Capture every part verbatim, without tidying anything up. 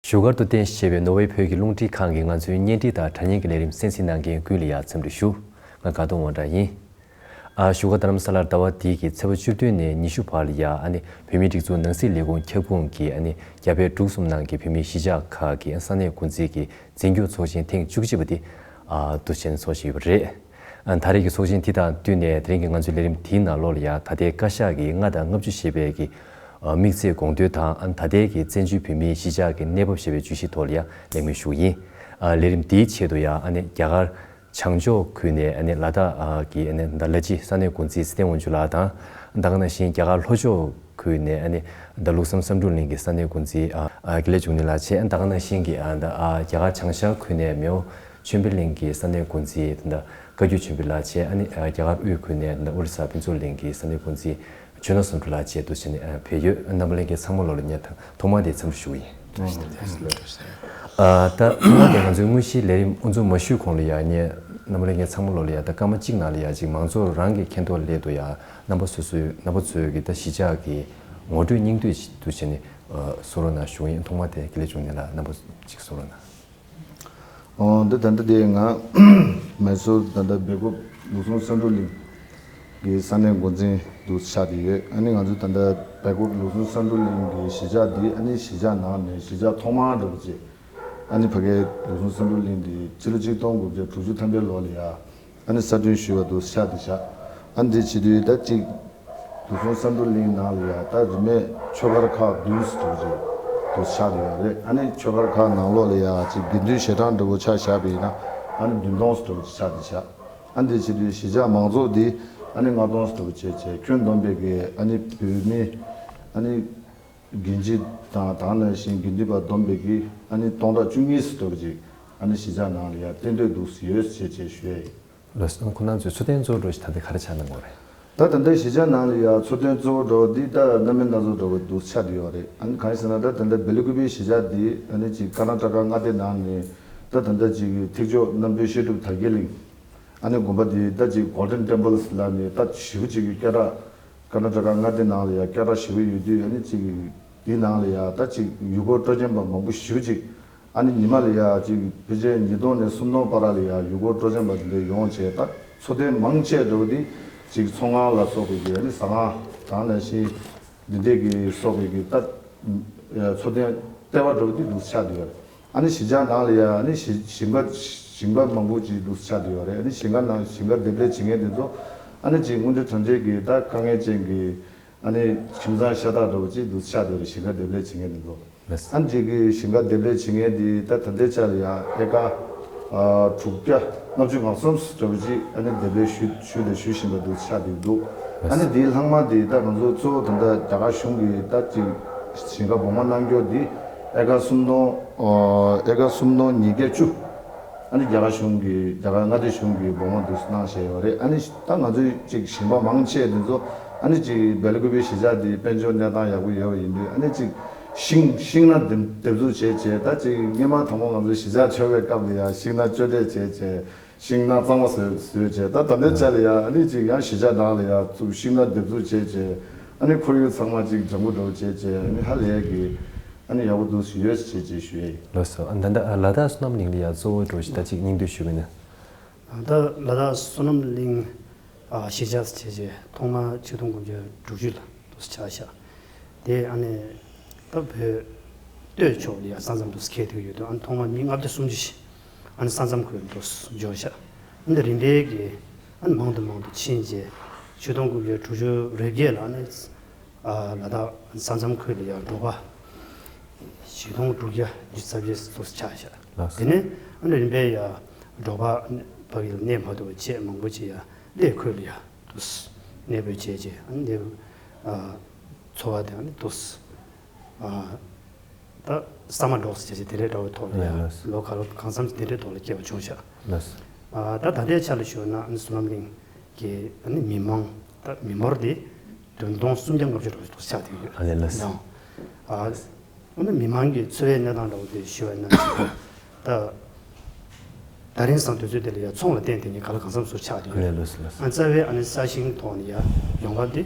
བཞུགས་སྒར་དུ་རྟེན་གཞི་བྱས་པའི་ནོར་ཝེ་བོད་ཀྱི་རླུང་འཕྲིན་ཁང་གི་ང་ཚོའི་བརྙན་འཕྲིན་དང་དྲ་བརྙན་གྱི་ལས་རིམ་གསན་གཟིགས་གནང་མཁན་ཀུན་ལ་ཡང་འཚམས་འདྲི་ཞུ། ང་དགའ་གདོང་དབང་གྲགས་ཡིན། ཨ་བཞུགས་སྒར་རྡ་རམ་ས་ལར་ཟླ་བ་འདིའི་གི་ཚེས་པ་བཅུ་བདུན་ནས་ཉི་ཤུ་བར་ལ་ཡང་ཨ་ནི་བོད་མིའི་སྒྲིག་འཛུགས་ནང་སྲིད་ལས་ཁུངས་ཁྱབ་ཁོངས་ཀྱི་ཨ་ནི་རྒྱ་བལ་འབྲུག་གསུམ་ནང་གི་བོད་མིའི་གཞིས་ཆགས་ཁག་གི་ས་གནས་འགོ་འཛིན་གྱི་འཛིན་སྐྱོང་ཚོགས་ཆེན་ཐེངས་བཅུ་གཅིག་པ་དེ་ཨ་འདུ་བྱས་ཚོགས་བཞིན་ཡོད་པ་རེད། ཨ་ད་རེས་ཀྱི་ཚོགས་ཆེན་དེ་དང་བསྟུན་ནས་དེ་རིང་གི་ང་ཚོའི་ལས་རིམ་དེའི་ནང་ལོགས་ལ་ཡང་ད་ལྟའི་བཀའ་ཤག་གིས་ལྔ་དང་ལྔ་བཅུ་ཞེས་པའི་གི་ཨ་དམིགས་ཚད་དགོངས་དོན་དང་ཨ་ད་ལྟའི་གི་བཙན་བྱོལ་བོད་མིའི་གཞིས་ཆགས་ཀྱི་གནས་བབ་ཞེས་པའི་བརྗོད་གཞིའི་ཐོག་ལ་ཡང་གླེང་མོལ་ཞུ་གི་ཡིན། ཨ་ལས་རིམ་དེའི་ཆེད་དུ་ཡང་ཨ་ནི་རྒྱ་གར་བྱང་ཕྱོགས་ཁུལ་ནས་ཨ་ནི་ལ་དྭགས་ཀྱི་ཨ་ནི་ད་ལ་སྤྱི་ས་གནས་འགོ་འཛིན་ཚེ་བརྟན་དབང་ཕྱུག་ལགས་དང་། ད་ག་ནང་བཞིན་རྒྱ་གར་ལྷོ་ཕྱོགས་ཁུལ་ནས་ཨ་ནི་ད་ལུགས་བསམ་བསམ་འགྲུབ་གླིང་གི་ས་གནས་འགོ་འཛིན་ཨ་ཨ་དགེ་ལེགས་འབྱུང་གནས་ལགས་བྱས། ཨ་ད་ག་ནང་བཞིན་གྱི་ཨ་ད་ཨ་རྒྱ་གར་བྱང་ཤར་ཁུལ་ནས་མེའོ་ཆོས་འཕེལ་གླིང་གི་ས་གནས་འགོ་འཛིན་ད་བཀའ་བརྒྱུད་ཆོས་འཕེལ་ལགས་བྱས། ཨ་ནི་ཨ་རྒྱ་གར་དབུས་ཁུལ་ནས་ད་ཨོ་རི་ས་ཕུན་ཚོགས་གླིང་གི་ས་གནས་འགོ་འཛིན་ཆོས་ནོར་བསམ་འགྲུབ་ལགས་བཅས་འདུ་བྱས་ནས་ཨ་ཕེབས་ཡོད། རྣམ་པ་ལྷན་རྒྱས་ཚང་མ་ལོ་ལ་ངས་ཐོག་མ་དེ་འཚམས་འདྲི་ཞུ་གི་ཡིན། ཨ་ད་ཐོག་མ་དེ་ང་ཚོའི་དངོས་གཞིའི་ལས་རིམ་དབུ་འཛུགས་མ་ཞུས་གོང་ལ་ཡང་ངས་རྣམ་པ་ལྷན་རྒྱས་ཚང་མ་ལོ་ལ་ཡང་ད་སྐར་མ་གཅིག་ནང་ལ་ཡང་ཅིག་མང་ཚོགས་རང་གི་མཁྱེན་རྟོགས་སླད་དུ་ཡང་རྣམ་པ་སོ་སོའི་རྣམ་པ་ཚོའི་གི་ད་གཞིས་ཆགས་ཀྱི་ངོ་སྤྲོད་སྙིང་བསྡུས་ཤིག་ཏུ་བྱས་ནས་གསུང་རོགས་གནང་ཞུ་གི་ཡིན། ཐོག་མ་དེ་དགེ་ལེགས་འབྱུང་གནས་ལགས་རྣམ་པ་ཅིག་གསུང་རོགས་གནང་། ཨོ་འདི་ད་ལྟ་དེ་ང་མེ་སོར་ད་ལྟ་སྦེལ་ཀོབ་ལུགས་ཟུང་བསམ་འགྲུབ་གླིང་གི་ས་གནས་འགོ་འཛིན་དུ་ཆགས་བསྡད་ཡོད། ཨ་ནི་ང་ཚོ་ད་ལྟ་སྦེལ་ཀོབ་ལུགས་ཟུང་བསམ་འགྲུབ་གླིང་གི་གཞིས་ཆགས་འདི་ཨ་ནི་གཞིས་ཆགས་ནང་ནས་གཞིས་ཆགས་ཐོག་མར་འགྲོ་བ་བྱས། ཨ་ནི་ཕ་གའི་ལུགས་ཟུང་བསམ་འགྲུབ་གླིང་འདི་ཕྱི་ལོ་ཆིག་སྟོང་དགུ་བརྒྱ་དྲུག་ཅུ་ཐམ་པའི་ལོ་ལ་ཡ་ཨ་ནི་གསར་སྐྲུན་ཞུས་པ་འདུག་ཆགས་འདུག་ཤག་ཨ་ནི་དེ་བྱེད་དུས་ད་ཅིག་ལུགས་ཟུང་བསམ་འགྲུབ་གླིང་ནང་ལ་ཡ་ད་རིན་མེད་ཆོས་སྒར་ཁག་བདུན་ཙམ་འདུག་ཅིག་འདུག་ཆགས་འདུག་ཡོད་རེད། ཨ་ནི་ཆོས་སྒར་ཁག་ནང་ལོགས་ལ་ཡ་ཅིག་དགེ་འདུན་ཞལ་གྲངས་འདྲ་བོ་ཆ་བཞག་པ་ཡིན་ན་ཨ་ནི་བདུན་སྟོང་ཙམ་འདྲ་བོ་ཆགས་འདུག་ཤག་ཨ་ནི་དེ་བྱེད་དུས་གཞིས་ཆགས་མང་ཚོགས་འདི་ཨ་ནི་ལྔ་སྟོང་ཙམ་འདྲ་བོ་བྱས་བྱས་ཁྱོན་བསྡོམས་པའི་གི་ཨ་ནི་བོད་མི་ཨ་ནི་དགེ་བཤེས་དང་དེ་ནང་བཞིན་དགེ་འདུན་པ་བསྡོམས་པའི་གི་ཨ་ནི་སྟོང་ཕྲག་བཅུ་གཉིས་ཙམ་འདྲ་བོ་ཅིག་ཨ་ནི་གཞིས་ཆགས་ནང་ལ་ཡ་གཏན་སྡོད་འདུག་ཡོད་ཅེས་བཅས་ཞུ་ཡས་ཡིན། ལགས་སོ། ཁོང་རྣམ་ཚོའི་འཚོ་རྟེན་གཙོ་བོ་འདྲ་ཞིག་ད་ལྟ་ག་རེ་ཆགས་གནང་གི་ཡོད་རེད། ད་ད་ལྟ་གཞིས་ཆགས་ནང་ལ་ཡ་འཚོ་རྟེན་གཙོ་བོ་འདྲ་བོ་འདི་ད་སྣ་མིན་སྣ་ཚོགས་འདྲ་བོ་འདུག་ཆགས་བསྡད་ཡོད་རེད། ཨ་ནི་གང་ཡིན་ཟེར་ན་ད་ད་ལྟ་སྦེལ་ཀུ་པེའི་གཞིས་ཆགས་འདི་ཨ་ནི་ཅིག་ཀར་ནཱ་ཊ་ཀ་མངའ་སྡེ་ནང་ནས་ད་ད་ལྟ་ཅིག་ཐེག་མཆོག་རྣམ་གྲོལ་བཤད་སྒྲུབ་དར་རྒྱས་གླིང་། ཨ་ནི་དགོན་པ་འདི་ད་ཅིག་Golden Temples་ལབ་ནས་ད་ཞེ་པོ་ཅིག་གི་སྐད་གྲགས་ཀར་ནཱ་ཊ་ཀ་མངའ་སྡེ་ནང་ལ་ཡ་སྐད་གྲགས་ཞེ་པོ་ཡོད་དུས་ཨ་ནི་ཅིག་འདི་ནང་ལ་ཡ་ད་ཅིག་ཡུལ་སྐོར་སྤྲོ་འཆམ་པ་མང་པོ་ཞེ་པོ་ཅིག་ཨ་ནི་ཉི་མ་ལ་ཡ་ཅིག་ཕལ་ཆེར་ཉིས་སྟོང་ནས་སུམ་སྟོང་བར་ལ་ཡ་ཡུལ་སྐོར་སྤྲོ་འཆམ་པ་འདི་འདྲ་ཡོང་བྱས་ད་འཚོ་རྟེན་མང་ཆེ་འདྲ་བོ་འདི་ཅིག་ཚོང་ཁང་ལ་སོགས་པའི་གི་ཨ་ནི་ཟ་ཁང་དེ་ནང་བཞིན་འདི་འདྲས་ཀྱི་སོགས་པའི་གི་ད་འཚོ་རྟེན་ལྟེ་བ་འདྲ་བོ་འདི་འདུག་ཆགས་བསྡད་ཡོད་རེད། ཨ་ནི་གཞིས་ཆགས་ནང་ལ་ཡ་ཨ་ནི་ཞིང་ཞིང་པ་ཞིང་པ་མང་པོ་ཅིག་འདུག་ཆགས་བསྡད་ཡོད་རེད། ཨ་ནི་ཞིང་ཁ་ནང་ཞིང་ཁ་འདེབས་ལས་བྱེད་མཁན་དེ་ཚོ་ཨ་ནི་ཅིག་དངུལ་འབྲེལ་དྲང་འབྲེལ་གྱི་ད་དཀའ་ངལ་ཅན་གྱི་ཨ་ནི་ཁྱིམ་ཚང་ཤ་སྟག་འདྲ་བོ་ཅིག་འདུག་ཆགས་བསྡད་ཡོད་རེད། ཞིང་ཁ་འདེབས་ལས་བྱེད་མཁན་དེ་ཚོ་ལགས། ཨ་ནི་ཅིག་གི་ཞིང་ཁ་འདེབས་ལས་བྱེད་མཁན་དེ་ད་ད་ལྟའི་ཆ་ལ་ཡ་ཨེ་ཀ་ཨ་དྲུག་བརྒྱ་ལྔ་བཅུ་ང་གསུམ་འདྲ་བོ་ཅིག་ཨ་ནི་འདེབས་ལས་ཞུ་ཞུས་དང་ཞུ་བཞིན་པ་འདུག་ཆགས་བསྡད་འདུག་ཨ་ནི་དེའི་ལྷག་མ་དེ་ད་ང་ཚོ་གཙོ་བོ་ད་ལྟ་རྒྱ་གར་གཞུང་གི་ད་ཅིག་ཞིང་ཁ་སྦོང་མ་གནང་རྒྱུ་དེ་ཨེ་ཀ་སུམ་སྟོང་ཨ་ཨེ་ཀ་སུམ་སྟོང་ཉིས་བརྒྱ་བཅུ། ཨ་ནི་རྒྱ་གར་གཞུང་གིས་རྒྱ་གར་མངའ་སྡེ་གཞུང་གིས་སྦོང་བ་འདུག་གནང་བཞག་ཡོད་རེད། ཨ་ནི་ད་ང་ཚོའི་ཅིག་ཞིང་པ་མང་ཆེ་དེ་ཚོ་ཨ་ནི་ཅིག་སྦེལ་ཀུ་པེ་གཞིས་ཆགས་འདི་དཔལ་འབྱོར་གནས་སྟངས་ཡག་པོ་ཡོད་པ་ཡིན་དུས་ཨ་ནི་ཅིག་ཤིང་ཤིང་སྣ་འདེབས་འདེབས་འཛུགས་བྱས་བྱས་ད་ཅིག་སྔོན་མ་དང་པོ་ང་ཚོ་གཞིས་ཆགས་ཆགས་པའི་སྐབས་ལ་ཡང་ཤིང་སྣ་གཅོད་འབྲེག་བྱས་བྱས་ཤིང་སྣ་གཙང་མ་བཟོས་བཟོས་བྱས་ད་ད་ལྟའི་ཆ་ལ་ཡང་ཨ་ནི་ཅིག་ཡང་གཞིས་ཆགས་ནང་ལ་ཡང་ཚུར་ཤིང་སྣ་འདེབས་འཛུགས་བྱས་བྱས་ཨ་ནི་ཁོར་ཡུག་ཚང་མ་ཅིག་ལྗང་ཁུ་འདྲ་བོ་བྱས་བྱས་ཨ་ནི་ཧ་ལས་ཀྱི་ཨ་ནི་ཡག་པོ་འདུག་ཡོད་ཅེས་ཅེས་ཞུ་ཡས་ཡིན། ལགས་སོ། ཨ་ད་ལྟ་ལ་དྭགས་བསོད་ནམས་གླིང་ལ་ཡང་གཙོ་བོ་འདྲ་བོ་ཞིག་ད་ཅིག་སྙིང་བསྡུས་ཞུ་གི་ན། ད་ལ་དྭགས་བསོད་ནམས་གླིང་གཞིས་ཆགས་བྱས་རྗེས་ཐོག་མར་ཆིག་སྟོང་དགུ་བརྒྱ་དྲུག་ཅུ་ལ་འདུག་སེ་ཆགས་ཤག་དེ་ཨ་ནི་ད་བོད་སྟོད་ཕྱོགས་ལ་ཡང་ས་མཚམས་འདུག་སེ་འཁེལ་བསྡད་ཡོད་དུས་ཨ་ནི་ཐོག་མར་མི་ལྔ་བརྒྱ་སུམ་ཅུ་ཞིག་ཨ་ནི་ས་མཚམས་ཁུལ་འདུག་སེ་འབྱོར་ཤག་ཨ་ནི་རིམ་པས་ཀྱིས་ཨ་ནི་མང་དུ་མང་དུ་ཕྱིན་རྗེས་ཆིག་སྟོང་དགུ་བརྒྱ་དྲུག་ཅུ་རེ་བརྒྱད་ལ་ཨ་ནི་ལ་དྭགས་ས་མཚམས་ཁུལ་ལ་ཡང་འབྲོག་པ་བཞི་སྟོང་དྲུག་བརྒྱ་ཉི་ཤུ་རྩ་བརྒྱད་འདུག་སེ་ཆགས་ཤག་ལགས་སོ། དེ་ནས་ཨ་ནི་རིམ་པས་ཡང་འབྲོག་པ་ཕ་གིར་གནས་མ་ཐུབ་པ་བྱས་མང་པོ་ཅིག་ཡང་གླེ་ཁུལ་ལ་ཡང་འདུག་སེ་གནས་སྤོས་བྱས་རྗེས་ཨ་ནི་འཚོ་བ་དེ་ཨ་ནི་འདུག་སེ་ད་ས་མ་འབྲོག་སེ་བྱས་རྗེས་དེ་འདྲའི་འདྲ་བོའི་ཐོག་ལ་ཡང་ལགས་སོ། ལོ་ག་ལོ་གང་འཚམ་ཞིག་དེ་འདྲའི་ཐོག་ལ་སྐྱེས་པ་བྱུང་ཤག་ལགས་སོ། ད་ད་ལྟའི་ཆ་ལ་ཞུས་ན་ཨ་ནི་བསོད་ནམས་གླིང་གི་ཨ་ནི་མི་མང་ད་མི་འབོར་དེ་བདུན་སྟོང་སུམ་བརྒྱ་ལྔ་བཅུ་འདྲ་བོ་ཆགས་བསྡད་ཡོད། ཨ་ལས་ལགས་སོ། ཡང་ཨ་ཨ་ནི་མི་མང་གི་འཚོ་བའི་གནས་སྟངས་འདྲ་བོ་དེ་ཞུ་བ་ཡིན་ན་ད་ད་རིང་སང་དུས་ཚོད་དེ་ལ་ཡང་ཚོང་ལ་བརྟེན་དེ་ནི་ག་ལ་གང་འཚམ་ཞིག་ཆགས་བསྡད་ཡོད། ཨ་ལས་ལགས་སོ་ལགས་སོ། ཨ་རྩ་བའི་ཨ་ནི་ས་ཞིང་ཐོག་ནས་ཡང་ཡོང་འབབ་དེ་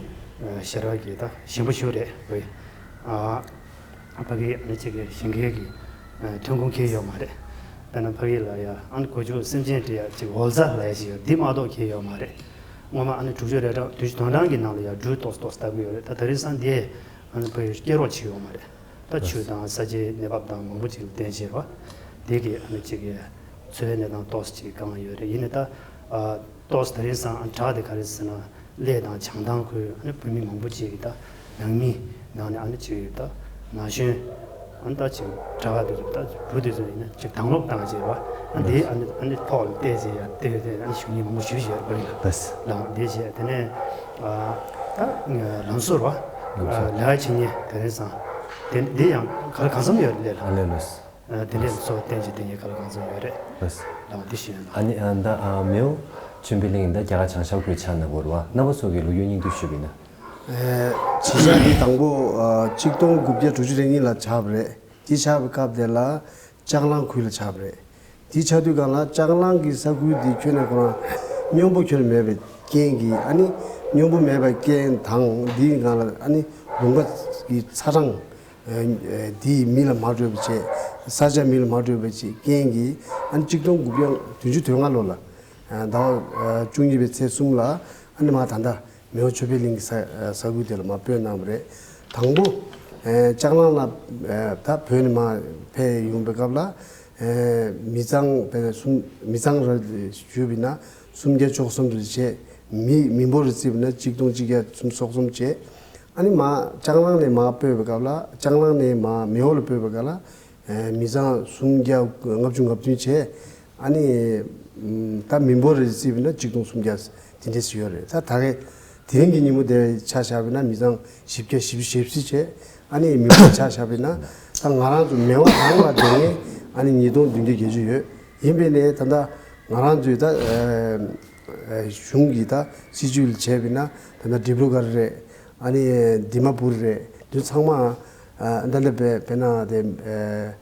ཞེ་དྲག་གི་ད་ཞན་པོ་ཞིག་རེད་བས། ཨ་ཕ་གི་ཨ་ནི་ཅིག་གི་ཞིང་ཁའི་གི་ ཐོན་ཁུངས་ཁེལ་ཡོད་མ་རེད། དཔེར་ན་ཕ་གི་ལ་ཡ་ཨ་ནི་གོ་ཆུ་སེམས་ཅན་འདྲེ་ཡ་ཅིག་འོལ་ཛ་ལབ་ཡ་ཞིག་ཡོད། འདི་མ་གཏོགས་ཁེལ་ཡོད་མ་རེད། སྔོན་མ་ཨ་ནི་དྲུག་ཅུ་རེ་གྲངས་དུས་ཅི་དོན་གྲངས་ཀྱི་ནང་ལ་ཡ་འབྲུ་ཏོག་ཙམ་ཏོག་ཙམ་བཏབ་ཀྱི་ཡོད་རེད། ད་དེ་རིང་སང་འདི་ཨ་ནི་ཕ་གི་སྐྱེ་རོགས་བྱེད་ཡོད་མ་རེད། ད་ཆུ་དང་ས་ཆའི་གནས་བབ་དང་མང་པོ་ཅིག་ལ་བརྟེན་བྱས་རེད་བ། དེ་གི་ཨ་ནི་ཅིག་གི་འཚོ་བའི་གནས་སྟངས་ཏོག་ཙམ་ཅིག་གང་ཡོད་རེད། ཡིན་ནའི་ད་ཨ། ཏོག་ཙམ་དེ་རིང་སང་བྲག་དེ་ག་རེ་ཟེར་ན་གླེ་དང་བྱང་ཐང་ཁུལ་ཨ་ནི་བོད་མི་མང་པོ་ཅིག་གིས་ད་ནང་མི་ནང་ནས་ཨ་ནི་ཅིག་ད་ན་གཞོན་ཨ་ནི་ད་ཅིག་བྲག་དེ་ཚོ་ད་འབྲུ་དེ་ཚོ་ཡིན་ན་ཅིག་དྭངས་སློབ་བཏང་བྱས་པ་ཨ་འདི་ཨ་ནི་ཨ་ནི་ཕོག་ལ་བལྟས་བྱས་ཡ་བལྟས་བལྟས་ཨ་ནི་གཞུང་ཉིན་མང་པོ་ཞུ་བྱས་པ་ཡིན་ལ་ལ་འདི་བྱས་དེ་ནས་ད་ལམ་བཟོ་ར་ལས་ཀ་བྱེད་མཁན་དེ་རིང་སང་དེ་འདི་ཡང་ག་ལ་གང་འཚམ་ཡོད་རེད་ལས་ལ། དེ་འདྲའི་ཚོ་བསྟན་གྱི་དེ་ཉེ་ཁ་ལ་གང་ཚོད་ཡོད་རེད། ལགས། ལགས་འདི་ཞུ་ཡོད་ལ། ཨ་ནི་ཨ་ད་ཨ་མེའོ་ཆོས་འཕེལ་གླིང་ད་རྒྱ་གར་བྱང་ཤར་ཁུལ་ཆགས་ན་གོ་རུ་བ་རྣམ་པ་ཚོ་གི་ལོ་རྒྱུས་སྙིང་བསྡུས་ཞུས་པ་ཡིན་ན། ཨེ་ཆེ་ཆག་འདི་དང་པོ་ཨ་གཅིག་སྟོང་དགུ་བརྒྱ་དྲུག་ཅུ་རེ་གཉིས་ལ་ཆགས་པ་རེད། འདི་ཆགས་པའི་སྐབས་དེ་ལ་ལྕགས་གླང་ཁུལ་ལ་ཆགས་པ་རེད། འདི་ཆགས་དུས་སྒང་ལ་ལྕགས་གླང་གི་ས་ཁུལ་འདི་ཁྱོན་ནས་ཁོ་རང་སྙོམས་པོ་ཁྱོན་ནས་མེད་པའི་རྐྱེན་གྱིས་ཨ་ནི་སྙོམས་པོ་མེད་པའི་རྐྱེན་དང་འདིའི་སྒང་ལ་ཨ་ནི་ལུང་པ་གི་ཚ་གྲང་ཨ་ཨ་འདིས་མི་ལ་མ་སྤྲོད་པ་བྱས། ས་ཆ་མི་ལ་མ་སྤྲོད་པ་བྱས་རྐྱེན་གྱིས་ཨ་ནི་གཅིག་སྟོང་དགུ་བརྒྱ་བདུན་ཅུ་དོན་ལྔ་ལོ་ལ་ཟླ་བ་བཅུ་གཉིས་པའི་ཚེས་གསུམ་ལ་ཨ་ནི་མ་ད་ལྟ་མེའོ་ཆོས་འཕེལ་གླིང་གི་ས་ས་ཁུལ་དེ་ལ་མ་སྤོས་གནང་བ་རེད། དང་པོ་ཨ་ལྕགས་གླང་ལ་ཨ་ད་བོད་ནས་མ་ཕེབས་ཡོང་པའི་སྐབས་ལ་ཨ་མི་ཚང་དཔེར་ན་སུམ་མི་ཚང་ར་ཞུས་པ་ཡིན་ན་སུམ་བརྒྱ་བཅུ་གསུམ་རེ་བྱས། མི་མི་འབོར་རེ་བརྩིས་པ་ཡིན་ན་གཅིག་སྟོང་གཅིག་བརྒྱ་སུམ་ཅུ་སོ་གསུམ་བྱས། ཨ་ནི་མ་ལྕགས་གླང་ནས་མ་སྤོས་པའི་སྐབས་ལ་ལྕགས་གླང་ནས་མ་མེའོ་ལ་སྤོས་པའི་སྐབས་ལ་ཨ་མི་ཚང་སུམ་བརྒྱ་ལྔ་བཅུ་ང་བདུན་བྱས། ཨ་ནི་ད་མི་འབོར་རེ་བརྩིས་པ་ཡིན་ན་གཅིག་སྟོང་སུམ་བརྒྱ་དེ་འདྲས་ཞིག་ཡོད་རེད། ད་ད་གའི་དེ་རིང་གི་ཉིན་མོ་དེ་ཆ་བཞག་པ་ཡིན་ན་མི་ཚང་བཞི་བརྒྱ་བཞི་བཅུ་ཞེ་བཞི་བྱས། ཨ་ནི་མི་འབོར་ཆ་བཞག་པ་ཡིན་ན་ད་ང་རང་ཚོ་མེ་དབང་རང་ལ་སྡོད་མཁན་ཨ་ནི་ཉིས་སྟོང་བདུན་བརྒྱ་བརྒྱད་ཅུ་ཡོད། ཡིན་པས་ནས་ད་ལྟ་ང་རང་ཚོའི་ད་ཨ་ཨ་གཞུང་གི་ད་སྲིད་ཇུས་ལ་བྱས་པ་ཡིན་ན་ད་ལྟ་ཌི་བྷྲུ་གར་རེད། ཨ་ནི་དི་མ་པུར་རེད། འདི་ཚང་མ་ཨ་ད་ལྟ་བས་དཔེར་ན་དེ་ཨ་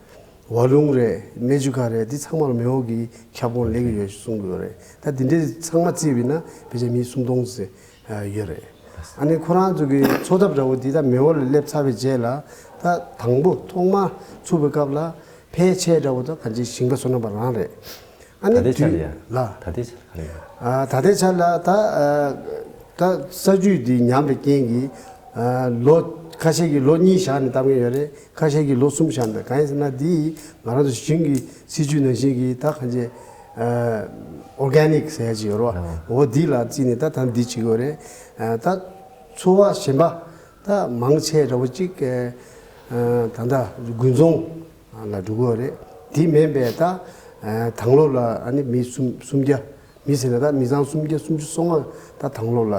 ཝ་ལུང་རེད། མེ་ཇུ་ཁ་རེད། འདི་ཚང་མ་ལ་མེའོ་གི་ཁྱབ་ཁོངས་ལེགས་ཡོད་གསུང་གི་ཡོད་རེད། ད་འདི་འདྲའི་ཚང་མ་བརྩིས་པ་ཡིན་ན་ཕལ་ཆེར་མི་སུམ་སྟོང་ཙམ་ཡོད་རེད། ཨ་ནི་ཁོ་རང་ཚོ་གི་འཚོ་ཐབས་འདྲ་བོ་འདི་ད་མེའོ་ལ་སླེབས་ཚར་བའི་རྗེས་ལ་ད་དང་པོ་ཐོག་མ་ཚུགས་པའི་སྐབས་ལ་ཕལ་ཆེར་འདྲ་བོ་ད་གང་ཅི་ཞིང་པ་བསོད་ནམས་པ་རང་རེད། ཨ་ནི་ད་ལྟའི་ཆར་ལ་ཡ། ལ་ད་ལྟའི་ཆར་ག་རེ་ཡོད། ཨ་ད་ལྟའི་ཆར་ལ་ད་ཨ་ད་ས་རྒྱུས་འདི་ཉམས་པའི་རྐྱེན་གྱིས་ཨ་ལོ་ཁ་ཤས་ཀྱིས་ལོ་གཉིས་བཞག་ནས་བཏབ་མཁན་ཡོད་རེད། ཁ་ཤས་ཀྱིས་ལོ་གསུམ་བཞག་ནས། གང་ཡིན་ཟེར་ན་འདི་ང་རང་ཚོ་ཞིང་གི་སྲིད་ཇུས་ནང་བཞིན་གྱི་ད་གང་ཅི་ཨ་ཨོར་གེ་ནིག་ཟེར་ཡ་ཅིག་ཡོད་རེད་བ། འོ་འདི་ལ་བརྩིས་ནས་ད་ད་འདི་བྱེད་ཀྱི་ཡོད་རེད། ཨ་ད་འཚོ་བ་གཞན་པ་ད་མང་ཆེ་འདྲ་བོ་ཅིག་ཨ་ད་ད་དགུན་ཚོང་ལ་འགྲོ་གི་ཡོད་རེད། དེ་མིན་པའི་ད་ཨ་དྭང་སློབ་ལ་ཨ་ནི་མི་སུམ་སུམ་བརྒྱ། མི་ཟེར་ན་ད་མི་ཚང་སུམ་བརྒྱ་སུམ་ཅུ་སོ་ལྔ་ད་དྭང་སློབ་ལ་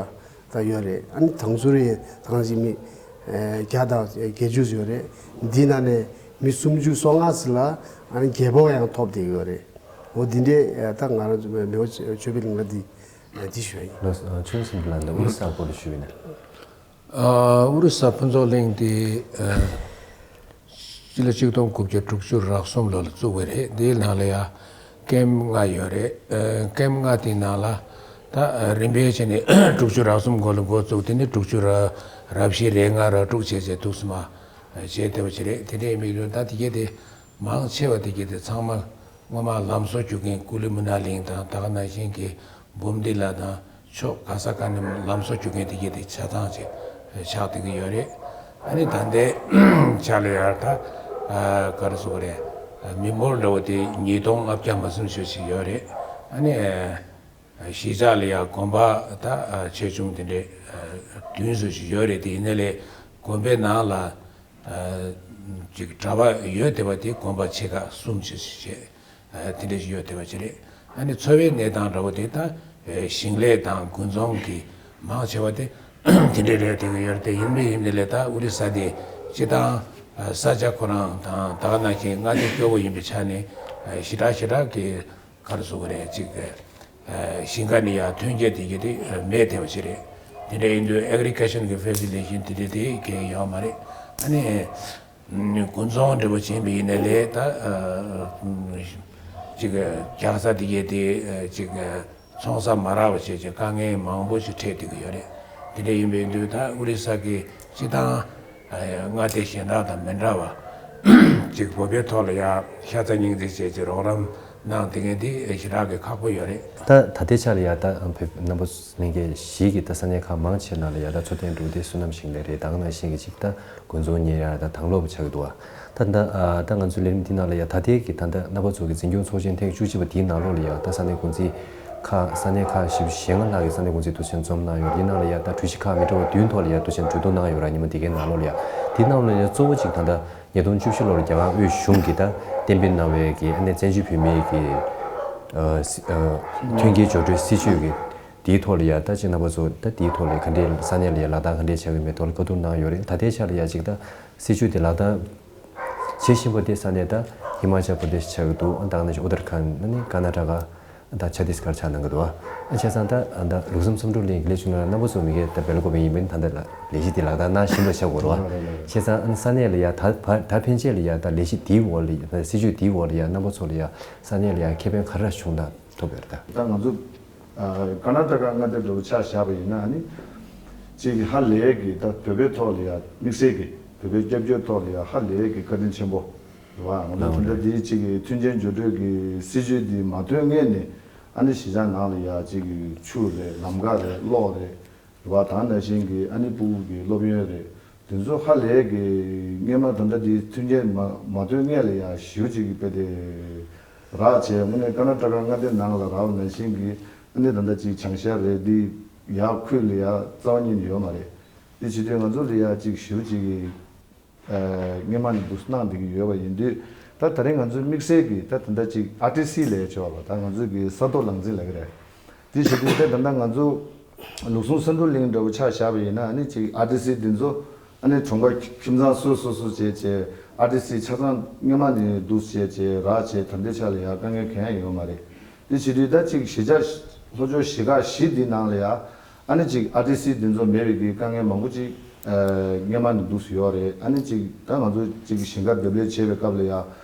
ད་ཡོད་རེད། ཨ་ནི་དྭང་ཟུར་ཡི་དྭང་ཞིང་མི་ཨ་བརྒྱ་དང་བརྒྱད་ཅུ་ཡོད་རེད། འདི་ནང་ནས་མི་སུམ་ཅུ་སོ་ལྔ་ཟེར་ལ་ཨ་ནི་རྒྱལ་པོ་ཡང་ཐོབ་བསྡད་ཡོད་རེད། འོ་འདི་འདྲའི་ཨ་ད་ང་རང་ཚོ་མེའོ་ཆོས་འཕེལ་གླིང་ལ་འདི་ཨ་འདི་ཞུ་ཡ་ཡིན། ལགས་སོ། ཨ་ཆོས་སེམས་ལ་འདི་ཨོ་རི་ས་སྐོར་ཞུས་ཡིན། ཨ་ཨོ་རི་ས་ཕུན་ཚོགས་གླིང་དེ་ཨ་སྤྱི་ལོ་གཅིག་སྟོང་དགུ་བརྒྱ་དྲུག་ཅུ་རེ་གསུམ་ལོ་ལ་བཙུགས་པ་རེད། དེའི་ནང་ལ་ཡ་ཀེམ་ལྔ་ཡོད་རེད། ཨ་ཀེམ་ལྔ་དེའི་ནང་ལ་ད་ཨ་རིམ་པས་བྱས་ནས་དྲུག་ཅུ་རེ་གསུམ་འགོ་ལ་འགོ་བཙུགས། དེ་ནས་དྲུག་ཅུ་རེ་རེ་བཞི་རེ་ལྔ་རེ་དྲུག་བྱས་བྱས་འདུག་སེ་མར་བྱས་བསྡད་པ་ཅིག་རེད། དེ་འདྲ་ཡིན་པའི་ད་དེ་གས་དེ་མང་ཆེ་བ་དེ་གས་དེ་ཚང་མ་སྔོན་མ་ལམ་བཟོ་བཅུག་མཁན་ཀུ་ལི་མུ་ན་གླིང་དང་ད་ག་ནང་བཞིན་གྱི་འབུམ་སྡེ་ལ་དང་ཕྱོགས་ག་ས་ག་ནས་ལམ་བཟོ་བཅུག་མཁན་དེ་གས་དེ་ཆ་ཚང་ཅིག་ཆགས་བསྡད་ཀྱི་ཡོད་རེད། ཨ་ནི་ད་ལྟའི་ཆ་ལ་ཡར་ད་ཨ་ག་རེ་ཟེར་དགོས་རེད། མི་འབོར་འདྲ་བོ་དེ་ཉིས་སྟོང་ལྔ་བརྒྱ་མ་ཟིན་ཤོས་ཤིག་ཡོད་རེད། ཨ་ནི་གཞིས་ཆགས་ལ་ཡང་དགོན་པ་ད་ཆེ་ཆུང་དེ་འདྲའི་བདུན་ཙམ་ཞིག་ཡོད་རེད། དེ་ཡིན་ནའི་ལས་དགོན་པའི་ནང་ལ་ཅིག་གྲྭ་པ་ཡོད་བསྡད་པ་དེ་དགོན་པ་ཆེ་ཁག་གསུམ་ཙམ་ཞིག་བྱས། དེ་འདྲ་ཞིག་ཡོད་བསྡད་པ་ཅིག་རེད། ཨ་ནི་འཚོ་བའི་གནས་སྟངས་འདྲ་བོ་དེ་ད་ཞིང་ལས་དང་དགུན་ཚོང་གི་མང་ཆེ་བ་དེ་དེ་འདྲ་རེད་བསྡད་ཀྱི་ཡོད་རེད། དེ་ཡིན་པའི་ཡིན་ནའི་ལས་ད་ཨོ་རི་ས་དེ་སྤྱི་བཏང་ས་ཆ་ཁོ་རང་དང་ད་ག་ནང་བཞིན་མངའ་སྡེ་སྐྱོ་བོ་ཡིན་པའི་ཆ་ནས་ཞེ་དྲག་ཞེ་དྲག་གི་ག་རེ་ཟེར་དགོས་རེད། ཅིག་ཞིང་ཁ་ནས་ཡར་ཐོན་སྐྱེད་དེ་གྱད་དེ་མེད་བསྡད་པ་ཅིག་རེད། དེ་འདྲ་ཡིན་དུས་ཨེག་རི་ཀལ་ཅར་གི་ཕེ་སི་ལི་ཊི་དེ་འདྲ་དེ་གྱད་ཡོད་མ་རེད། ཨ་ནི་དགུན་ཚོང་འདྲ་བོ་བྱས་པ་ཡིན་ནའི་ལས་ད་ཅིག་རྒྱག་ས་དེ་གྱད་དེ་ཅིག་འཚོང་ས་མ་རག་པ་བྱས་བྱས་དཀའ་ངལ་མང་པོ་ཞིག་འཕྲད་བསྡད་ཀྱི་ཡོད་རེད། དེ་འདྲ་ཡིན་པའི་དུས་ད་ཨོ་རི་ས་གི་སྤྱི་བཏང་མངའ་སྡེ་གཞན་དག་དང་མི་འདྲ་བ་ ཅིག་བོད་པའི་ཐོག་ལ་ཡ་ཤ་ཚ་སྙིང་རྗེ་བྱས་ཀྱི་རོགས་རམ་གནང་དེ་ངས་འདི་ཞེ་དྲག་གི་ཁག་པོ་ཡོད་རེད། ད་ད་ལྟའི་ཆ་ལ་ཡ་ད་བོད་རྣམ་པ་ལྷན་རྒྱས་ཞིག་གིས་ད་ས་གནས་ཁག་མང་ཆེ་ནང་ལ་ཡ་ད་འཚོ་རྟེན་འབྲུག་སྡེ་བསོད་ནམས་ཞིང་ལས་རེད། ད་ག་ནང་བཞིན་གྱི་ཅིག་ད་དགོན་ཚོགས་གཉེར་ཡ་ད་དྭང་སློབ་ཆགས་ཀྱི་འདུག་བ། ད་ད་ད་ང་ཚོའི་ལས་རིམ་འདི་ནང་ལ་ཡ་ད་ལྟའི་གི་ད་ད་རྣམ་པ་ཚོ་གི་འཛིན་སྐྱོང་ཚོགས་ཆེན་ཐེངས་བཅུ་གཅིག་པ་འདིའི་ནང་ལོགས་ལ་ཡ་ད་ས་གནས་འགོ་འཛིན་ཁག་ས་གནས་ཁག་བཞི་བཅུ་ཞེ་ལྔ་ལྷག་གི་ས་གནས་འགོ་འཛིན་དུས་ཆེན་འཛོམས་གནང་ཡོད། འདི་ནང་ལ་ཡ་ད་གྲོས་གཞི་ཁག་མི་འདྲ་བ་བདུན་ཐོག་ལ་ཡ་དུས་ཆེན་གྲོས་བསྡུར་གནང་ཡོད་ར། ཉི་མ་འདི་གའི་ནང་ལོགས་ལ་ཡ་འདི་ནང་ལ་ཡ་གཙོ་བོ་གཅིག་ད་ད་ཉིས་སྟོང་བཅུ་བཞི་ལོར་རྒྱ་གར་དབུས་གཞུང་གིས་ད་གཏན་འབེབས་གནང་བའི་གི་ཨ་ནི་བཙན་བྱོལ་བོད་མིའི་གི་ཨ་སི་ཨ་མཐུན་རྐྱེན་སྦྱོར་སྤྲོད་སྲིད་ཇུས་གི་དེའི་ཐོག་ལ་ཡ་ད་ཅིག་རྣམ་པ་ཚོ་ད་དེའི་ཐོག་ལ་ག་འདྲའི་ས་གནས་ལ་ཡ་ལག་བསྟར་ག་འདྲའི་བྱ་གི་མེད་ཐོག་ལ་བཀའ་བསྡུར་གནང་ཡོད་རེད། ད་ལྟའི་ཆ་ལ་ཡ་ཅིག་ད་སྲིད་ཇུས་དེ་ལག་བསྟར་བྱེད་བཞིན་པ་དེ་ས་གནས་ད་ཧི་མ་ཅལ་པྲ་དེཤ་ཆགས་ཀྱི་འདུག་ཨ་ད་ག་ནང་བཞིན་ཨུ་ཏར་ཁཱན་ཨ་ནི་ཀར་ན་ཊ་ཀ་ད་ཆ་ཏིས་གར་ཆགས་གནང་གི་འདུག་ཨ་བྱས་ཙང་ད་ཨ་ད་ལུགས་བསམ་བསམ་གྲུབ་གླིང་གི་ལས་བྱུང་ན་རྣམ་པ་ཚོ་མི་སྒེར་ད་སྦེལ་ཀོབ་ཡིན་པས་ད་ད་ལས་གཞི་དེ་ལག་བསྟར་གནང་བཞིན་པ་ཆགས་དགོས་རེད་བ། བྱས་ཙང་ཨ་ནི་ས་གནས་ལ་ཡ་ད་ཕ་ད་ཕན་ཆད་ལ་ཡ་ད་ལས་གཞི་དེའི་འོག་ལ་ཡ་ད་སྲིད་ཇུས་དེའི་འོག་ལ་ཡ་རྣམ་པ་ཚོ་ལ་ཡ་ས་གནས་ལ་ཡ་ཁེ་ཕན་ག་རེ་བྱུང་ད་ཐོབ་ཡོད་རེད་ད། ད་ང་ཚོ་ཀར་ན་ཊ་ཀ་མངའ་སྡེ་འདྲ་བོ་ཆ་བཞག་པ་ཡིན་ན་ཨ་ནི་གཅིག་ཧ་ལས་ཀྱི་ད་བོད་པའི་ཐོག་ལ་ཡ་དམིགས་བསལ་གྱི་བོད་པའི་སྐྱབས་བཅོལ་ཐོག་ལ་ཡ་ཧ་ལས་ཀྱི་བཀའ་དྲིན་ཆེན་པོ་རེད་བ། ང་ཚོ་ད་ལྟ་འདིའི་གཅིག་གི་མཐུན་རྐྱེན་སྦྱོར་སྤྲོད་ཀྱི་སྲིད་ཇུས་འདི་མ་ཐོན་སྔོན་ནས་ཨ་ནི་གཞིས་ཆགས་ནང་ལ་ཡ་གཅིག་གི་ཆུ་རེད། ལམ་ཁ་རེད། གློག་རེད། རེད་བ། ད་ནང་བཞིན་གྱི་ཨ་ནི་ཕྲུ་གུ་གི་སློབ་ཡོན་རེད། དེ་ཚོ་ཧ་ལས་ཀྱི་སྔོན་མ་ད་ལྟ་འདི་མཐུན་རྐྱེན་མ་མ་ཐོན་སྔོན་ལ་ཡ་ཞེ་པོ་ཅིག་གི་དཔེ་དེ་རག་བྱས་དངོས་གནས་ཀར་ན་ཊ་ཀ་མངའ་སྡེ་ནང་ལ་རག་པ་ནང་བཞིན་གྱི་ཨ་ནི་ད་ལྟ་ཅིག་བྱང་ཤར་རེད། འདི་ཡར་ཁུལ་ལ་ཡ་རྩ་བ་ཉིད་ནས་ཡོད་མ་རེད། དེ་བྱེད་དུས་ང་ཚོ་ལ་ཡ་ཅིག་ཞེ་པོ་ཅིག་གི་སྔོན་མ་ནས་འདུག་གནང་བསྡད་ཀྱི་ཡོད་པ་ཡིན་དུས་ད་ད་རེས་ང་ཚོའི་དམིགས་བསལ་གྱི་ད་ད་ལྟ་ཅིག་ཨར་ཊི་སི་ལབ་ཡ་བྱས་པ་ལ་ད་ང་ཚོའི་གི་ས་ཐོག་ལམ་འཛིན་ལབ་ཀྱི་རེད། དེ་བྱེད་དུས་ད་ད་ལྟ་ང་ཚོ་ལུགས་ཟུང་བསམ་གྲུབ་གླིང་འདྲ་བོ་ཆ་བཞག་པ་ཡིན་ན་ཨ་ནི་ཅིག་ཨར་ཊི་སི་འདི་ཚོ་ཨ་ནི་གྲོང་པ་ཁྱིམ་ཚང་སོ་སོ་སོ་བྱས་བྱས་ཨར་ཊི་སི་ཆ་ཚང་སྔོན་མ་ནས་འདུག་བྱས་བྱས་རག་བྱས་ད་ལྟའི་ཆ་ལ་ཡ་དཀའ་ངལ་གང་ཡང་ཡོད་མ་རེད། དེ་བྱེད་དུས་ད་ཅིག་གཞིས་ཆགས་ལྷོ་ཕྱོགས་གཞིས་ཁག་བཞི་འདི་ནང་ལ་ཡ་ཨ་ནི་ཅིག་ཨར་ཊི་སི་འདི་ཚོ་མེད་པའི་གི་དཀའ་ངལ་མང་པོ་ཅིག་སྔོན་མ་ནས་འདུག་ཡོད་རེད། ཨ་ནི་ཅིག་ད་ང་ཚོ་ཅིག་ཞིང་ཁ་འདེབས་ལས་བྱེད་པའི་སྐབས་ལ་ཡ་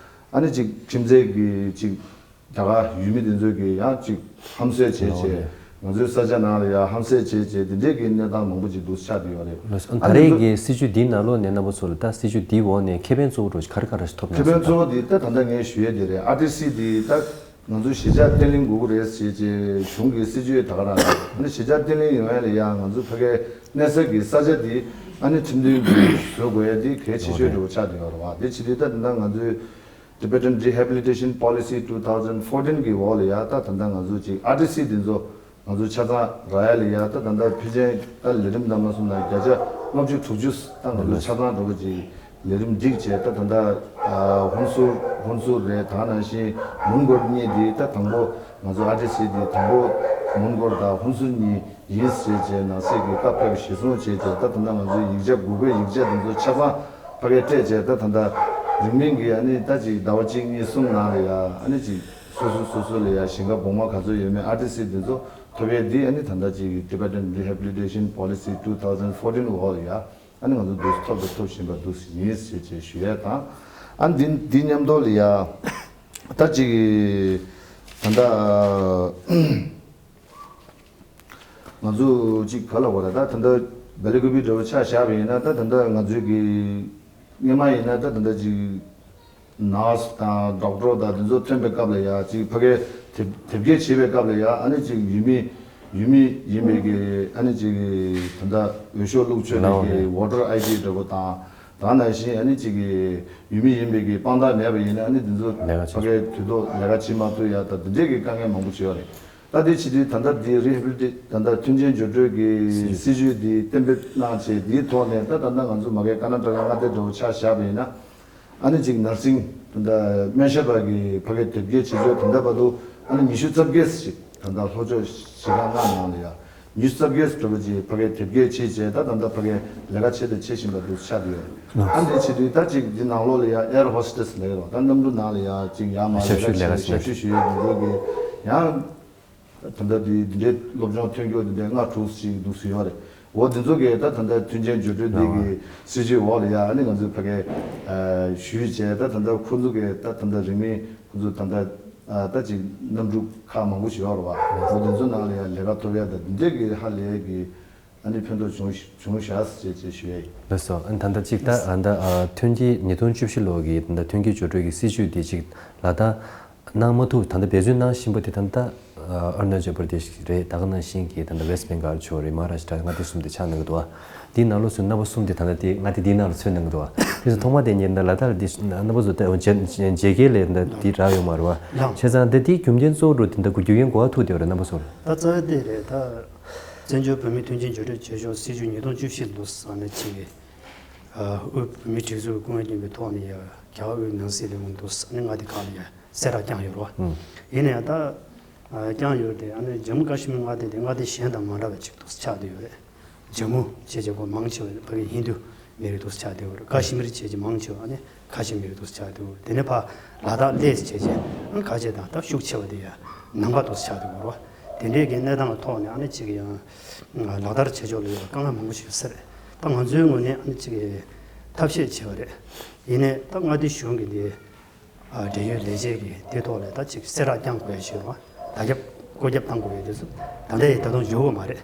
ཨ་ནི་ཅིག་ཁྱིམ་མཚེས་ཀྱི་ཅིག་རྒྱ་གར་ཡུལ་མི་དེ་ཚོས་ཀྱི་ཡང་ཅིག་ཧམ་བཟས་བྱས་བྱས་ང་ཚོའི་ས་ཆ་ནང་ལ་ཡང་ཧམ་བཟས་བྱས་བྱས་དེ་འདྲས་ཀྱི་གནས་སྟངས་མང་པོ་ཅིག་འདུག་ཆགས་བསྡད་ཡོད་རེད། ལགས་སོ། ཨ་ད་རེས་ཀྱི་སྲིད་ཇུས་འདིའི་ནང་ལོགས་ནས་རྣམ་པ་ཚོ་ལ་ད་སྲིད་ཇུས་འདིའི་འོག་ནས་ཁེ་ཕན་གཙོ་བོ་ག་རེ་ག་རེ་ཐོབ་ན། ཁེ་ཕན་གཙོ་བོ་འདི་ད་ད་ལྟ་ངས་ཞུ་ཡས་དེ་རེད། ཨར་ཊི་སི་འདི་ད་ང་ཚོ་གཞིས་ཆགས་བརྟན་ལྷིང་དགོས་ཀྱི་རེད་ཟེར་བྱས་གཞུང་གི་སྲིད་ཇུས་ད་ག་རང་རེད། ཨ་ནི་གཞིས་ཆགས་བརྟན་ལྷིང་ཡོང་ཡ་ལ་ཡང་ང་ཚོ་ཕ་གའི་གནས་ས་གི་ས་ཆ་འདི་ཨ་ནི་ཁྲིམས་མཐུན་གྱི་བཟོ་དགོས་ཡ་འདི་གལ་ཆེ་ཤོས་འདྲ་བོ་ཆགས་བསྡད་ཡོད་རེད་བ། དེ་བྱེད་དུས་ད་ད་ལྟ་ང་ཚོའི་Tibetan Rehabilitation Policy two thousand fourteen གི་འོག་ལ་ཡ་ད་ད་ལྟ་ང་ཚོ་ཅིག་ཨར་ཊི་སི་འདི་ཚོ་ང་ཚོ་ཆ་ཚང་རག་ཡ་ལ་ཡ་ད་ད་ལྟ་ཕལ་ཆེར་ད་ལས་རིམ་ནང་མ་སོང་ན་བརྒྱ་ཆ་ལྔ་བཅུ་དྲུག་ཅུ་ད་ང་ཚོ་ཆ་ཚང་འགྲོ་གི་ཅིག་ལས་རིམ་སྒྲིག་བྱས་ད་ད་ལྟ་ཧོན་སུར་ཧོན་སུར་རེད། ད་ནང་བཞིན་མོན་གོར་གཉིས་འདི་ད་དང་པོ་ང་ཚོ་ཨར་ཊི་སི་འདི་དང་པོ་མོན་གོར་དང་ཧོན་སུར་གཉིས་ཡིན་ཟེར་བྱས་ནང་གསེས་ཀྱི་བཀའ་ཕེབས་གཞིར་བཟུང་བྱས་བྱས་ད་ད་ལྟ་ང་ཚོའི་ཡིག་ཆ་དགོས་མཁོའི་ཡིག་ཆ་འདི་ཚོ་ཆ་ཚང་ཕ་གིར་སྤྲད་བྱས་ད་ད་ལྟ་རིང་མིན་གྱི་ཨ་ནི་ད་ཅིག་ཟླ་བ་གཅིག་གཉིས་གསུམ་ནང་ལ་ཡ་ཨ་ནི་ཅིག་སོ་སོ་སོ་སོ་ལ་ཡ་ཞིང་ཁ་སྦོང་མ་ག་ཚོད་ཡོད་མེད་ཨར་ཊི་སི་འདི་ཚོ་ཐོབ་ཡས་འདི་ཨ་ནི་ད་ལྟ་ཅིག་Tibetan Rehabilitation Policy two thousand fourteen འོག་ལ་ཡ་ཨ་ནི་ང་ཚོ་འདུག་ཐོབ་དང་ཐོབ་བཞིན་པ་འདུག་ཡིན་ཟེར་བྱས་ཞུ་ཡས་དང་། ཨ་ནི་འདི་འདི་མཉམ་དུ་ལ་ཡ་ད་ཅིག་ད་ལྟ་ང་ཚོ་ཅིག་ག་ལ་བ་ར་ད་ད་ལྟ་སྦེལ་ཀོབ་འདྲ་བོ་ཆ་བཞག་པ་ཡིན་ན་ད་ད་ལྟ་ང་ཚོའི་གི་སྔོན་མ་ཡིན་ན་ད་ད་ལྟ་ཅིག་ནར་སི་དང་ཌོག་ཊར་དང་དེ་ཚོ་ཐོན་པའི་སྐབས་ལ་ཡ་ཅིག་ཕ་གིར་དེབ་དེབ་སྐྱེལ་བྱེད་པའི་སྐབས་ལ་ཡ་ཨ་ནི་ཅིག་ཡུལ་མི་ཡུལ་མི་ཡིན་པའི་གི་ཨ་ནི་ཅིག་ད་ལྟ་འོས་ཤོག་བླུགས་ཆོག་ནི་གི་ཝོ་ཊར་ཨའི་ཌི་འདྲ་བོ་དང་ད་ནང་བཞིན་ཨ་ནི་ཅིག་གི་ཡུལ་མི་ཡིན་པའི་གི་དཔང་རྟགས་མེད་པ་ཡིན་ན་ཨ་ནི་དེ་ཚོ་ལས་ཀ་བྱེད་ཕ་གིར་དུས་ཐོག་ལས་ཀ་བྱེད་མ་ཐུབ་ཡ་ད་དེ་འདྲས་ཀྱི་དཀའ་ངལ་མང་པོ་ཅིག་ཡོད་རེད། ད་དེ་བྱེད་དུས་ད་ལྟ་འདི་རི་ཧེ་བྷི་ལི་ཊེ་ད་ལྟ་མཐུན་རྐྱེན་སྦྱོར་སྤྲོད་ཀྱི་སྲིད་ཇུས་འདི་གཏན་འབེབས་གནང་བྱས་འདིའི་ཐོག་ནས་ད་ད་ལྟ་ང་ཚོ་མ་གི་ཀར་ན་ཊ་ཀ་མངའ་སྡེ་འདྲ་བོ་ཆ་བཞག་པ་ཡིན་ན་ཨ་ནི་ཅིག་ནར་སིང་ད་ལྟ་སྨན་ཞབས་པ་གི་ཕ་གི་དེབ་སྐྱེལ་བྱེད་ཕྱོགས་ད་ལྟ་བར་དུ་ཨ་ནི་ཉི་ཤུ་རྩ་བརྒྱད་ཅིག་ད་ལྟ་ལྷོ་ཕྱོགས་གཞིས་ཁག་ལྔ་ནང་ལ་ཡ་ཉི་ཤུ་རྩ་བརྒྱད་འདྲ་བོ་ཅིག་ཕ་གི་དེབ་སྐྱེལ་བྱས་བྱས་ད་ད་ལྟ་ཕ་གི་ལས་ཀ་བྱེད་དང་བྱེད་བཞིན་པ་འདུག་ཆགས་ཡོད། ཨ་ནི་བྱེད་དུས་ད་ཅིག་འདི་ནང་ལོགས་ལ་ཡ་ཨེར་ཧོ་སི་ཊེ་སི་ལབ་ཡོད་རེད་བ། ད་གནམ་གྲུ་ནང་ལ་ཡ་ཅིག་ཡར་མར་ཞབས་ཞུ་ལས་ཀ་ཞབས་ཞུ་ཞུ་ཡོད་འདུག་གི་ཡང་། ད་ལྟ་དེ་འདི་འདྲའི་སློབ་སྦྱོང་ཐོན་རྒྱུ་འདི་འདྲའི་ལྔ་དྲུག་ཅིག་འདུག་སེ་ཡོད་རེད། འོ་དེ་ཚོ་གིས་ད་ད་ལྟ་མཐུན་རྐྱེན་སྦྱོར་སྤྲོད་འདི་གི་སྲིད་ཇུས་འོག་ལ་ཡ་ཨ་ནི་ང་ཚོས་ཕ་གི་ཞུས་བྱས་ད་ད་ལྟ་ཁོ་ཚོ་གིས་ད་ད་ལྟ་རིང་མིན་ཁོ་ཚོ་ད་ལྟ་ད་ཅིག་གནམ་གྲུ་ཁག་མང་པོ་ཞིག་ཡོད་རེད་བ། འོ་དེ་ཚོ་ནང་ལ་ཡ་ལས་ཀ་ཐོབ་ཡ་ད་འདི་འདྲའི་གི་ཧ་ལས་གི་ ཨ་ནི་ཕན་ཐོགས་བྱུང་བྱུང་བཞག་ཟེར་ཅེས་ཞུ་ཡས་ཡིན། ལགས་སོ། ཨ་ནི་ད་ལྟ་གཅིག་ད་ཨ་ད་ཨ་ཐོན་སྐྱེད་ཉིས་སྟོང་བཅུ་བཞི་ལོ་གི་ད་ལྟ་ཐོན་སྐྱེད་བཅོས་སྒྲིག་གི་སྲིད་ཇུས་དེ་གཅིག་ལག་བསྟར་གནང་མ་ཐུབ། ད་ལྟ་འབད་བརྩོན་གནང་བཞིན་པ་དེ་ད་ལྟ་ཨ་ཨ་རུ་ན་ཅལ་པར་དེ་ཤི་རེད། ད་ག་ནང་བཞིན་གྱི་ད་ལྟ་ཝེ་སི་ཊི་བེང་གལ་ཆོག་རེད། མ་ཧཱ་རཱ་ཤི་ཊ། མངའ་སྡེ་གསུམ་དེ་ཆགས་གནང་གི་འདུག་བ། དེའི་ནང་ལོགས་སུ་རྣམ་པ་གསུམ་དེ་ད་ལྟ་དེ་མངའ་སྡེ་དེའི་ནང་ལ་ཚུད་གནང་གི་འདུག་བ། དེ་ཚོ་ཐོག་མ་དེ་ཉིད་ད་ལག་བསྟར་དེ་རྣམ་པ་ཚོ་ད་ཇེ་ཇེ་རྒྱས་ལས་ད་དེ་རག་ཡོད་མ་རེད་བ། ལགས། བྱས་ཙང་ད་དེའི་རྒྱུ་རྐྱེན་གཙོ་བོ་དེ་ད་རྒྱུ་རྐྱེན་གོ་བ་ཐུག་བསྡད་ཡོད་རེད། རྣམ་པ་ཚོར། ད་རྩ་བའི་དེ་རེད། ད་བཙན་བྱོལ་བོད་མིའི་མཐུན་རྐྱེན་བརྗོད་སྒྲིག་བྱེད་ཕྱོགས་སྲིད་ཇུས་ཉིས་སྟོང་བཅུ་བཞི་ལོ་ཟེར་ནས་ཅིག་ཨ་དབུས་བོད་མིའི་སྒྲིག་འཛུགས་སྐུ་ངལ་བསྐྱོན་པའི་ཐོག་ནས་ཡ་རྒྱ་གར་དབུས་ནང་སྲིད་ལས་ཁུངས་འདུག་ཟེར་ནས་མངའ་སྡེ་ཁག་ལ་ཡ་གསལ་བསྒྲགས་བསྐྱངས་ཡོད་རེད་བ། ཨུ། ཡིན་ནའི་ད་ཨ་བསྐྱངས་ཡོད་དེ། ཨ་ནི་ཇམ་མུ་ཀ་ཤི་མིར་མངའ་སྡེ་དེ་མངའ་སྡེ་གཞན་དང་མ་འདྲ་བ་ཅིག་འདུག་ཆགས་བསྡད་ཡོད་རེད། ཇམ་མུ་བྱས་བྱས་ཁོ་མང་ཆེ་བ་ཕ་གི་ཧིན་རྡུ་མི་རིགས་འདུག་ཆགས་བསྡད་ཡོད་རེད། ཀ་ཤི་མིར་བྱས་བྱས་མང་ཆེ་བ་ཨ་ནི་ཁ་ཆེ་མི་རིགས་འདུག་ཆགས་བསྡད་ཡོད་རེད། དེ་ནས་ཕར་ལ་དྭགས་སླེབས་བྱས་བྱས་ཨ་ནི་ཁ་ཆེ་དང་ད་ཤུགས་ཆེ་བ་དེ་ཡ་ནང་པ་འདུག་ཆགས་བསྡད་ཡོད་རེད་བ། དེ་འདྲའི་གི་གནས་སྟངས་ཐོག་ནས་ཨ་ནི་གཅིག་ཡང་ལག་བསྟར་བྱེད་ཕྱོགས་ལ་ཡང་དཀའ་ངལ་མང་པོ་ཞིག་ཡོད་ས་རེད། ད་ང་ཚོའི་ངོས་ནས་ཨ་ནི་གཅིག་ཐབས་ཤེས་བྱས་པ་རེད། ཡིན་ནའི་ད་མངའ་སྡེ་གཞུང་གི་འདི་ཨ་འབྲེལ་ཡོད་ལས་བྱེད་ཀྱིས་དེ་ཐོག་ལ་ད་ཅིག་གསལ་བསྒྲགས་བསྐྱང་དགོས་ཡ་ཞིག་ཡོད་རེད། བརྡ་ཁྱབ་བཀོད་ཁྱབ་བཏང་དགོས་ཡ་དེ་ཚོ་ད་ལྟ་ཡི་ད་དུང་ཡོད་པ་མ་རེད།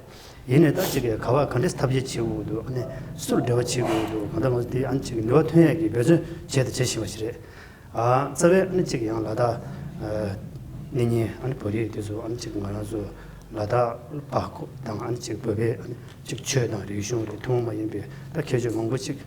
ཡིན་ནའི་ད་ཅིག་གིས་ག་བ་ག་འདྲས་ཐབས་ཤེས་བྱེད་དགོས་འདུག་ཨ་ནི་སུར་འབྲེལ་བ་བྱེད་དགོས་འདུག་གང་ལྟར་ང་ཚོ་དེ་ཨ་ནི་ཅིག་ནུས་པ་ཐོན་ཡ་གི་འབད་བརྩོན་བྱས་དང་བྱེད་བཞིན་པ་ཞིག་རེད། ཨ་རྩ་བའི་ཨ་ནི་ཅིག་ཡང་ལ་དྭགས་ཨ་གནས་རྙིང་ཨ་ནི་བོད་རིགས་དེ་ཚོ་ཨ་ནི་ཅིག་ང་རང་ཚོ་ལ་དྭགས་པ་ཁོ་དང་ཨ་ནི་ཅིག་བོད་པའི་ཨ་ནི་ཅིག་ཆོས་དང་རིག་གཞུང་རེད། ཐུན་མོང་མ་ཡིན་པའི་ད་ཁྱད་ཆོས་མང་པོ་ཅིག་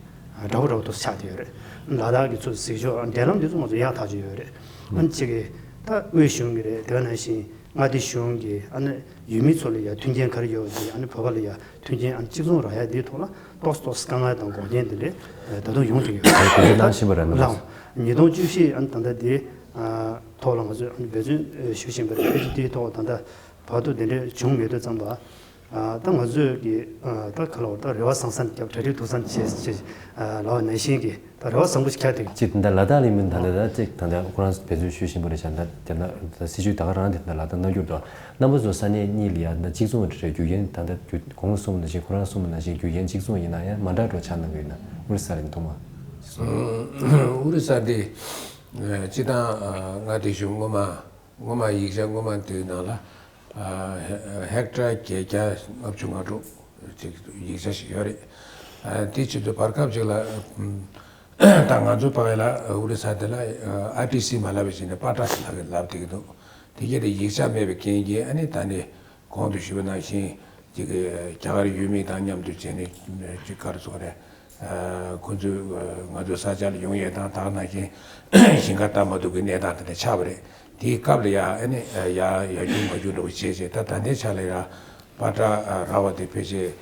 འདྲ་བོ་འདྲ་བོ་འདུག་ཆགས་བསྡད་ཡོད་རེད། ལ་དྭགས་ཀྱི་ཚོ་གཟིགས་ཕྱོགས་འབྲེལ་ལམ་དེ་ཚོ་ང་ཚོ་ཡག་ཐག་ཆོད་ཡོད་རེད། ཨ་ནི་གཅིག་གིས་ད་དབུས་གཞུང་གི་རེད། དེ་ག་ནང་བཞིན་མངའ་སྡེ་གཞུང་གི་ཨ་ནི་ཡུལ་མི་ཚོ་ལ་ཡ་མཐུན་རྐྱེན་ག་རེ་ཡོད་ཅེས་ཨ་ནི་བོད་པ་ལ་ཡ་མཐུན་རྐྱེན་ཨ་ནི་གཅིག་མཚུངས་རག་ཡ་དེའི་ཐོག་ལ་ཏོག་ཙམ་ཏོག་ཙམ་དཀའ་ངལ་དང་འགོག་རྐྱེན་དེ་འདྲས་ད་དུང་ཡོང་བསྡད་ཡོད་རེད། ད་གནང་བཞིན་པ་རེད། ལགས། ཉིས་སྟོང་བཅུ་བཞི་ཨ་ནི་ད་ལྟ་དེ་ཐོག་ལ་ང་ཚོས་ཨ་ནི་འབད་བརྩོན་ཞུ་བཞིན་པ་རེད། དེའི་ཐོག་ད་ལྟ་བར་དུ་དེ་འདྲས་བྱུང་མེད་དུས་ཙམ་པ། ཨ་ད་ང་ཚོས་ཀྱི་ཨ་ད་ག་ལ་བར་ད་རེ་བ་བཟང་ས་ནས་རྒྱབ། གྲ་སྒྲིག་སྡུག་ས་ནས་བྱེད་ཅེས་ཨ་ལབ་པ་ནང་བཞིན་གྱི་ད་རེ་བ་བཟང་པོ་ཞིག་ཁྱེར་ཏེ། ཅིག་ད་ལྟ་ལ་དྭགས་ལ་ཡིན་མིན་ད་ལྟ་ད་ཅིག་ད་ལྟ་ཁོ་རང་འབད་བརྩོན་ཞུ་བཞིན་པ་རེད་ཤག་ད་དེ་ན་ད་སྲིད་ཇུས་ད་ག་རང་དེ་ད་ལག་བསྟར་གནང་རྒྱུ་འདུག་རྣམ་པ་ཚོ་ས་གནས་གཉིས་ལ་ཡ་ད་གཅིག་མཚུངས་རེད། རྒྱུ་རྐྱེན་ད་ལྟ་རྒྱུ་གོང་ལ་གསུངས་པ་ནང་བཞིན་ཁོ་རང་གསུངས་པ་ནང་བཞིན་རྒྱུ་རྐྱེན་གཅིག་མཚུངས་ཡིན་ན་ཡང་མ་འདྲ་འགྲོ་ཆགས་གནང་གི་ཡོད་ན། ཨོ་རི་ས་ལ་ཡིན་ཐོག་མ་ཨོ་རི་ས་དེ་སྤྱི་བཏང་མངའ་སྡེ་གཞུང་སྔོན་མ་སྔོན་མ་ཡིག་ཆ་སྔོན་མ་དེའི་ནང་ལ། ཨ་ཧེ་ཧེག་ཊར་བརྒྱད་བརྒྱ་ལྔ་བཅུ་ང་དྲུག་ཅིག་ཡིག་ཆ་ཞིག་ཡོད་རེད། ཨ་དེ་བྱེད་དུས་བར་སྐབས་ཅིག་ལ་ཨམ་ད་ང་ཚོ་ཕ་གི་ལ་ཨོ་རི་ས་དེ་ལ་ཨ་ཨར་ཊི་སི་མ་ལབ་པའི་ཕྱིར་ནས་པ་ཏྲ་ཟེར་ལབ་ལབ་བསྡད་ཀྱི་འདུག་དེ་གྱད་དེ་ཡིག་ཆ་མེད་པའི་རྐྱེན་གྱིས་ཨ་ནི་ད་ནི་གོང་དུ་ཞུས་པ་ནང་བཞིན་ཅིག་རྒྱ་གར་ཡུལ་མི་དང་མཉམ་དུ་བྱས་ནས་ཅིག་ག་རེ་ཟེར་དགོས་རེད། ཁོ་ཚོས་ང་ཚོའི་ས་ཆ་ལ་ཡོང་ཡས་དང་ད་ག་ནང་བཞིན་ཞིང་ཁ་བཏབ་མ་ཐུབ་ཀྱི་གནས་སྟངས་དེ་འདྲ་ཆགས་པ་རེད། དེའི་སྐབས་ལ་ཡ་ཨ་ནི་ཡ་ཡ་རྒྱུག་མ་རྒྱུག་འདྲ་བོ་བྱས་བྱས་ད་ད་ལྟའི་ཆ་ལ་ཡ་པ་ཏྲ་རག་པ་དེ་ཕལ་ཆེར་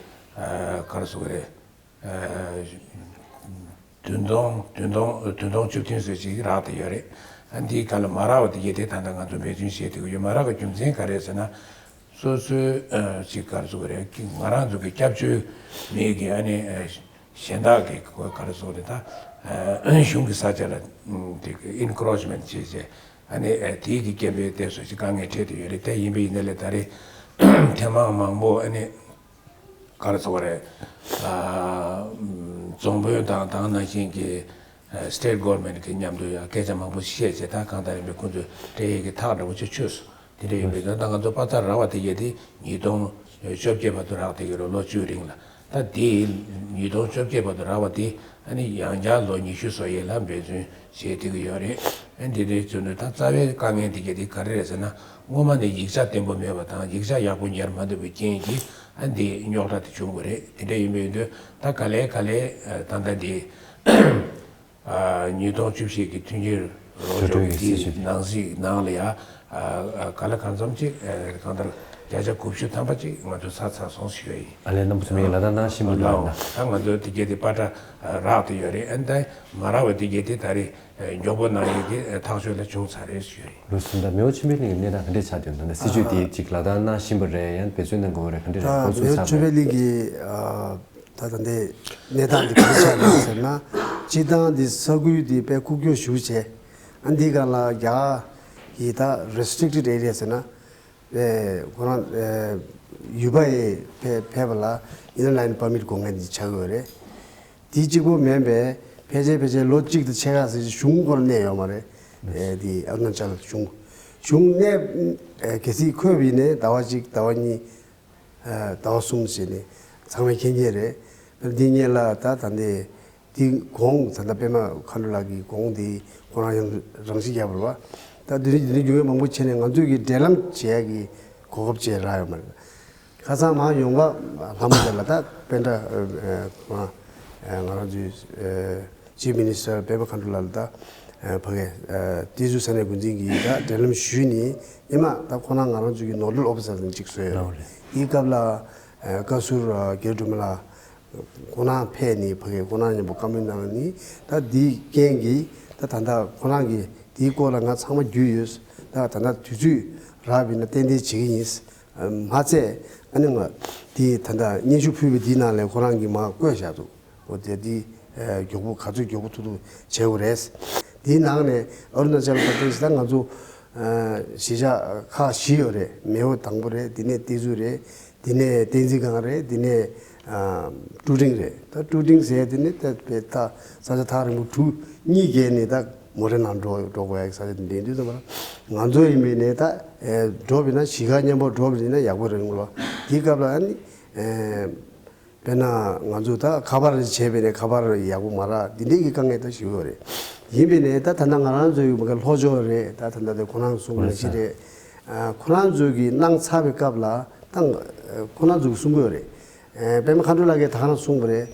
ག་རེ་ཟེར་དགོས་རེད། བདུན་སྟོང་བདུན་སྟོང་བདུན་སྟོང་བཅུ་བདུན་ཙམ་ཅིག་རག་བསྡད་ཡོད་རེད། ཨ་འདིའི་སྒང་ལ་མ་རག་པ་དེ་གྱད་དེ་ད་ལྟ་ང་ཚོ་འབད་བརྩོན་བྱས་བསྡད་ཀྱི་ཡོད། མ་རག་པའི་རྒྱུ་མཚན་ག་རེ་ཟེར་ན། སོ་སོའི་ཨ་ཅིག་ག་རེ་ཟེར་དགོས་རེད། ང་རང་ཚོ་གི་སྐྱབས་བཅོལ་མི་གི་ཨ་ནི་ཨ་གཞན་དག་གི་ག་རེ་ཟེར་དགོས་རེད། ད་ཨ་གཞུང་གི་ས་ཆ་ལ་ཨ་དེ་ཨིན་ཀྲོ་ཆི་མེན་ཊི་བྱས་བྱས་ཨ་ནི་ཨ་དེའི་གི་རྐྱེན་པས་དེ་ཚོ་ཅིག་དཀའ་ངལ་འཕྲད་བསྡད་ཡོད་རེད། དེ་ཡིན་པས་ཡིན་ནའི་ལས་ད་རེས་ཐེངས་མང་མང་པོ་ཨ་ནི་ག་རེ་ཟེར་དགོས་རེད། ཨ་རྫོང་དཔོན་དང་དེ་ནང་བཞིན་གྱི་ཨ་སི་ཊེཊ་གོ་ཝར་མེན་ཊི་གི་མཉམ་དུ་ཡང་སྐད་ཆ་མང་པོ་བཤད་བྱས། ད་གང་ལྟར་ཡིན་པའི་ཁོང་ཚོས་སྤྲད་ཡས་ཀྱི་ཐག་འདྲ་བོ་ཅིག་ཆོད་སོང་། དེ་འདྲ་ཡིན་པས་ད་ལྟ་ང་ཚོ་པ་ཏྲ་རག་པ་དེ་གྱད་དེ་ཉིས་སྟོང་བཅོ་བརྒྱད་བར་དུ་རག་བསྡད་ཀྱི་རེད། ལོ་བཅུའི་རིང་ལ། ད་དེ་ཉིས་སྟོང་བཅོ་བརྒྱད་བར་དུ་རག་པ་དེ་ཨ་ནི་ཡང་བསྐྱར་ལོ་ཉི་ཤུ་བཟོ་ཡས་ལ་འབད་བརྩོན་བྱས་བསྡད་ཀྱི་ཡོད་རེད། ཨ་འདི་འདྲའི་བརྗོད་ན་ད་རྩ་བའི་དཀའ་ངལ་འདི་གྱད་དེ་ག་རེ་རེད་ཟེར་ན། སྔོན་མ་ནས་ཡིག་ཆ་བརྟན་པོ་མེད་པ་དང་ཡིག་ཆ་ཡག་པོ་ཉར་མ་ཐུབ་པའི་རྐྱེན་གྱིས་ཨ་འདི་རྙོག་དྲ་དེ་བྱུང་དགོས་རེད། དེ་འདྲ་ཡིན་པའི་དུས་ད་ག་ལེ་ག་ལེ་ད་ལྟ་འདི་ཨ་ཉིས་སྟོང་བཅུ་བཞི་གི་མཐུན་འགྱུར་རོགས་སྐྱོར་གྱི་སྲིད་ཇུས་ནང་གསེས་ནང་ལ་ཡ་ཨ་ག་ལ་གང་འཚམ་ཅིག་ཨ་གང་ལྟར་བརྒྱ་ཆ་དགུ་བཅུ་ཐམ་པ་ཅིག་ང་ཚོ་ཚར་ཚར་སོང་ཞུ་ཡ་ཡིན། ཨ་ལས་རྣམ་པ་ཚོ་མིག་ལ་དྭགས་ནང་བཞིན་པ་ལ་ལ་ད་ང་ཚོ་དེ་གྱད་དེ་པ་ཏྲ་རག་བསྡད་ཡོད་རེད། ཨ་ནི་ད་མ་རག་པ་དེ་གྱད་དེ་ད་རེས་མགྱོགས་པོ་གནང་ཡས་ཀྱི་ཐག་གཅོད་ལ་བྱུང་ཚར་རེད་ཞུ་ཡ་ཡིན། ལགས་སོ། ད་མེའོ་ཆོས་འཕེལ་གླིང་གི་གནས་སྟངས་ག་འདྲས་ཆགས་བསྡད་ཡོད་ན། ད་སྲིད་ཇུས་དེ་ཅིག་ལག་བསྟར་གནང་བཞིན་པ་རེད། ཡང་འབད་བརྩོན་གནང་དགོས་པ་རེད། ག་འདྲས་རེད། ད་འགོ་ཚུགས་མེའོ་ཚར་ཆོས་འཕེལ་བ་གླིང་གི་ཨ་ད་ད་ལྟའི་གནས་སྟངས་འདི་ག་འདྲས་ཆགས་ཡོད་ཟེར་ན། སྤྱིར་བཏང་འདི་ས་ཁུལ་འདི་དཔེ་ཁུག་ཀྱོག་ཞེ་པོ་བྱས། ཨ་འདི་སྒང་ལ་རྒྱ་གར་གྱི་ད་རེ་སི་ཊི་རིག་ཊེཌ་ཨེ་རི་ཡ་ཟེར་ན། ཨེ་ཁོ་རང་ཨེ་ཡུལ་པ་ཡིས་ཕེ་ཕེབས་པ་ལ་ཨིན་ནར་ལའིན་པར་མིཊ་དགོས་མཁན་འདི་ཆགས་ཀྱི་ཡོད་རེད། དེ་གཅིག་པོ་མིན་པའི་ཕལ་ཆེར་ཕལ་ཆེར་ལོ་གཅིག་དང་ཕྱེད་ཀ་ཟེར་གྱི་གཞུང་ཁོ་རང་གནས་ཡོད་མ་རེད། ཨེ་དེ་ཨ་རུ་ན་ཅལ་གཞུང་གཞུང་གནས་ཨེ་གལ་སྲིད་འཁོད་པ་ཡིན་ནའི་ཟླ་བ་གཅིག་ཟླ་བ་གཉིས་ཨེ་ཟླ་བ་གསུམ་བྱས་ནས་ ཚང་མས་མཁྱེན་མཁྱེན་རེད། འདི་སྔོན་ལ་ད་ད་འདི་འདི་གོང་ད་ལྟ་པད་མ་མཁའ་འགྲོ་ལགས་ཀྱི་གོང་འདི་ཁོ་རང་ཡང་རང་ཤི་བརྒྱབ་པ་རེད་བ། ད་འདི་འདི་འདི་རྒྱུ་མང་པོ་བྱས་ནས་ང་ཚོས་ཀྱི་འབྲེལ་ལམ་བྱེད་ཡ་གི་གོ་སྐབས་བཅས་རག་ཡོད་མ་རེད། ཁ་སང་མར་ཡོང་བ་ལྷ་མོ་དེ་ལ་ད་པཎ་ཌ་ཨ་ཨ་ང་རང་ཚོའི་ཨ་Chief Minister པད་མ་མཁའ་འགྲོ་ལགས་ལ་ད་ཨ་ཕ་གི་ཨ་ཏི་ཛུ་ས་གནས་འགོ་འཛིན་གྱིས་ད་འབྲེལ་ལམ་ཞུས་ནས་ཉི་མ་ད་ཁོ་རང་ང་རང་ཚོ་གི་Nodal Officer ནས་གཅིག་བཟོས་ཡོད་རེད། དེའི་སྐབས་ལ་ཨ་བཀའ་ཟུར་ཨ་རྒྱལ་སྒྲོལ་མ་ལགས་ཁོ་རང་ཕེབས་ནས་ཕ་གི་ཁོ་རང་མཉམ་པོ་བཀའ་མོལ་གནང་ནས་ད་འདིའི་རྐྱེན་གྱིས་ད་ད་ལྟ་ཁོ་རང་གིས་དེའི་སྐོར་ལ་ང་ཚང་མ་རྒྱུས་ཡོད། ད་ད་ལྟ་དུས་ཚོད་རག་པ་ཡིན་ན་ཏན་ཏན་བྱེད་ཀྱི་ཡིན། མ་ཚད་ཨ་ནི་ང་དེ་ད་ལྟ་སྙན་ཞུ་ཕུལ་བའི་དེའི་ནང་ལ་ཁོ་རང་གིས་མར་བཀོད་བཞག་འདུག་འོ་དེ་དེ་མགྱོགས་པོ་ག་ཚོད་མགྱོགས་པོ་ཐུབ་ཐུབ་བྱེད་དགོས་རེད། དེའི་ནང་ནས་ཨ་རུ་ན་ཅལ་པར་དེ་ཞིག་ད་ང་ཚོ་གཞིས་ཆགས་ཁག་བཞི་ཡོད་རེད། མེའོ་དང་པོ་རེད། དེ་ནས་ཏེ་ཛུ་རེད། དེ་ནས་བསྟན་འཛིན་སྒང་རེད། དེ་ནས་ཀྲུ་ཀྲིང་རེད། ད་ཀྲུ་ཀྲིང་ཟེར་དེ་ནས་ད་བས་ད་ས་ཆ་ཐག་རིང་པོ་གྲུ་གཉིས་བརྒལ་ནས་ད་མོ་ཊའི་ནང་འགྲོ་འགྲོ་དགོས་ཡག་ས་ཆ་དེ་འདྲ་ཡིན་དུས་ཙམ་པ་ང་ཚོ་ཡིན་པའི་ནས་ད་འགྲོ་བས་ན་གཞིས་ཀ་མཉམ་པོ་འགྲོ་བས་ན་ཡག་པོ་རེད་ལ། དེའི་སྐབས་ལ་ཨ་ནི་དཔེར་ན་ང་ཚོ་ད་ཁ་པར་བྱས་པས་ནས་ཁ་པར་ཡག་པོ་མ་རག་འདི་འདྲའི་གི་དཀའ་ངལ་ད་ཞིག་ཡོད་རེད། ཡིན་པས་ནས་ད་ད་ལྟ་ང་རང་ཚོའི་མ་གི་ལྷོ་ཕྱོགས་རེད། ད་ད་ལྟ་དེ་ཁོ་རང་གསུང་གི་ཞིག་རེད། ཁོ་རང་ཚོས་ཀྱི་གནང་ཚར་བའི་སྐབས་ལ་ད་ཁོ་རང་ཚོས་ཀྱི་གསུང་གི་ཡོད་རེད། ཨ་པད་མ་མཁའ་འགྲོ་ལགས་ཀྱིས་ད་ག་རང་གསུངས་པ་རེད།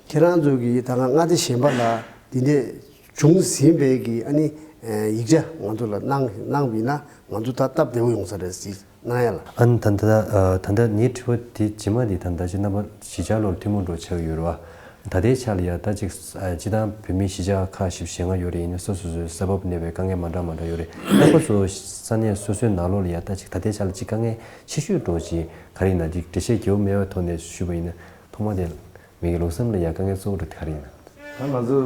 ཁྱེད་རང་ཚོ་གིས་ད་ག་མངའ་སྡེ་གཞན་པ་ལ་འདི་འདྲས་བྱུང་ཟིན་པའི་གི་ཨ་ནི་ཡིག་ཆ་ང་ཚོ་ལ་གནང་གནང་བ་ཡིན་ན་ང་ཚོ་ད་སྟབས་བདེ་པོ་ཡོང་ས་རེད་ཟེར་གནང་ཡ་ལ། ཨ་ནི་ད་ལྟ་ད་ལྟ་ངའི་དྲི་བ་དེ་རྗེས་མ་དེ་ད་ལྟ་ཅིག་རྣམ་པ་གཞིས་ཆགས་ལོར་ཐུན་མོང་འགྲོ་ཆགས་ཡོད་རེད་བ། ད་ལྟའི་ཆ་ལ་ཡ་ད་ཅིག་སྤྱི་བཏང་བོད་མིའི་གཞིས་ཆགས་ཁག་བཞི་བཅུ་ཞེ་ལྔ་ཡོད་རེད། ཡིན་ན་སོ་སོ་སོའི་ས་བབ་གནས་པའི་དཀའ་ངལ་མ་འདྲ་མ་འདྲ་ཡོད་རེད། རྣམ་པ་ཚོ་ས་གནས་སོ་སོའི་ནང་ལོགས་ལ་ཡ་ད་ཅིག་ད་ལྟའི་ཆ་ལ་ཅིག་དཀའ་ངལ་ཆེ་ཤོས་འགྲོ་ཅིག་ག་རེ་ཡིན་ན་ཅིག་འགྲེལ་བཤད་རྒྱས་པོ་མེད་པའི་ཐོག་ནས་ཞུས་པ་ཡིན་ན་ཐོག་མ་དེ་ངེད་ཀྱི་ལུགས་བསམ་ལ་ཡ་དཀའ་ངལ་གཙོ་བོ་འདྲ་དེ་ག་རེ་ཡིན་ན། ད་ང་ཚོ་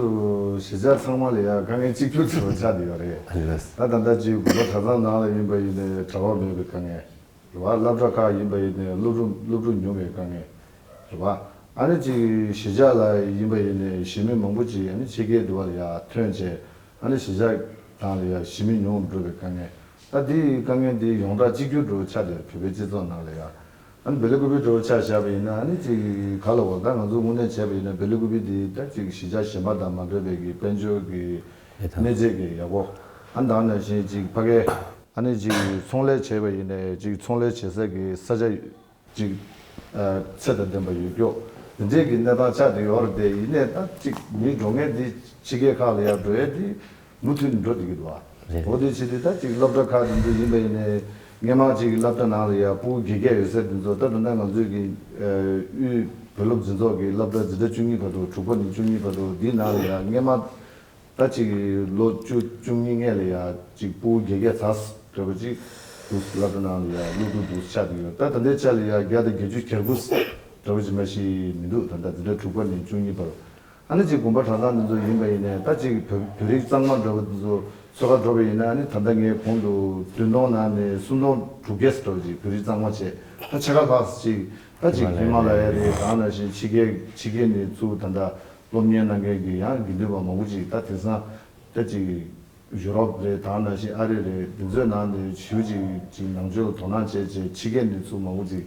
གཞིས་ཆགས་ཚང་མ་ལ་ཡ་དཀའ་ངལ་གཅིག་གྱུར་འདྲ་བོ་ཆགས་བསྡད་ཡོད་རེད། ཨ་ལགས། ད་ད་ལྟ་ཅིག་དགོན་པ་གྲྭ་ཚང་ནང་ལ་ཡིན་པ་ཡིན་ནའི་གྲྭ་པ་མེད་པའི་དཀའ་ངལ་རེད་བ། སློབ་གྲྭ་ཁག་ཡིན་པ་ཡིན་ནའི་སློབ་ཕྲུག་སློབ་ཕྲུག་ཉུང་བའི་དཀའ་ངལ་རེད་བ། ཨ་ནི་ཅིག་གཞིས་ཆགས་ལ་ཡིན་པ་ཡིན་ནའི་གཞིས་མི་མང་པོ་ཅིག་ཨ་ནི་ཕྱི་རྒྱལ་དུ་བ་ལ་ཡ་ཐོན་བྱས་ཨ་ནི་གཞིས་ཆགས་ནང་ལ་ཡ་གཞིས་མི་ཉུང་འགྲོ་བའི་དཀའ་ངལ། ད་འདི་དཀའ་ངལ་འདི་ཡོངས་གྲགས་གཅིག་གྱུར་འདྲ་བོ་ཆགས་བསྡད་བོད་པའི་སྤྱི་ཚོགས་ནང་ལ་ཡ། ཨ་ནི་སྦེལ་ཀོབ་འདྲ་བོ་ཆ་བཞག་པ་ཡིན་ན་ཨ་ནི་ཅིག་ག་ལ་འོ་ད་ང་ཚོ་དངོས་གནས་བྱས་པ་ཡིན་ན་སྦེལ་ཀོབ་འདི་ད་ཅིག་གཞིས་ཆགས་གཞན་པ་དང་མ་འདྲ་བའི་གི་དཔལ་འབྱོར་གྱི་གནས་བཅས་ཀྱི་ཡག་པོ། ཨ་ནི་ད་ནང་བཞིན་ཅིག་ཕ་གའི་ཨ་ནི་ཅིག་ཚོང་ལས་བྱས་པ་ཡིན་ནའི་ཅིག་ཚོང་ལས་བྱེད་ས་གི་ས་ཆ་ཅིག་ཚད་དང་ལྡན་པ་ཡོད་སྐྱོ། འདི་འདྲས་ཀྱི་གནས་སྟངས་ཆགས་བསྡད་ཡོད་རེད་དེ། ཡིན་ནའི་ད་ཅིག་མི་འགྲོ་མཁན་འདི་ཕྱི་རྒྱལ་ཁག་ལ་ཡར་འགྲོ་ཡས་འདི་མུ་མཐུད་ནས་འགྲོ་བསྡད་ཀྱི་འདུག་བ། རེད། འོ་དེ་བྱས་ཏེ་ད་ཅིག་སློབ་གྲྭ་ཁག་འདི་ཚོ་ཡིན་པ་ཡིན་ནའི་སྔས་མ་ཅིག་སློབ་གྲྭ་ནང་ལ་ཡར་ཕྲུ་གུ་དགེ་རྒན་ཡོད་ས་འདི་ཚོ་ད་ད་ལྟ་ང་ཚོའི་གི་དབུས་བོད་སློབ་འཛིན་ཚོགས་ཀྱི་སློབ་གྲྭ་འཛིན་གྲྭ་བཅུ་གཉིས་བར་དུ་དྲུག་པ་ནས་བཅུ་གཉིས་བར་དུ་འདི་ནང་ལ་ཡར་སྔས་མ། ད་ཅིག་ལོ་བཅུ་བཅུ་གཉིས་སྔས་ལ་ཡ་ཅིག་ཕྲུ་གུ་དགེ་རྒན་ཚ་འདྲ་པོ་ཅིག་འདུག་སློབ་གྲྭ་ནང་ལ་ཡ་སློབ་ཕྲུག་འདུག་ཆགས་ཀྱི་ཡོད། ད་ད་ལྟའི་ཆ་ལ་ཡ་བརྒྱ་དང་བརྒྱད་ཅུ་གྱ་དགུ་འདྲ་པོ་ཅིག་མ་ཞིག་མི་འདུག་ད་ལྟ་འཛིན་གྲྭ་དྲུག་པ་ནས་བཅུ་གཉིས་བར། ཨ་ནི་ཅིག་དགོན་པ་གྲྭ་ཚང་འདི་ཚོ་ཡིན་པ་ཡིན་ནའི་ད་ཅིག་བོད་བོད་རིགས་གཙང་མ་འདྲ་པོ་འདི་ཚོ་ཚོད་ཁ་འགྲོ་བ་ཡིན་ན་ཨ་ནི་ད་ལྟ་ངའི་གོང་དུ་བདུན་སྟོང་ནང་ནས་སུམ་སྟོང་དྲུག་བརྒྱ་འདྲ་པོ་ཅིག་བོད་རིགས་གཙང་མ་བྱས། ད་ཕྱེད་ཀ་ལྷག་ཅིག་ད་ཅིག་ཧི་མ་ལ་ཡ་རེད། ད་ནང་བཞིན་ཕྱི་རྒྱལ་ཕྱི་རྒྱལ་ནས་ཚུར་ད་ལྟ་སློབ་གཉེར་གནང་མཁན་གྱི་ཡང་དགེ་འདུན་པ་མང་པོ་ཅིག་ད་དེང་སང་ད་ཅིག་ཡུ་རོབ་རེད། ད་ནང་བཞིན་ཨ་རི་རེད། འདི་ཚོའི་ནང་ནས་ཞེ་པོ་ཅིག་ཅིག་ནང་ཆོས་ལ་དོ་སྣང་བྱས་བྱས་ཕྱི་རྒྱལ་ནས་ཚུར་མང་པོ་ཅིག་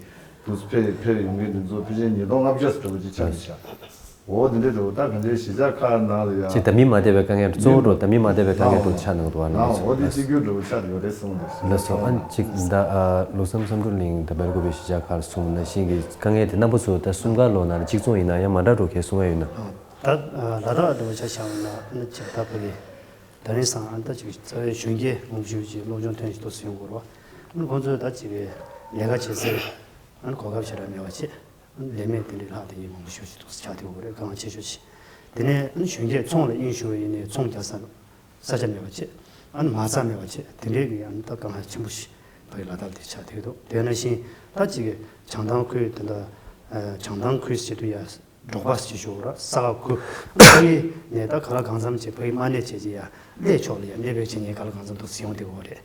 འདུག་ཕེབས་ཕེབས་ཡོང་མཁན་འདི་ཚོ་ཕལ་ཆེར་ཉིས་སྟོང་ལྔ་བརྒྱ་འདྲ་པོ་ཅིག་ཆགས་ཀྱི་ཤག་འོ་འདི་འདྲའི་འདྲ་པོ་ད་གང་ཅིའི་གཞིས་ཆགས་ཁག་ནང་ལ་ཡ། ཅིག་ད་མི་མ་བསྡད་པའི་དཀའ་ངལ་གཙོ་བོ་འགྲོ་ད་མི་མ་བསྡད་པའི་དཀའ་ངལ་འགྲོ་ཆགས་གནང་འདུག་ཨ་ནང་ཨ་འོ་འདི་གཅིག་གྱུར་འདྲ་པོ་ཆགས་ཡོད་རེད་གསུངས་འདུག་ལགས་སོ། ཨ་ཅིག་ད་ཨ་ལུགས་བསམ་བསམ་གྲུབ་གླིང་དང་སྦེལ་ཀོབ་པའི་གཞིས་ཆགས་ཁག་ལ་གསུངས་ན་ཤིང་གི་དཀའ་ངལ་དེ་རྣམ་པ་ཚོ་ད་གསུམ་ཀ་ལོ་ན་གཅིག་མཚུངས་ཡིན་ན་ཡང་མ་འདྲ་འགྲོ་གལ་གསུང་ཡ་ཡོད་ན། ད་ལ་དྭགས་འདྲ་པོ་ཆ་བཞག་ན་ཨ་ནི་ཅིག་ད་ཕ་གི་ད་རིང་སང་ཨ་ད་ཅིག་རྩ་བའི་གཞོན་སྐྱེས་མང་པོ་ཞིག་ཅིག་སློབ་སྦྱོང་ཐོན་ཞིག་ཏུ་སུ་ཡོང་དགོས་རེད་བ། ཨ་ནི་ཁོང་ཚོས་ད་ཅིག་ལས་ཀ་བྱེད་སའི་ཨ་ནི་གོ་སྐབས་ཞེ་དྲག་མེད་པ་བྱས། ལས་མེད་དེ་འདྲའི་ལྷག་དེ་ཉིད་མང་པོ་ཞིག་ཅིག་ཏུ་ཆགས་ཐུབ་དགོས་རེད། དཀའ་ངལ་ཆེ་ཤོས་ཅིག་དེ་ནས་ཨ་ནི་གཞོན་སྐྱེས་ཚོང་ལ་དབྱིངས་ཞུགས་པ་ཡིན་ནའི་ཚོང་རྒྱག་ས་ས་ཆ་མེད་པ་བྱས། ཨ་ནི་མ་རྩ་མེད་པ་བྱས། དེ་འདྲའི་གི་ཨ་ནི་ད་དཀའ་ངལ་ཆེན་པོ་ཞིག་ཕ་གི་ལ་དྭགས་དེ་ཆགས་བསྡད་འདུག་དེ་ནང་བཞིན་ད་ཅིག་གི་བྱང་ཐང་ཁུལ་དེ་འདྲ་བྱང་ཐང་ཁུལ་ཟེར་དུས་ཡ་འབྲོག་པ་ཞིག་ཞུ་ར་ས་ག་ཁུལ་ཕ་གི་ནས་ད་ག་ལ་གང་འཚམ་ཅིག་ཕ་གི་མ་གནས་བྱས་ཀྱི་ཡ་གནས་ཕྱོགས་ལ་ཡ་གནས་སྤོས་བྱེད་མཁན་ག་ལ་གང་འཚམ་འདུག་ཡོང་བསྡད་ཡོད་རེད།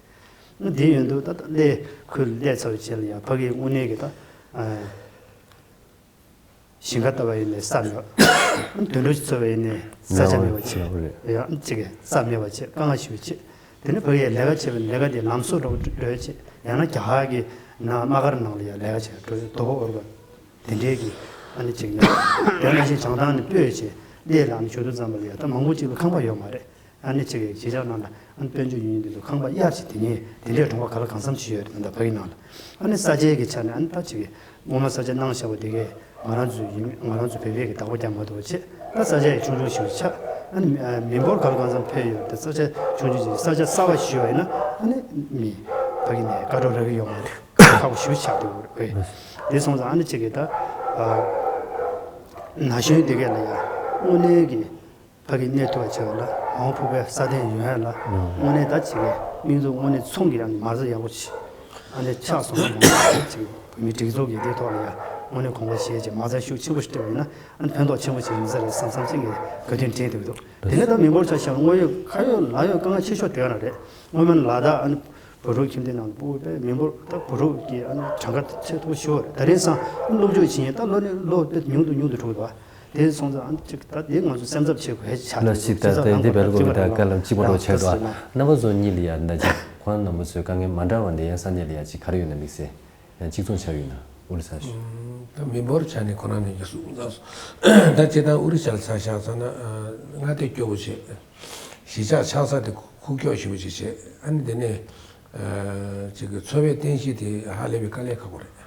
ཨ་ནི་དེ་ཡོད་དུས་ད་ད་གནས་ཁུལ་གནས་ཚར་བའི་རྗེས་ལ་ཡ་ཕ་གི་དངོས་གནས་ཀྱི་ད། ཞིང་ཁ་བཏབ་པ་ཡིན་ནའི་ས་མེད་པ། དུད་འགྲོ་ཅིག་འཚོ་བ་ཡིན་ནའི་ས་ཆ་མེད་པ་བྱས། ཡག་པོ་རེད། ཡ་གཅིག་གི་ས་མེད་པ་བྱས། དཀའ་ངལ་ཞེ་པོ་བྱས། དེ་ནས་ཕ་གིའི་ལས་ཀ་བྱས་པའི་ལས་ཀ་དེ་ལམ་སྲོལ་འདྲ་བོ་འགྲོ་ཡ་བྱས། ཡང་ན་རྒྱ་གར་གྱི་ནང་དམག་སྒར་ནང་ལ་ཡ་ལས་ཀ་བྱས་འགྲོ་ཡ་དོ་ཕོག་འོར་བ། དེ་འདྲའི་གི་ ཨ་ནི་གཅིག་ནས་དེ་ནང་བཞིན་བྱང་ཐང་ནས་སྤོས་བྱས་སླེ་ལ་ཨ་ནི་བཞུགས་དུས་ཙམ་པ་ལ་ཡ་ད་མང་པོ་གཅིག་ལ་ཁང་པ་ཡོད་མ་རེད། ཨ་ནི་གཅིག་གི་གཞིས་ཆགས་ནང་ལ་ཨ་ནི་དཔལ་འབྱོར་ཡོད་མཁན་དེ་ཚོ་ཁང་པ་གཡར་བྱས་དེ་ནས་དེ་འདྲའི་གྲོང་པ་ག་ལ་གང་འཚམ་ཞིག་ཡོད་རེད། ད་ལྟ་ཕ་གི་ནང་ལ་ཨ་ནི་ས་ཆའི་གི་ཆ་ནས་ཨ་ནི་ད་གཅིག་གི་སྔོན་མ་ས་ཆ་གནང་བཞག་པ་དེ་གས་ང་རང་ཚོའི་ཡིན། ང་རང་ཚོ་བོད་པའི་གི་བདག་པོ་རྒྱག་མ་ཐུབ་པ་བྱས། ད་ས་ཆ་ཡི་ཆུང་ཆུང་ཞིག་ཆགས། ཨ་ནི་མི་འབོར་ག་ལ་གང་འཚམ་འཕེལ་ཡོད་དེ། ས་ཆ་ཆུང་ཆུང་ཞིག་ས་ཆ་གསར་པ་ཞིག་ཡོད་ཡིན་ན་ཨ་ནི་མི་ཕ་གི་ནས་དགའ་སྤྲོ་རག་གི་ཡོད་མ་རེད། ཁག་པོ་ཞེ་པོ་ཆགས་འདུག་རེད། དེ་སོང་ཙང་ཨ་ནི་གཅིག་གི་ད་ན་གཞོན་དེ་གས་ལ་ཡ་དངོས་གནས་ཀྱི་ཕ་གི་གནས་ཐུབ་པ་བྱས་པ་ལ་མ་འོངས་ཕུགས་པའི་སྲ་བརྟན་ཡོང་ཡ་ལ་དངོས་གནས་ད་གཅིག་གི་དམིགས་འཛུགས་དངོས་གནས་ཚོང་གི་ཡང་མ་རྩ་ཡག་པོ་ཆེ། ཨ་ནི་ཆགས་སོང་ན་ཡང་ཅིག་བོད་མི་སྒྲིག་འཛུགས་ཀྱི་འདི་ཐོག་ལ་ཡང་དངོས་གནས་གོང་འཕེལ་བྱས་ཀྱི་མ་རྩ་ཤུགས་ཆེན་པོ་ཞིག་སྤྲད་པ་ཡིན་ན་ཨ་ནི་ཕན་ཐོགས་ཆེན་པོ་ཞིག་ཡིན་ས་རེད་བསམ་བསམ་ཚིག་གི་ག་དུས་དྲན་འདུག་འདུག་དེ་ནས་ད་མི་འབོར་ཆ་བཞག་དངོས་ཡོད་ཁ་ཡོད་ལག་ཡོད་དཀའ་ངལ་ཆེ་ཤོས་དེ་རང་རེད། སྔོན་མ་ལ་དྭགས་ཨ་ནི་བོད་ཕྲུག་ཁྱིམ་སྡེ་ནང་དུ་སྤོ་བའི་མི་འབོར་ད་བོད་ཕྲུག་གི་ཨ་ནི་གྲངས་ཀ་ཆེས་མཐོ་ཤོས་རེད། ད་རེས་སང་སློབ་སྦྱོང་བྱེད་མཁན་ད་ལོ་ནས་ལོ་དཔེ་ཉུང་དུ་ཉུང་དུ་འགྲོ་གི་འདུག་དེ་སོང་ཙང་ཨ་ནི་ཅིག་ད་དེ་ང་ཚོ་སེམས་འཚབ་བྱེད་དགོས་ཆགས་ལ་ཅིག་ད་ལྟའི་འདི་བལ་གོ་གི་ད་བཀའ་ལམ་གཅིག་པ་འགྲོ་ཆགས་འདུག་རྣམ་པ་ཚོ་གཉིས་ལ་ཡང་ན་ཅིག་ཁོང་རྣམ་པ་ཚོའི་དཀའ་ངལ་མ་འདྲ་བ་འདི་ཡང་ས་གནས་ལ་ཡང་ཅིག་ག་རེ་ཡོད་ན་དམིགས་བསལ་ཡང་གཅིག་མཚུངས་ཆགས་ཡོད་ན་ཨོ་རི་ས་ཞུ། ད་མི་འབོར་ཆ་ནས་ཁོ་རང་ནས་ཀྱི་གསུངས་ཙང་ད་སྤྱིར་བཏང་ཨོ་རི་ས་ལ་ཆ་བཞག་ཙང་ན་མངའ་སྡེ་སྐྱོ་པོ་བྱས། གཞིས་ཆགས་ཆགས་ས་དེ་ཁུག་ཀྱོག་ཞེ་པོ་ཅིག་བྱས། ཨ་ནི་དེ་ནས་ཅིག་གི་འཚོ་བའི་རྟེན་གཞི་དེ་ཧ་ལས་པའི་དཀའ་ལས་ཁག་པོ་རེད།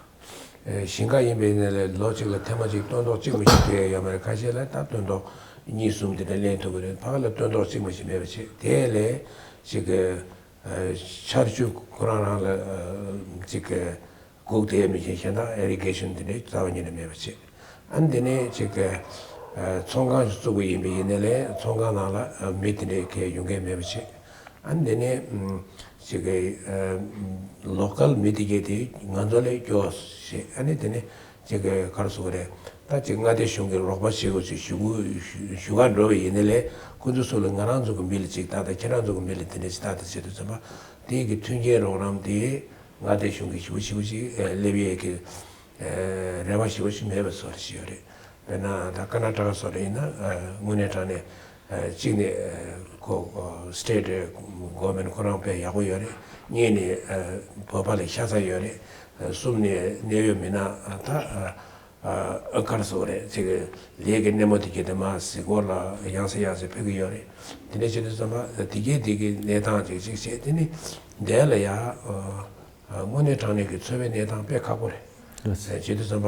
ཞིང་ཁ་ཡིན་པའི་ནས་ལས་ལོ་གཅིག་ལ་ཐེངས་མ་གཅིག་སྟོན་ཐོག་གཅིག་མ་ཞིག་སྤྲད་ཡོད་མ་རེད། ཁ་ཤས་ལ་ད་སྟོན་ཐོག་གཉིས་གསུམ་དེ་འདྲ་ལེན་ཐུབ་ཀྱི་རེད། ཕ་ག་ལ་སྟོན་ཐོག་གཅིག་མ་ཞིག་མེད་པ་བྱས། དེ་ལས་ཅིག་གི་ཆར་ཆུ་ཁོ་རང་རང་ལ་ཅིག་གི་སྒུག་བསྡད་མི་ཤེས་གཞན་དག་ཨེ་རི་གེ་ཤོན་དེ་འདྲའི་རྩ་བ་ཉིད་ནས་མེད་པ་བྱས། ཨ་ནི་དེ་ནས་ཅིག་གི་ཚོང་ཁང་ཞིག་བཙུགས་པ་ཡིན་པ་ཡིན་ནའི་ལས་ཚོང་ཁང་ནང་ལ་མི་དེ་འདྲའི་གས་ཡོང་མཁན་མེད་པ་བྱས། ཨ་ནི་དེ་ནས་ཅིག་གི་ལོ་ཀལ་མི་དེ་གས་དེ་ང་ཚོ་ལས་སྐྱོ་བ་བྱས། ཨ་ནི་དེ་ནས་ཅིག་གི་ག་རེ་ཟེར་དགོས་རེད། ད་ཅིག་མངའ་སྡེ་གཞུང་གིས་རོགས་པ་བྱེད་དགོས་ཅིག་ཞུ་དགོས་ཞུ་ག་འགྲོ་བ་ཡིན་ནའི་ལས་ཁོ་ཚོ་ཚོ་ལ་ང་རང་ཚོ་གི་མི་ལ་ཅིག་ད་ལྟ་ཁྱེད་རང་ཚོ་གི་མི་ལ་དེ་འདྲ་ཅིག་ད་ལྟ་བྱེད་དུས་ཙམ་པ་དེ་གི་མཐུན་རྐྱེན་རོགས་རམ་དེ་མངའ་སྡེ་གཞུང་གིས་ཞུ་ཞུ་ཞིག་སླེབས་ཡས་ཀྱི་རེ་བ་ཞུ་ཞིག་མེད་པ་བཟོ་འདྲ་ཞིག་ཡོད་རེད། དཔེར་ན་ད་ཀར་ནཱ་ཊ་ཀ་སོགས་རེད་ཡིན་ན་དངོས་གནས་དྲང་གནས་གཅིག་ནས་ཁོ་སི་ཊེ་ཊི་གོ་ཝར་མེན་ཊི་ཁོ་རང་དཔེ་ཡག་པོ་ཡོད་རེད། གཉིས་ནས་བོད་པ་ལ་ཤ་ཚ་ཡོད་རེད། གསུམ་ནས་གནད་ཡོད་མི་སྣ་ད། ཨ་ག་རེ་ཟེར་དགོས་རེད། ཅིག་ལས་ཀྱི་སྣེ་མོ་དེ་གྱད་དེ་མར་གཟིགས་སྐོར་ལ་ཡང་སེ་ཡང་སེ་ཕེབས་ཀྱི་ཡོད་རེད། དེ་འདྲ་བྱེད་དུས་ཙམ་པ་དེ་གྱད་དེ་གི་གནས་སྟངས་ཅིག་ཅིག་བྱས། དེ་ནི་འདི་ལ་ཡ་དངོས་གནས་དྲང་གནས་ཀྱི་འཚོ་བའི་གནས་སྟངས་དཔེ་ཁག་པོ་རེད། བྱེད་དུས་ཙམ་པ་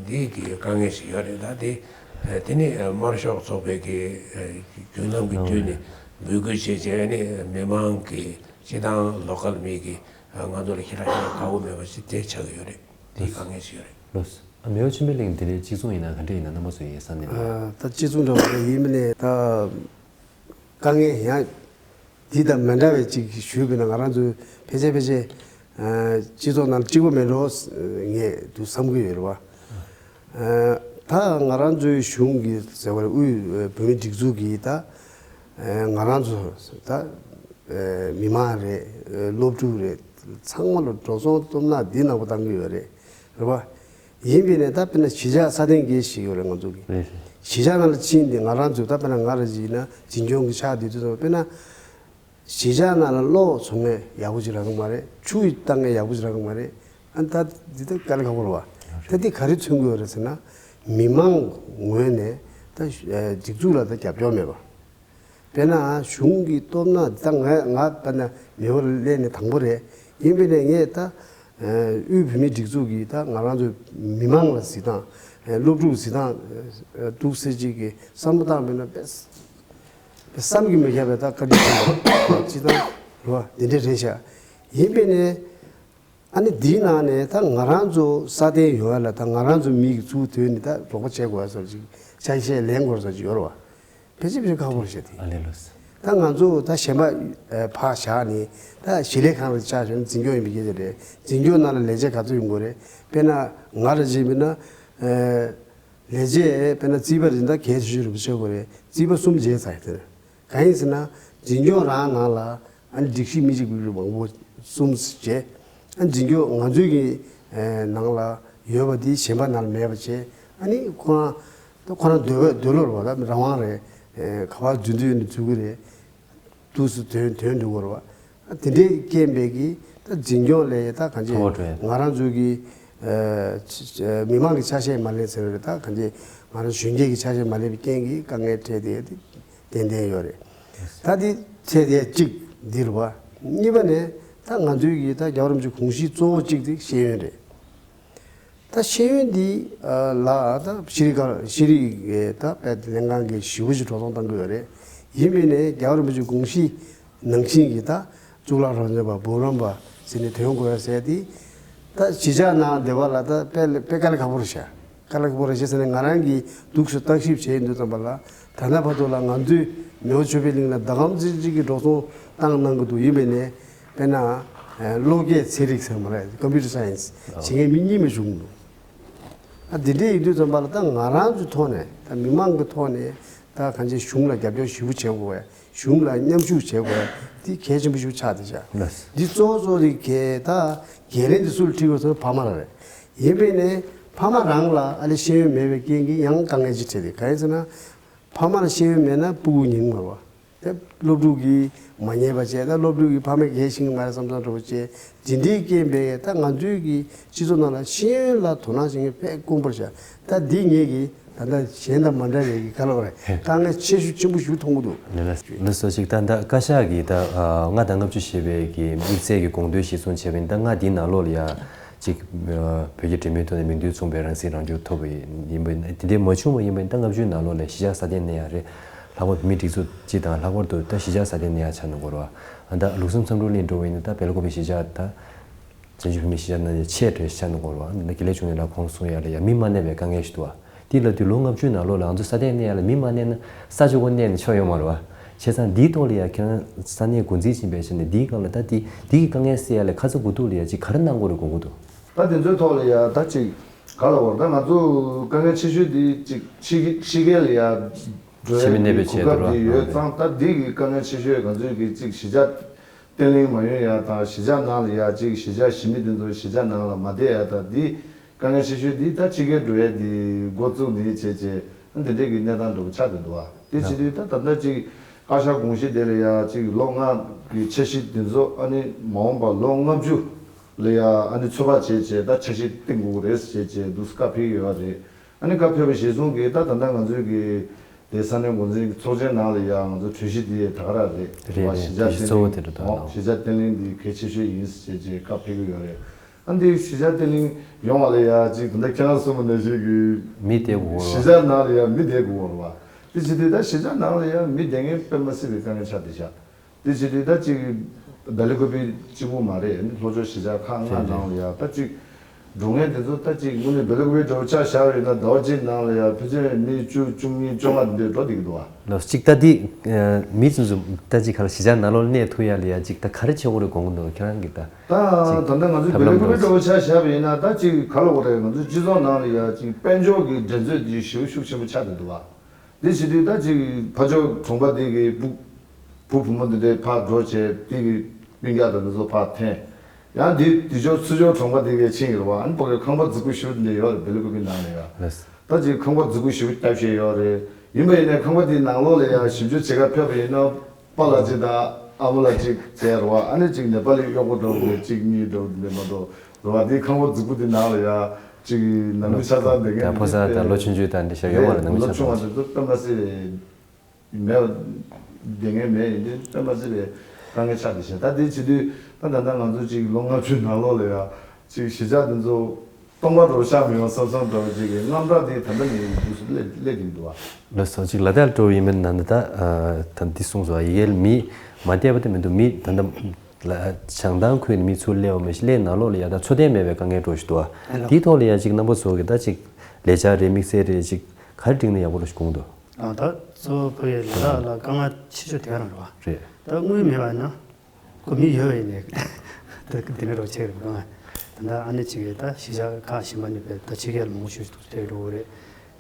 འདི་གི་དཀའ་ངལ་ཞིག་ཡོད་རེད། ད་དེ་དེ་ནི་དམར་ཤོག་ཚོགས་པའི་གི་རྒྱུན་ལམ་གྱི་བརྒྱུད་ནས་འབོད་སྐུལ་བྱས་བྱས་ནས་མི་མང་གི་སྤྱི་བཏང་ལོ་ཀལ་མི་གི་ང་ཚོ་ལ་ཤེས་ར་ཤེས་ར་ཁག་པོ་མེད་པ་ཞིག་དེ་ཆགས་ཀྱི་ཡོད་རེད། དེ་དཀའ་ངལ་ཞིག་ཡོད་རེད། ལོས། ཨ་མེའོ་ཆོས་འཕེལ་གླིང་འདི་རེད། གཅིག་མཚུངས་ཡིན་ན་ག་འདྲ་ཡིན་ན་རྣམ་པ་ཚོ་ཡིན་བསམ་ནས་ལ། ད་གཅིག་མཚུངས་འདྲ་བ་རེད། ཡིན་མིན་ནས་ད་དཀའ་ངལ་ཡང་འདི་དང་མི་འདྲ་བའི་ཅིག་ཞུས་པས་ན་ང་རང་ཚོའི་ཕལ་ཆེར་ཕལ་ཆེར་སྤྱི་ཚོགས་ནང་གཅིག་པ་མེད་འགྲོ་ངས་འདུག་བསམ་གྱི་ཡོད་རེད་བ། ད་ང་རང་ཚོའི་གཞུང་གི་ཟེར་བ་རེད། དབུས་བོད་མིའི་སྒྲིག་འཛུགས་ཀྱིས་ད་ང་རང་ཚོ་ད་མི་མང་རེད། སློབ་ཕྲུག་རེད། ཚང་མ་ལ་འགྲོ་སོང་སྟོབས་ན་འདི་ནག་པོ་བཏང་གི་ཡོད་རེད། རེད་བ། ཡིན་པས་ནས་ད་དཔེར་ན་གཞིས་ཆགས་སྲ་བརྟན་དགོས་ཞེས་ཡོད་རེད་ང་ཚོ་གི། རེད་རེད། གཞིས་ཆགས་ནང་ལ་ཕྱིན་ཏེ་ང་རང་ཚོས་ད་དཔེར་ན་ང་རང་ཅིག་ཡིན་ན་འཛིན་སྐྱོང་གི་ཆགས་བསྡད་དུས་ཙམ་དཔེར་ན། གཞིས་ཆགས་ནང་ལ་གློག་བཙོང་མཁན་ཡག་པོ་ཅིག་རག་གི་མ་རེད། ཆུ་བཏང་མཁན་ཡག་པོ་ཅིག་རག་གི་མ་རེད། ཨ་ད་འདི་ད་དཀའ་ལས་ཁག་པོ་རེད་བ། ད་འདི་ག་རེ་མཚོན་གྱི་ཡོད་རེད་ཟེར་ན། མི་མང་ངོས་ནས་ད་སྒྲིག་འཛུགས་ལ་ད་རྒྱབ་སྐྱོར་མེད་པ། དཔེར་ན་གཞུང་གི་སྟོབས་ན་ད་ང་ང་ད་ན་མེད་པར་སླེབས་ནས་དང་པོ་རེད། ཡིན་པས་ནས་ངས་ད་དབུས་བོད་མིའི་སྒྲིག་འཛུགས་ཀྱིས་ད་ང་རང་ཚོ་མི་མང་ལ་གཟིགས་སྟངས་སློབ་ཕྲུག་གཟིགས་སྟངས་འདུག་ཟེར་ཅིག་གི་བསམ་བློ་བཏང་བས་ན་དཔེ་བསམ་གྱིས་མི་ཁྱབ་པའི་ད་བཀའ་དྲིན་ཆེ་བ་ཅི་ད་རེད་བ། འདི་འདྲ་རེད་ཤག་ཡིན་པས་ནས། ཨ་ནི་འདིའི་ནང་ནས་ད་ང་རང་ཚོ་སྲ་བརྟན་ཡོང་ཡ་ལ་ད་ང་རང་ཚོ་མི་གི་ཚུར་དོན་ནི་ད་རོགས་པ་བྱེད་དགོས་ཡ་སོགས་ཅིག་ཆ་ཤས་ལེན་དགོས་སོགས་ཅིག་ཡོད་རེད་བ། ཕལ་ཆེར་ཕལ་ཆེར་ཁག་པོ་རེད་ཤག་དེ། ཨ་ལས་ལོས། ད་ང་ཚོ་ད་གཞན་པ་ཕར་བཞག་ནས་ད་ཞིང་ལས་ཁང་རེ་ཆགས་བྱུང་ན་འཛིན་སྐྱོང་ཡིན་པའི་སྐད་ཆ་རེད། འཛིན་སྐྱོང་ནང་ལ་ལས་བྱེད་ག་ཚོད་ཡོང་དགོས་རེད། དཔེར་ན་ང་རང་བྱས་པས་ན་ལས་བྱེད་དཔེར་ན་རྩིས་པ་རེད་ད་གལ་ཆེ་ཤོས་རེད་པ་ཆགས་དགོས་རེད། རྩིས་པ་གསུམ་བྱས་ཚར་ཡོད་དེ། གང་ཡིན་ཟེར་ན། འཛིན་སྐྱོང་རང་ནང་ལ་ཨ་ནི་སྒྲིག་གཞི་མི་གཅིག་པའི་མང་པོ་གསུམ་བྱས། ཨ་འཛིན་སྐྱོང་ང་ཚོའི་གི་ནང་ལ་ཡོད་པ་དེ་གཞན་པ་ནང་ལ་མེད་པ་བྱས། ཨ་ནི་ཁོ་རང་ད་ཁོ་རང་འདོད་པ་འདོད་བློ་རེད་བ། ད་རང་དབང་རེད། ག་པར་འཛུལ་འདོད་ཡོད་ན་འཛུལ་གི་རེད། འདུག་སེ་དོན་དོན་འགྲུབ་དགོས་རེད་བ། ཨ་དེ་འདྲའི་རྐྱེན་པས་གི་ད་འཛིན་སྐྱོང་ལས་ད་གང་ཅི་ཐོག་འགྲོ་ཡ། ང་རང་ཚོའི་གི་ ཨ་ཆ་ཆ་མི་མང་གི་ཆ་ཤས་མ་ལེན་ཟེར་བ་རེད། ད་གང་ཅི་ང་རང་གཞོན་སྐྱེས་ཀྱི་ཆ་ཤས་མ་ལེན་པའི་རྐྱེན་གྱིས་དཀའ་ངལ་འཕྲད་བསྡད་ཡོད་དེ་ཏན་ཏན་ཡོད་རེད། ད་དེ་འཕྲད་བསྡད་གཅིག་འདི་རེད་པ། གཉིས་པ་ནས་ད་ང་ཚོའི་གི་ད་རྒྱལ་བ་རིན་པོ་ཆེའི་དགོངས་གཞི་གཙོ་བོ་གཅིག་དེ་ཤེས་ཡོན་རེད། ད་ཤེས་ཡོན་འདི་ལ་ད་ཤེས་རིག་ག་ཤེས་རིག་གི་ད་དཔེ་ལེན་ཁང་གི་ཞེ་པོ་ཅིག་འགྲོ་སོང་བཏང་གི་ཡོད་རེད། ཡིན་པས་ནས་རྒྱལ་བ་རིན་པོ་ཆེའི་དགོངས་གཞི་ནང་བཞིན་གྱི་ད་གཙུག་ལག་སློབ་འཇམ་པ་འབུམ་རམས་པ་ཟེར་ནས་ཐོན་དགོས་ཡ་ཟེར་དེ། ད་གཞིས་ཆགས་ནང་བསྡད་པ་ལ་ད་དཔེ་དཔེ་དཀའ་ལས་ཁག་པོ་རེད་ཤག་དཀའ་ལས་ཁག་པོ་རེད་ཤག་ཟེར་ནས་ང་རང་གིས་འདུག་སེ་བརྟག་ཞིབ་བྱས་ཡོང་དུས་ཙམ་པ་ལ་ད་ལྟ་བར་དུ་ལ་ང་ཚོའི་མེས་པོ་ཆོས་འཕེལ་གླིང་ལ་ཟླ་གམ་ཙམ་ཅིག་གི་འགྲོ་སོང་བཏང་གནང་གི་འདུག་ཡིན་པས་ནས། དཔེར་ན། ཨ་གློག་སྐས་ཚན་རིག་ཟེར་མ་རེད། ཀམ་པུ་ཊར་སའེན་སི་བྱེད་མཁན་མི་གཉིས་མ་བྱུང་འདུག་ཨ་དེ་འདྲས་ཡིན་དུས་ཙམ་པ་ལ་ད་ང་རང་ཚོའི་ཐོག་ནས་ད་མི་མང་གི་ཐོག་ནས་ད་གང་ཅི་གཞུང་ལ་རྒྱབ་སྐྱོར་ཞེ་པོ་བྱེད་དགོས་པས། གཞུང་ལ་མཉམ་ཞུགས་བྱེད་དགོས་པས། འདི་གལ་ཆེན་པོ་ཞིག་ཆགས་བསྡད་ཤག་འདི་གཙོ་བོ་གཙོ་བོ་དེ་གལ་ད་འགན་ལེན་དེ་སུ་ལ་འཁྲི་དགོས་ཟེར་ན་ཕ་མ་རང་རེད། ཡིན་པས་ནས་ཕ་མ་རང་ལ་ཨ་ལེ་ཤེས་ཡོན་མེད་པའི་རྐྱེན་གྱིས་ཡང་དཀའ་ངལ་ཅིག་འཕྲད་དེ། གང་ཡིན་ཟེར་ན། ཕ་མ་ལ་ཤེས་ཡོན་མེད་ན་སྤུ་གུ་ཉན་མ་རེད་པ། དེ་སློབ་ཕྲུག་གིས་མ་ཉན་པ་བྱས། ད་སློབ་ཕྲུག་གིས་ཕ་མས་གལ་ཤེས་ཀྱི་མ་རེད་བསམ་བསམ་འདྲ་པོ་བྱས། དེ་འདྲའི་རྐྱེན་པས་ད་ང་ཚོའི་གི་སྤྱི་ཚོགས་ནང་ལ་ཤེས་ཡོན་ལ་དོ་སྣང་བྱེད་མཁན་དཔེ་དཀོན་པོ་རེད་ཤག་ད་འདི་ངེད་ཀྱི་ད་ལྟ་གཞན་དང་མ་འདྲ་བའི་གི་ག་ལབ་དགོས་རེད། དཀའ་ངལ་ཆེ་ཤོས་ཆེན་པོ་ཞིག་མཐོང་གི་འདུག་ལགས་སོ། ཅིག་ད་ད་བཀའ་ཤག་གིས་ད་ལྔ་དང་ལྔ་བཅུ་ཞེས་པའི་གི་དམིགས་བསལ་གྱི་དགོངས་དོན་གཞིར་བཟུང་བྱས་པ་ཡིན་ད་ལྔ་འདིའི་ནང་ལོགས་ལ་ཡ། ཅིག་བོད་ཀྱི་འབྲེལ་མོལ་ཐོག་ནས་མིང་དོན་མཚུངས་པའི་རང་སྲིད་རང་སྐྱོང་ཐོབ་པ་ཡིན་པ་དེ་འདྲའི་མ་བྱུང་བ་ཡིན་པ་ཡིན་ད་ལྔ་བཅུའི་ནང་ལོགས་ལ་གཞིས་ཆགས་སྲ་བརྟན་གནས་ཡག་རེད། ལྷག་པར་བོད་མིའི་སྒྲིག་འཛུགས་སྤྱི་དང་ལྷག་པར་དུ་ད་གཞིས་ཆགས་སྲ་བརྟན་གནས་ཡག་ཆགས་ན་དགོས་རེད་བ། ད་ལུགས་བསམ་མཚམས་སྤྲོ་གླིང་འགྲོ་བ་ཡིན་ན་ད་སྦེལ་ཀོབ་བི་གཞིས་ཆགས་ད་བཙན་བྱོལ་བོད་མིའི་གཞིས་ཆགས་ནང་ནས་ཆེས་གྲས་ཆགས་ན་དགོས་རེད་བ། ད་དགེ་ལེགས་ཆུང་ནས་ལ་ཁོང་གསུང་ཡག་ལ་ཡ་མི་མ་གནས་པའི་དཀའ་ངལ་ཞིག་འདུག་བ། དེ་ལ་དུས་ལོ་ལྔ་བཅུའི་ནང་ལོགས་ལ་ང་ཚོ་སྲ་བརྟན་གནས་ཡག་ལ་མི་མ་གནས་ན་ས་ཆ་གོ་གནས་ནས་ཆོག་ཡོད་མ་རེད་བ། བྱས་ཙང་འདིའི་ཐོག་ལ་ཡ་ཁྱེད་རང་ས་གནས་འགོ་འཛིན་ཕྱིན་པའི་ཆ་ནས་འདིའི་སྐབས་ལ་ད་འདི་འདི་གི་དཀའ་ངལ་སེལ་ཡག་ལ་ཁ་ཚ་དགོས་གཏུགས་ལ་ཡ་ཅིག་ག་རེ་གནང་དགོས་རེད་དགོངས་ཀྱི་འདུག་ད་དེ་ཚོའི་ཐོག་ལ་ཡ་ད་ཅིག་ག་ལ་བར་ད་ང་ཚོ་དཀའ་ངལ་ཆེ་ཤོས་འདི་ཅིག་ཕྱི་ཕྱི་རྒྱལ་ལ་ཡ་འགྲོ་ཕྱི་མི་གནས་ཡ་པའི་གི་གོ་ཆེད་དུ་སྐབས་འདི་ར་ཡོད་ཙང་ད་འདི་གི་དཀའ་ངལ་ཆེ་ཤོས་ང་ཚོའི་གི་ཅིག་གཞིས་ཆགས་བརྟན་ལྷིང་མ་ཡོང་ཡ་དང་གཞིས་ཆགས་ནང་ལ་ཡ་ཅིག་གཞིས་ཆགས་གཞིས་མི་དེ་ཚོ་གཞིས་ཆགས་ནང་ལ་མ་བསྡད་ཡ་ད་འདི་དཀའ་ངལ་ཆེ་ཤོས་འདི་ད་ཕྱི་རྒྱལ་འགྲོ་ཡ་འདི་འགོ་བཙུགས་ནས་བྱས་བྱས་འདི་འདྲའི་གི་གནས་སྟངས་འདྲ་པོ་ཆགས་བསྡད་འདུག་བ། དེ་བྱེད་དུས་ད་ད་ལྟ་ཅིག་བཀའ་ཤག་དགོངས་གཞི་དེ་ལ་ཡ་ཅིག་ལོ་ལྔ་གི་འཆར་གཞི་དེ་ཚོ་ཨ་ནི་མ་འོངས་པ་ལོ་ལྔ་བཅུ་ལ་ཡ་ཨ་ནི་ཚོད་དཔག་བྱས་བྱས་ད་འཆར་གཞི་བཏིང་དགོས་ཀྱི་རེད་ཟེར་བྱས་འདུག་བཀའ་ཕེབས་ཡོད་རེད། ཨ་ནི་བཀའ་ཕེབས་པ་གཞིར་བཟུང་གིས་ད་ད་ལྟ་ང་ཚོའི་གི་དེ་ས་གནས་འགོ་འཛིན་གྱི་ཚོགས་ཆེན་ནང་ལ་ཡ་ང་ཚོ་གྲོས་གཞི་དེ་ད་ག་རང་རེད། རེད་རེད། གཞིས་ཆགས་བརྟན་ལྷིང་གྲོས་གཞི་གཙོ་བོ་དེ་རེད་ད་ནོ། གཞིས་ཆགས་བརྟན་ལྷིང་འདི་གལ་ཆེ་ཤོས་ཡིན་ཟེར་བྱས་བཀའ་ཕེབས་ཀྱི་ཡོད་རེད། ཨ་འདི་གཞིས་ཆགས་བརྟན་ལྷིང་ཡོང་བ་ལ་ཡ་ཅིག་ད་ལྟ་ཁྱེད་རང་གསུངས་པ་ནང་བཞིན་གྱི་མི་བསྡད་དགོས་རེད་བ། གཞིས་ཆགས་ནང་ལ་ཡ་མི་བསྡད་དགོས་རེད་བ། དེ་བྱེད་དུས་ད་གཞིས་ཆགས་ནང་ལ་ཡ་མི་བསྡད་མཁན་དཔེ་མ་སྲིད་པའི་དཀའ་ངལ་ཆགས་བསྡད་ཤག་དེ་བྱེད་དུས་ད་ཅིག་སྦེལ་ཀོབ་པི་གཅིག་པུ་མ་རེད། ཨ་ནི་ལྷོ་ཕྱོགས་གཞིས་ཆགས་ཁག་ལྔ་རེད་རེད། ནང་ལ་ཡ་ད་ཅིག་འགྲོ་མཁན་དེ་ཚོ་ད་ཅིག་དངོས་གནས་སྦེལ་ཀོབ་པི་འདྲ་པོ་ཆ་བཞག་པ་ཡིན་ན་ཟླ་བ་གཅིག་ནང་ལ་ཡ་ཕལ་ཆེར་མི་བཅུ་བཅུ་གཉིས་བཅོ་ལྔ་དེ་འདྲ་འགྲོ་བསྡད་ཀྱི་འདུག་བ། ལགས་གཅིག་ད་འདི་མི་ཚོ་ཚོ་ད་ཅིག་ག་ལ་གཞིས་ཆགས་ནང་ལོགས་གནས་ཐུབ་ཡ་ལ་ཡ་ཅིག་ད་ག་རེ་བྱེད་དགོས་རེད་དགོངས་ཀྱི་འདུག་ཁྱེད་རང་གིས་ད་ད་ཅིག་ད་ལྟ་ང་ཚོ་ཐབས་ལམ་སྦེལ་ཀོབ་པི་འདྲ་པོ་ཆ་བཞག་པ་ཡིན་ན་ད་ཅིག་ག་ལ་འོ་རེད། ང་ཚོ་སྤྱི་ཚོགས་ནང་ལ་ཡ་ཅིག་དཔལ་འབྱོར་གྱི་འགྲན་རྩོད་དེ་ཞེ་པོ་ཤུགས་ཆེན་པོ་ཆགས་བསྡད་འདུག་བ། དེ་བྱེད་དུས་ད་ཅིག་ཕར་ཕྱོགས་གྲོང་པ་དེ་གི་བུ་བུ་བུ་མོ་དེ་འདྲས་ཕར་འགྲོ་བྱས་དེ་གི་སྤུན་ཀྱག་དང་དེ་ཚོ་ཕར་འཐེན། ཡང་དེ་དེ་ཕྱོགས་ཚུར་ཕྱོགས་གྲོང་པ་དེ་གི་ཕྱིན་ཡོད་རེད་བ། ཨ་ནི་ཕ་གི་ཁང་པ་རྫིག་པོ་ཞེ་པོ་དེ་འདྲས་ཡོད་རེད། སྦེལ་ཀོབ་པི་ནང་ལ་ཡ། ལགས། ད་ཅིག་ཁང་པ་རྫིག་པོ་ཞེ་པོ་བརྒྱབ་བཞག་ཡོད་རེད། ཡིན་པ་ཡིན་ནའི་ཁང་པ་དེའི་ནང་ལོགས་ལ་ཡ་ཞིབ་འཇུག་བྱེད་གར་ཕེབས་པ་ཡིན་ན་པཱ་ལགས་གཅིག་དང་ཨ་མ་ལགས་གཅིག་བྱས་རེད་བ། ཨ་ནི་ཅིག་ནེ་པ་ལི་གཡོག་པོ་འདྲ་པོ་གཅིག་གཉིས་འདྲ་པོ་དེ་འདྲས་མ་གཏོགས་རེད་བ། དེའི་ཁང་པ་རྫིག་པོ་དེ་ནང་ལ་ཡ་ཅིག་ནང་མི་ཆ་ཚང་བསྡད་མཁན་ད་ཕོ་གསར་དང་ལོ་ཆུང་ཆུང་དང་འདི་ཤར་ཡོད་མ་རེད། ནང་མི་ལོ་ཆ་ཆུང་བ་ཚང་དེ་ཚོ་དཔེ་མ་སྲིད་པའི་མེད་པ་བསྡད་མཁན་མེད། ཡིན་དུས་དཔེ་མ་སྲིད་པའི་དཀའ་ངལ་ཆགས་བསྡད་ཤག་ད་དེ་བྱེད་དུས་ད་ད་ལྟ་ང་ཚོ་ཅིག་ལོ་ལྔ་བཅུའི་ནང་ལོགས་ལ་ཡ་ཅིག་གཞིས་ཆགས་དེ་ཚོ་སྟོང་པ་འགྲོ་ཤག་མི་ཡོང་བསམ་བསམ་འདྲ་པོ་ཅིག་གི་དངངས་སྐྲག་དེ་ད་ལྟ་ནས་འདུག་སེ་སླེབས་སླེབས་ཀྱི་འདུག་བ། ལགས་སོ། ཅིག་ལ་དྭགས་འགྲོ་བ་ཡིན་པ་ན་ད་ལྟ་ཨ་ད་འདི་གསུངས་སོང་། ཡ་གིར་མི་མ་བསྡད་པ་དེ་མི་འདུག་མི་ད་ལྟ་ལ་བྱང་ཐང་ཁུལ་ནས་མི་ཚུར་སླེབས་པ་མ་གཞི་སླེབས་ནང་ལོགས་ལ་ཡ་ད་འཚོ་རྟེན་མེད་པའི་དཀའ་ངལ་འགྲོ་བཞིན་འདུག་བ། ཨེ་ལགས། དེའི་ཐོག་ལ་ཡ་ཅིག་རྣམ་པ་ཚོ་གི་ད་ཅིག་ལས་འཆར་རེད། དམིགས་བསལ་རེད། ཅིག་ག་རེ་བསྒྲིགས་ན་ཡག་པོ་རེད་དགོངས་འདུག་ཨ་ད་གཙོ་བོ་ཕ་གིའི་ལ་དྭགས་ལ་དཀའ་ངལ་ཆེ་ཤོས་དེ་ག་རང་རེད་བ། རེད། ད་དངུལ་མེད་པ་ན་ཁོ་མི་ཡོད་པ་ཡིན་ནའི་ད་དེ་འདྲ་རོགས་བྱེད་རེད་བ། ད་ལྟ་ཨ་ནི་ཅིག་གིས་ད་གཞིས་ཆགས་ཁག་གཞན་པ་ནས་ཕར་ད་ཕྱི་རྒྱལ་མང་པོ་ཞིག་ཏུ་སླེབས་འགྲོ་གི་རེད།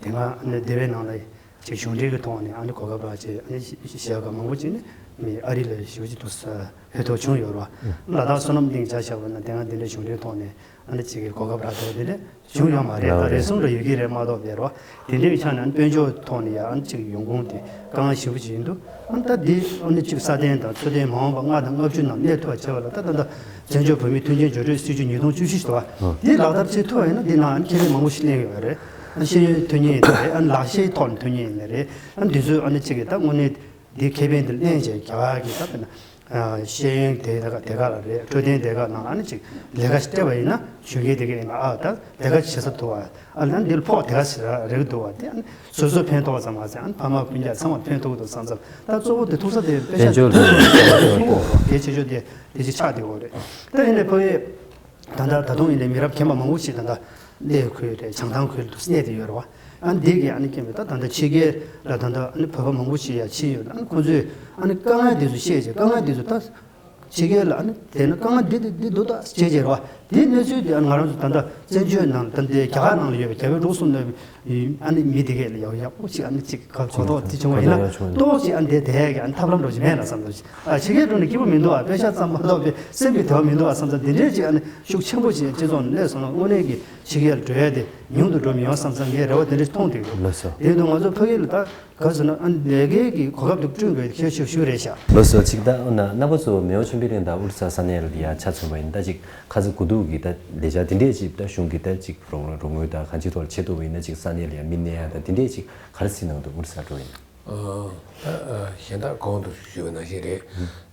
དེ་སྔ་ཨ་ནི་སྡེ་བའི་ནང་ལ་ ཅིག་གཞུང་འབྲེལ་གྱི་ཐོག་ནས་ཨ་ནི་གོ་སྐབས་རག་བྱས་ཨ་ནི་ཤེས་བྱ་ག་མང་པོ་ཅིག་ནི་མི་ཨ་རི་ལ་ཞེ་པོ་ཅིག་ཏུ་ཕེབས་ཐུབ་བྱུང་ཡོད་རེད་བ། ལ་དྭགས་བསོད་ནམས་གླིང་ཆ་བཞག་པ་ན་དེ་སྔ་དེ་འདྲའི་གཞུང་འབྲེལ་ཐོག་ནས་ཨ་ནི་ཅིག་གི་གོ་སྐབས་རག་ཐུབ་པ་དེ་འདྲ་བྱུང་ཡོད་མ་རེད། ད་རེ་ཟུང་འདྲ་ཡོད་ཀྱི་རེད་མ་གཏོགས་དེ་རེད་བ། དེ་འདྲའི་ཆ་ནས་ཨ་ནི་དཔལ་འབྱོར་ཐོག་ནས་ཡང་ཨ་ནི་ཅིག་ཡོང་ཁུངས་དེ་དཀའ་ངལ་ཞེ་པོ་ཅིག་ཡིན་འདུག་ཨ་ནི་ད་འདི་ཨ་ནི་ཅིག་ས་གདན་དང་ཚོད་ལྟའི་མ་འོངས་པ་ལྔ་དང་ལྔ་བཅུ་ནང་གནས་ཐུབ་པ་བྱས་པ་ལ་ད་ད་ལྟ་བཙན་བྱོལ་བོད་མིའི་མཐུན་རྐྱེན་སྦྱོར་སྤྲོད་སྲིད་ཇུས་ཉིས་སྟོང་བཅུ་བཞི་ཞེས་པ་འདི་ལག་བསྟར་བྱེད་ཐུབ་པ་ཡིན་ན་འདི་ནང་ཨ་ནི་ཁེ་ཕན་མང་པོ་ཞིག་ལེན་ཡོད་རེད། ཨ་ནི་ཤེས་ཡོན་ཐོན་མཁན་ཡིན་ན་རེད། ཨ་ནི་ལག་ཤེས་ཐོག་ནས་ཐོན་མཁན་ཡིན་ན་རེད། ཨ་ནི་འདི་ཚོས་ཨ་ནི་གཅིག་གིས་ད་དངོས་གནས་འདི་ཁེ་ཕན་འདི་ལེན་བྱས་རྒྱ་གར་གྱི་ད་དཔེར་ན་ཤེས་ཡོན་དེ་ག་དེ་ག་ལ་རེད། འཕྲོད་བསྟེན་དེ་ག་ནང་ཨ་ནི་གཅིག་ལས་ཀ་སྤྲད་པ་ཡིན་ན་གཞོན་སྐྱེས་དེ་ག་ཡིན་ན་ཨ་ད་ལས་ཀ་བྱེད་ས་ཐུབ་པ། ཨ་ནི་འདིར་ཕོགས་དེ་ག་ཞིག་རག་རེད་འདུག་བ། དེ་ཨ་ནི་སོ་སོ་ཕན་ཐོགས་ཙམ་མ་ཟད་ཨ་ནི་ཕ་མ་སྤུན་ཀྱག་ཚང་མར་ཕན་ཐོགས་འདུག་བསམ་ཙམ་ད་གཙོ་བོ་དེ་ཐུག་ས་དེ་དཔེ་ཆ་དཔལ་འབྱོར་ཐུག་ས་དེ་གལ་ཆེ་ཤོས་དེ་དེ་ཅིག་ཆགས་བསྡད་ཡོད་རེད། ད་ཡིན་ནའི་ཕ་གིའི་ད་ལྟ་ད་དུང་ཡིན་ནའི་མི་རབས་རྒན་པ་མང་པོ་ཞིག་ད་ལྟ་གནས་ཁུལ་རེད། བྱང་ཐང་ཁུལ་དུ་གནས་བསྡད་ཡོད་རེད་བ། ཨ་ནི་འདི་གི་ཨ་ནི་རྐྱེན་པས་ད་ད་ལྟ་ཕྱི་རྒྱལ་ལ་ད་ལྟ་ཨ་ནི་བོད་པ་མང་པོ་ཞིག་ཡར་ཕྱིན་ཡོད། ཨ་ནི་ཁོང་ཚོས་ཨ་ནི་དཀའ་ངལ་འདི་ཚོ་ཤེས་བྱས་དཀའ་ངལ་འདི་ཚོ་ད་ཕྱི་རྒྱལ་ལ་ཨ་ནི་དེ་ནི་དཀའ་ངལ་འདི་འདི་འདི་འདུག་ད་བྱས་བྱས་རེད་བ། དེའི་གནས་ཚུལ་དེ་ཨ་ནི་ང་རང་ཚོ་ད་ལྟ་བཙན་བྱོལ་ནང་ད་ལྟའི་རྒྱ་གར་ནང་ལ་ཡོད་པའི་རྒྱ་བལ་འབྲུག་གསུམ་ནས་ཨ་ནི་མི་དེ་གས་ལ་ཡག་ཡག་པོ་ཞིག་ཨ་ནི་ཅིག་ག་གོ་རྟོགས་དེ་བྱུང་བ་ཡིན་ན་ཏོག་ཅིག་ཨ་ནི་དེ་དེ་གས་ཨ་ནི་ཐབས་ལམ་འགྲོ་ཅིག་མེད་ན་བསམ་འདུག་ཨ་ཕྱི་རྒྱལ་འགྲོ་ནས་སྐྱིད་པོ་མི་འདུག་ཨ་དཔེ་ཆ་ཙམ་མ་གཏོགས་པའི་སེམས་ཀྱི་བདེ་བ་མི་འདུག་ཨ་བསམ་ཙང་དེ་འདྲས་ཅིག་ཨ་ནི་ཤུགས་ཆེན་པོ་ཞིག་སྤྱི་ཚོགས་ནས་སླེབས་སོང་ན་དངོས་གནས་ཀྱི་ཕྱི་རྒྱལ་འགྲོ་ཡ་དེ་ཉུང་དུ་འགྲོ་མི་ཡོང་བསམ་ཙང་ངས་རེ་བ་དེ་འདྲས་མཐོང་བསྡད་ཡོད། ལགས་སོ། དེ་ཡིན་དུས་ང་ཚོ་ཕ་གི་ལ་ད་ག་ཟེར་ན་ཨ་ནི་ལས་ཀའི་གི་གོ་སྐབས་དེ་བསྐྲུན་དགོས་གལ་ཆེ་ཤོས་རེད་ཤག་ལགས་སོ། ཅིག་ད་འོ་ན་རྣམ་པ་ཚོ་མེའོ་ཆོས་འཕེལ་གླིང་དང་ཨོ་རི་ས་ས་གནས་ལ་ཡ་ཆ་མཚོན་པ་ཡིན་ད་ཅིག་ཁ་ཚ་དགོས་གཏུག་གི་ད་ལས་འཆར་དེ་འདྲས་ཅིག་ད་གཞུང་གི་ད་ཅིག་རོགས་རོགས་དངུལ་དང་གང་ཅིའི་ཐོག་ལ་བྱེད་ཐུབ་པ་ཡིན་ན་ཅིག་ས་གནས་ལ་ཡ་མི་གནས་ཡ་ད་དེ་འདྲས་ཅིག་ག་རེ་སྲིད་གནང་འདུག་ཨོ་རི་ས་འགྲོ་ཡིན། ཨ་ད་ཨ་གཞན་དག་གོང་དུ་ཞུས་པ་ནང་བཞིན་རེད།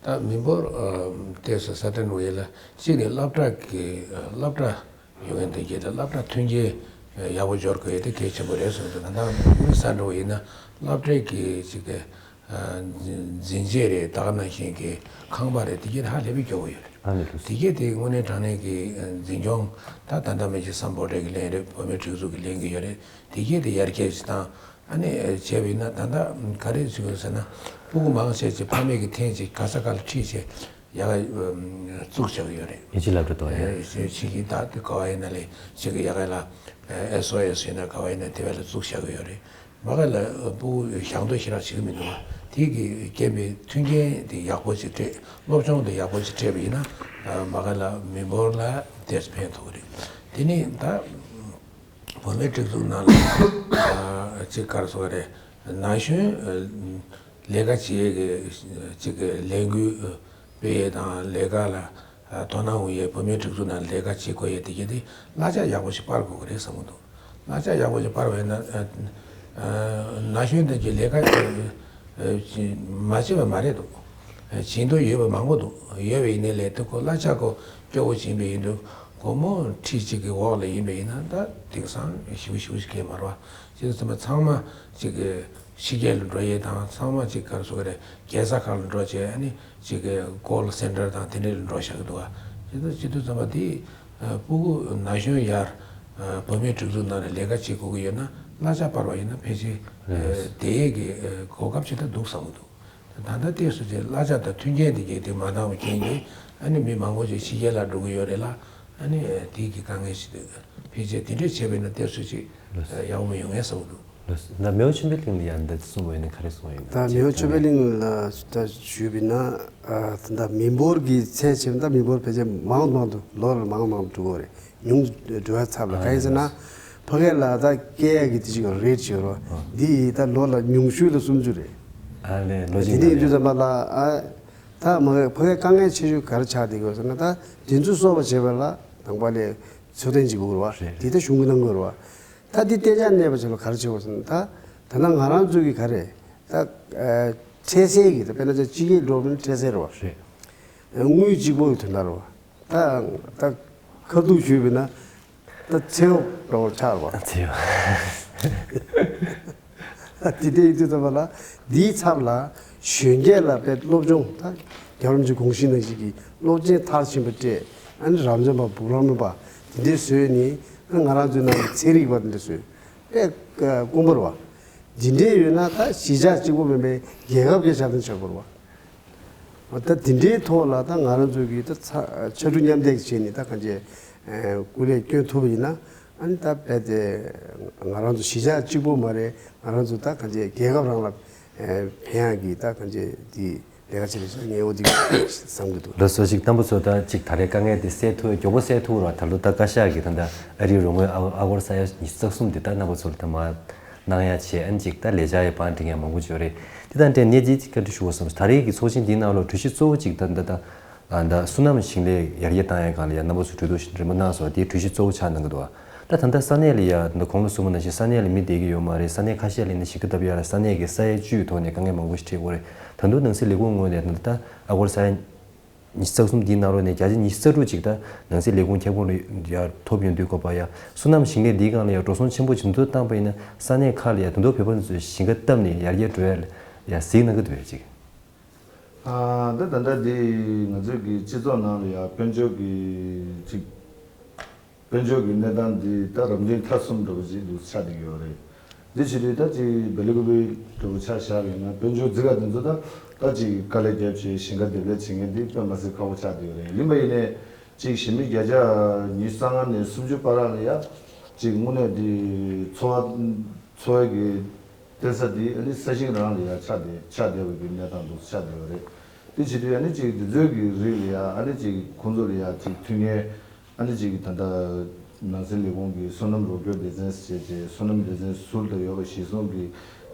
ད་མི་འབོར་ཨ་ཏོག་ཙམ་སྲ་བརྟན་འགྲོ་ཡས་ལ་གཅིག་ནས་སློབ་གྲྭ་གི་ཨ་སློབ་གྲྭ་ཡོང་མཁན་དེ་གས་ད་སློབ་གྲྭ་མཐུན་རྐྱེན་ཡག་པོ་སྦྱོར་དགོས་ཡས་དེ་གལ་ཆེན་པོ་རེད་གསུངས་འདུག་ད་ལྟ་ཨོ་རི་ས་འགྲོ་བ་ཡིན་ན་སློབ་གྲྭའི་གི་ཅིག་གི་ཨ་འཛིན་ཆས་རེད། ད་ག་ནང་བཞིན་གི་ཁང་པ་རེད། དེ་གས་ཧ་ལས་པའི་སྐྱོ་བོ་ཡོད་རེད། ཨ་ནི་ལགས་སོ། དེ་གས་དེ་དངོས་གནས་དྲང་གནས་ཀྱི་ཨ་འཛིན་སྐྱོང་ད་ད་ལྟ་མི་རྗེ་བསམ་འཕོ་བྲང་གིས་ལེན་རེད། བུད་མེད་སྒྲིག་འཛུགས་ཀྱིས་ལེན་གྱི་ཡོད་རེད། དེ་གས་དེ་ཡར་རྒྱས་ཅིག་དང་ཨ་ནི་བྱས་པ་ཡིན་ན་ད་ལྟ་ག་རེ་ཟེར་དགོས་ཟེར་ན་སྤུ་གུ་མང་ཆེ་ཅིག་ཕ་མེས་ཀྱི་འཐེན་ཅིག་ག་ས་ག་ལ་ཁྲིད་བྱས་ཡ་ག་བཙུགས་བཞག་གི་ཡོད་རེད། ཡིད་ཆེས་སློབ་གྲྭ་དོ་ཡ། ཨེ་ཅིག་གིས་ད་དེ་ག་བ་ཡིན་ན་ལས་ཅིག་གི་ཡ་ག་ལ་ཨེ་སི་ཨོ་ཨེ་སི་ཡིན་ན་ག་བ་ཡིན་ན་དེ་བས་ལ་བཙུགས་བཞག་གི་ཡོད་རེད། མ་ག་ལ་སྤུ་གུ་ཞག་འདོད་ཞེ་དྲག་བྱེད་ཀྱི་མི་འདུག་བ། དེ་གི་རྐྱེན་པས་མཐུན་རྐྱེན་དེ་ཡག་པོ་ཅིག་སྤྲད། སློབ་སྦྱོང་དེ་ཡག་པོ་ཅིག་སྤྲད་པ་ཡིན་ན་མ་ག་ལ་མི་འབོར་ལ་དེ་ཕན་ཐོགས་ཀྱི་རེད། དེ་ནི་ད་བུད་མེད་སྒྲིག་འཛུགས་ནང་ལ་ཅིག་ག་རེ་ཟེར་དགོས་རེད། ན་གཞོན་ལས་ཀ་བྱེད་ཀྱི་ཅིག་ལས་འགུལ་སྤེལ་ཡས་དང་ལས་ཀ་ལ་དོ་སྣང་འོང་ཡས་བུད་མེད་སྒྲིག་འཛུགས་ནང་ལས་ཀ་བྱེད་དགོས་ཡས་དེ་གས་དེ་གླ་ཆ་ཡག་པོ་ཞིག་སྤར་དགོས་ཀྱི་རེད་བསམ་གྱི་འདུག་གླ་ཆ་ཡག་པོ་ཞིག་སྤར་བས་ན་ན་གཞོན་དེ་གས་ལས་ཀ་མ་བྱེད་པ་མ་རེད་འདུག་བྱེད་འདོད་ཡོད་པ་མང་པོ་འདུག་ཡོད་པ་ཡིན་ནའི་ལས་དེ་ཁོ་གླ་ཆ་ཁོ་སྐྱོ་བོ་བྱིན་པ་ཡིན་དུས་སྒོར་མོ་ཁྲི་གཅིག་གི་འོག་ལ་ཡིན་པ་ཡིན་ན་ད་དེང་སང་ཞེ་པོ་ཞེ་པོ་ཞིག་གས་མ་རེད་བ། ཅི་ཟེར་ན་ཚང་མ་ཅིག་གི་ཕྱི་རྒྱལ་ལ་འགྲོ་ཡས་དང་ཚང་མ་ཅིག་ག་རེ་ཟེར་དགོས་རེད། རྒྱལ་ས་ཁག་ལ་འགྲོ་བྱས་ཨ་ནི་ཅིག་གི་ཀོལ་སེན་ཊར་དང་དེ་འདྲ་ལ་འགྲོ་བཞག་གི་འདུག་བ། དེ་ཚོ་བྱེད་དུས་ཙམ་པ་དེ་སྤུ་གུ་ན་གཞོན་ཡར་བུད་མེད་སྒྲིག་འཛུགས་ནང་ལ་ལས་ཀ་བྱེད་དགོས་ཀྱི་ཡོད་ན་གླ་ཆ་སྤར་བ་ཡིན་ན་ཕལ་ཆེར་བསྡད་ཡས་ཀྱི་གོ་སྐབས་ཅིག་ད་འདུག་བསམ་གྱི་འདུག་ད་ལྟ་ཏོག་ཙམ་ཅིག་གླ་ཆ་དང་མཐུན་རྐྱེན་དེ་གས་དེ་མ་འདང་བའི་རྐྱེན་གྱིས་ཨ་ནི་མི་མང་པོ་ཅིག་ཕྱི་རྒྱལ་ལ་འགྲོ་གི་ཡོད་རེད་ལ། ཨ་ནི་དེ་གི་དཀའ་ངལ་ཞིག་འདུག་ཕལ་ཆེར་དེ་འདྲས་བྱས་པས་ན་ཏོག་ཙམ་ཅིག་ཡག་པོ་ཡོང་ངེས་བསམ་གྱི་འདུག་ལགས་སོ། ད་མེའོ་ཆོས་འཕེལ་གླིང་ལ་ཡང་འདི་གསུངས་པ་ཡིན་ན་ག་རེ་གསུངས་པ་ཡིན་ན། ད་མེའོ་ཆོས་འཕེལ་གླིང་ལ་ད་ཞུས་པ་ཡིན་ན་ད་ལྟ་མི་འབོར་གྱི་ཚད་བྱས་ན་ད་མི་འབོར་ཕལ་ཆེར་མང་དུ་མང་དུ་ལོ་ལ་མང་དུ་མང་དུ་འགྲོ་གི་རེད། ཉུང་དུ་འགྲོ་བའི་ཚབ་ལ་གང་ཡིན་ཟེར་ན་ཕ་གི་ལ་ད་སྐྱེ་ཡག་གི་དེ་ཅིག་རེ་ཊི་ཅིག་ཡོད་རེད་བ། འདི་ཡིས་ད་ལོ་ལ་ཉུང་ཤོས་ལ་སུམ་ཅུ་རེད། ཨ་ལས་ལོ་དེ་གཅིག་འདྲ་ཡིན་དུས་ཙམ་པ་ལ་ཨ་ད་མ་གི་ཕ་གི་དཀའ་ངལ་ཆེ་ཤོས་ག་རེ་ཆགས་བསྡད་ཀྱི་ཡོད་ཟེར་ན་ད་དེ་ཚོ་གསོ་བ་བྱེད་པ་ལ་དང་པ་ལས་འཚོ་རྟེན་ཅིག་དགོས་རེད་བ། རེད། དེ་ད་གཞུང་གི་གནང་དགོས་རེད་བ། ད་འདི་གཏན་འཇགས་གནས་པ་ཅིག་ལ་ག་རེ་བྱེད་དགོས་ཟེར་ན་ད་ད་ནང་ང་རང་ཚོ་གི་ག་རེ་ད་ཨ་འཕྲལ་སེལ་གྱི་ད་དཔེར་ན་ཅིག་སྤྱི་སྐད་འགྲོ་བ་ན་འཕྲལ་སེལ་རེད་བ། རེད། དངུལ་གཅིག་པོ་གི་དོན་དག་རེད་བ། ད་ད་ཁ་ཐུག་ཞུས་པ་ཡིན་ན་ད་ཚེ་ཡོག་འདྲ་བོ་ཆགས་རེད་བ། ཚེ་ཡོག་དེ་འདྲ་ཡིན་དུས་ཙམ་པ་ལ་འདིའི་ཚབ་ལ་གཞོན་སྐྱེས་ལ་དཔེ་སློབ་སྦྱོང་ད་རྒྱལ་བ་རིན་པོ་ཆེའི་དགོངས་གཞི་ནང་བཞིན་གྱི་སློབ་ཆེན་མཐར་ཕྱིན་པ་སྤྲད། ཨ་ནི་རབ་འབྱམས་པ་འབུམ་རམས་པ་དེ་འདྲའི་བཟོས་ནས་ཨ་ནི་ང་རང་ཚོའི་ནང་གི་ཚན་རིག་པ་དེ་འདྲ་བཟོས་དཔེ་དཀོན་པོ་རེད་བ། འདི་འདྲའི་ཡོད་ན་ད་གཞིས་ཆགས་གཅིག་པོ་མིན་པའི་རྒྱལ་ཁབ་ཀྱི་ཆ་ཚང་ཆགས་དགོས་རེད་བ། ད་དེ་འདྲའི་ཐོག་ལ་ད་ང་རང་ཚོ་གིས་ད་ཕྱར་གྲུ་མཉམ་འདེགས་བྱས་ནས་ད་གང་ཅི་སྐུ་ལས་བསྐྱོན་ཐུབ་པ་ཡིན་ན་ ཨ་ནི་ད་རྦད་དེ་ང་རང་ཚོ་གཞིས་ཆགས་གཅིག་པོ་མ་རེད། ང་རང་ཚོ་ད་གང་ཅི་རྒྱལ་ཁབ་རང་ལ་ཕན་ཡག་གི་ད་གང་ཅི་དེ་ལས་ཀ་བྱེད་རེད་ཤག་ངས་འོ་དེ་བསམ་གི་འདུག་ལགས་སོ། ཅིག་རྣམ་པ་ཚོ་ད་ཅིག་ད་རེས་དཀའ་ངལ་དེ་སེལ་ཐུབ་མགྱོགས་པོ་སེལ་ཐུབ་ར། ད་ལོ་ད་བཀའ་ཤག་གིས་ད་ད་ཨ་རིའི་རོགས་དངུལ་ཨ་ཨ་སྒོར་ས་ཡ་ཉི་ཤུ་རྩ་གསུམ་དེ་ད་རྣམ་པ་ཚོ་ལ་ད་མར་གནང་ཡ་བྱས། ཨ་ནི་ཅིག་ད་ལས་འཆར་ཡི་བང་སྒྲིག་མཁན་མང་པོ་ཅིག་ཡོད་རེད། དེ་དང་འབྲེལ་ནས་དེ་ཅིག་བཀའ་འདྲི་ཞུ་དགོས་བསམ་སོང་། ད་རེས་ཀྱི་ཚོགས་ཆེན་འདིའི་ནང་ལོགས་གྲོས་གཞི་གཙོ་བོ་ཅིག་ད་ད་ད་ཨ་ད་སོ་ནམ་ཞིང་ལས་ཡར་རྒྱས་བཏང་ཡ་སྒང་ལ་ཡ་རྣམ་པ་ཚོ་གྲོས་བསྡུར་རིམ་པ་གནང་སོང་། དེ་གྲོས་གཞི་གཙོ་བོ་ཆགས་གནང་གི་འདུག་ད་ད་ལྟ་ས་གནས་ལ་ཡ་ད་གོང་ལ་གསུངས་པ་ནང་བཞིན་ས་གནས་ལ་མི་བསྡད་ཀྱི་ཡོད་མ་རེད། ས་གནས་ཁ་ཤས་ལ་ནི་ཞིང་ཁ་བཏབ་ཡ་ལ་ས་གནས་ཀྱི་ས་ཡ་བཅུའི་ཐོག་ནས་དཀའ་ངལ་མང་པོ་ཞིག་འཕྲད་ཀྱི་ཡོད་རེད། ད་དུང་ནང་སྲིད་ལས་ཁུངས་ངོས་ནས་ད་ལྟ་ཨ་སྒོར་ས་ཡ་ཉི་ཤུ་རྩ་གསུམ་འདིའི་ནང་ལོགས་ནས་བརྒྱ་ཆ་ཉི་ཤུ་རྩ་དྲུག་ཅིག་ད་ནང་སྲིད་ལས་ཁུངས་ཁྱབ་ཁོངས་ལ་ཡར་ཐོབ་ཡོང་དུས་སྐབས་ལ་ཡ་སོ་ནམ་ཞིང་ལས་འདིའི་སྒང་ལ་ཡ་འགྲོ་སོང་ཆེན་པོ་ཇི་ཙམ་བཏང་པ་ཡིན་ན་ས་གནས་ཁག་ལ་ཡ་དུང་རྡོ་བོད་པ་ཚོས་ཞིང་ཁ་བཏབ་ནས་ཡར་རྒྱས་འགྲོ་ཡ་ལ་ཡ་གཟིགས་གནང་གི་འདུག་ཅིག་ཨ་ད་ད་ལྟ་འདི་ང་ཚོའི་གི་སྤྱི་ཚོགས་ནང་ལ་ཡ་དཔལ་འབྱོར་གི་ཅིག་དཔལ་འབྱོར་གྱི་གནས་སྟངས་འདི་ད་རབ་འབྲིང་ཐ་གསུམ་འདྲ་བོ་ཅིག་འདུག་ཆགས་བསྡད་ཀྱི་ཡོད་རེད། འདི་བྱེད་དུས་ད་ཅིག་སྦེལ་ཀོབ་འདྲ་བོ་ཆ་བཞག་པ་ཡིན་ན་དཔལ་འབྱོར་འཛིན་གྲྭ་འདི་ཚོ་ད་ད་ཅིག་དཀའ་ལས་རྒྱབ་བྱས་ཞིང་ཁ་འདེབས་ལས་བྱེད་མཁན་འདི་དཔེ་མ་སྲིད་ཁག་པོ་ཆགས་བསྡད་ཡོད་རེད། ཡིན་པ་ཡིན་ནའི་ཅིག་གཞིས་མི་བརྒྱ་ཆ་ཉི་ཤུ་རྩ་ལྔ་ནས་སུམ་ཅུ་བར་ལ་ཡ་ཅིག་དངོས་གནས་འདི་འཚོ་བ་འཚོ་བའི་གི་བརྟེན་ས་འདི་ཨ་ནི་ས་ཞིང་རང་ལ་ཡ་ཆགས་བསྡད་ཆགས་བསྡད་པའི་གི་གནས་སྟངས་འདུག་ཆགས་བསྡད་ཡོད་རེད། དེ་བྱེད་དུས་ཨ་ནི་ཅིག་འདི་ཚོའི་གི་རིགས་ལ་ཡ་ཨ་ནི་ཅིག་ཁོང་ཚོ་ལ་ཡ་ཅིག་མཐུན་རྐྱེན་ཨ་ནི་ཅིག་ད་ལྟ་ནང་སྲིད་ལས་ཁུངས་ཀྱི་སོ་ནམ་རོགས་སྐྱོར་སྡེ་ཚན་ཟེར་བྱས་སོ་ནམ་སྡེ་ཚན་ཟུར་དུ་ཡོད་པ་གཞིར་བཟུང་གི་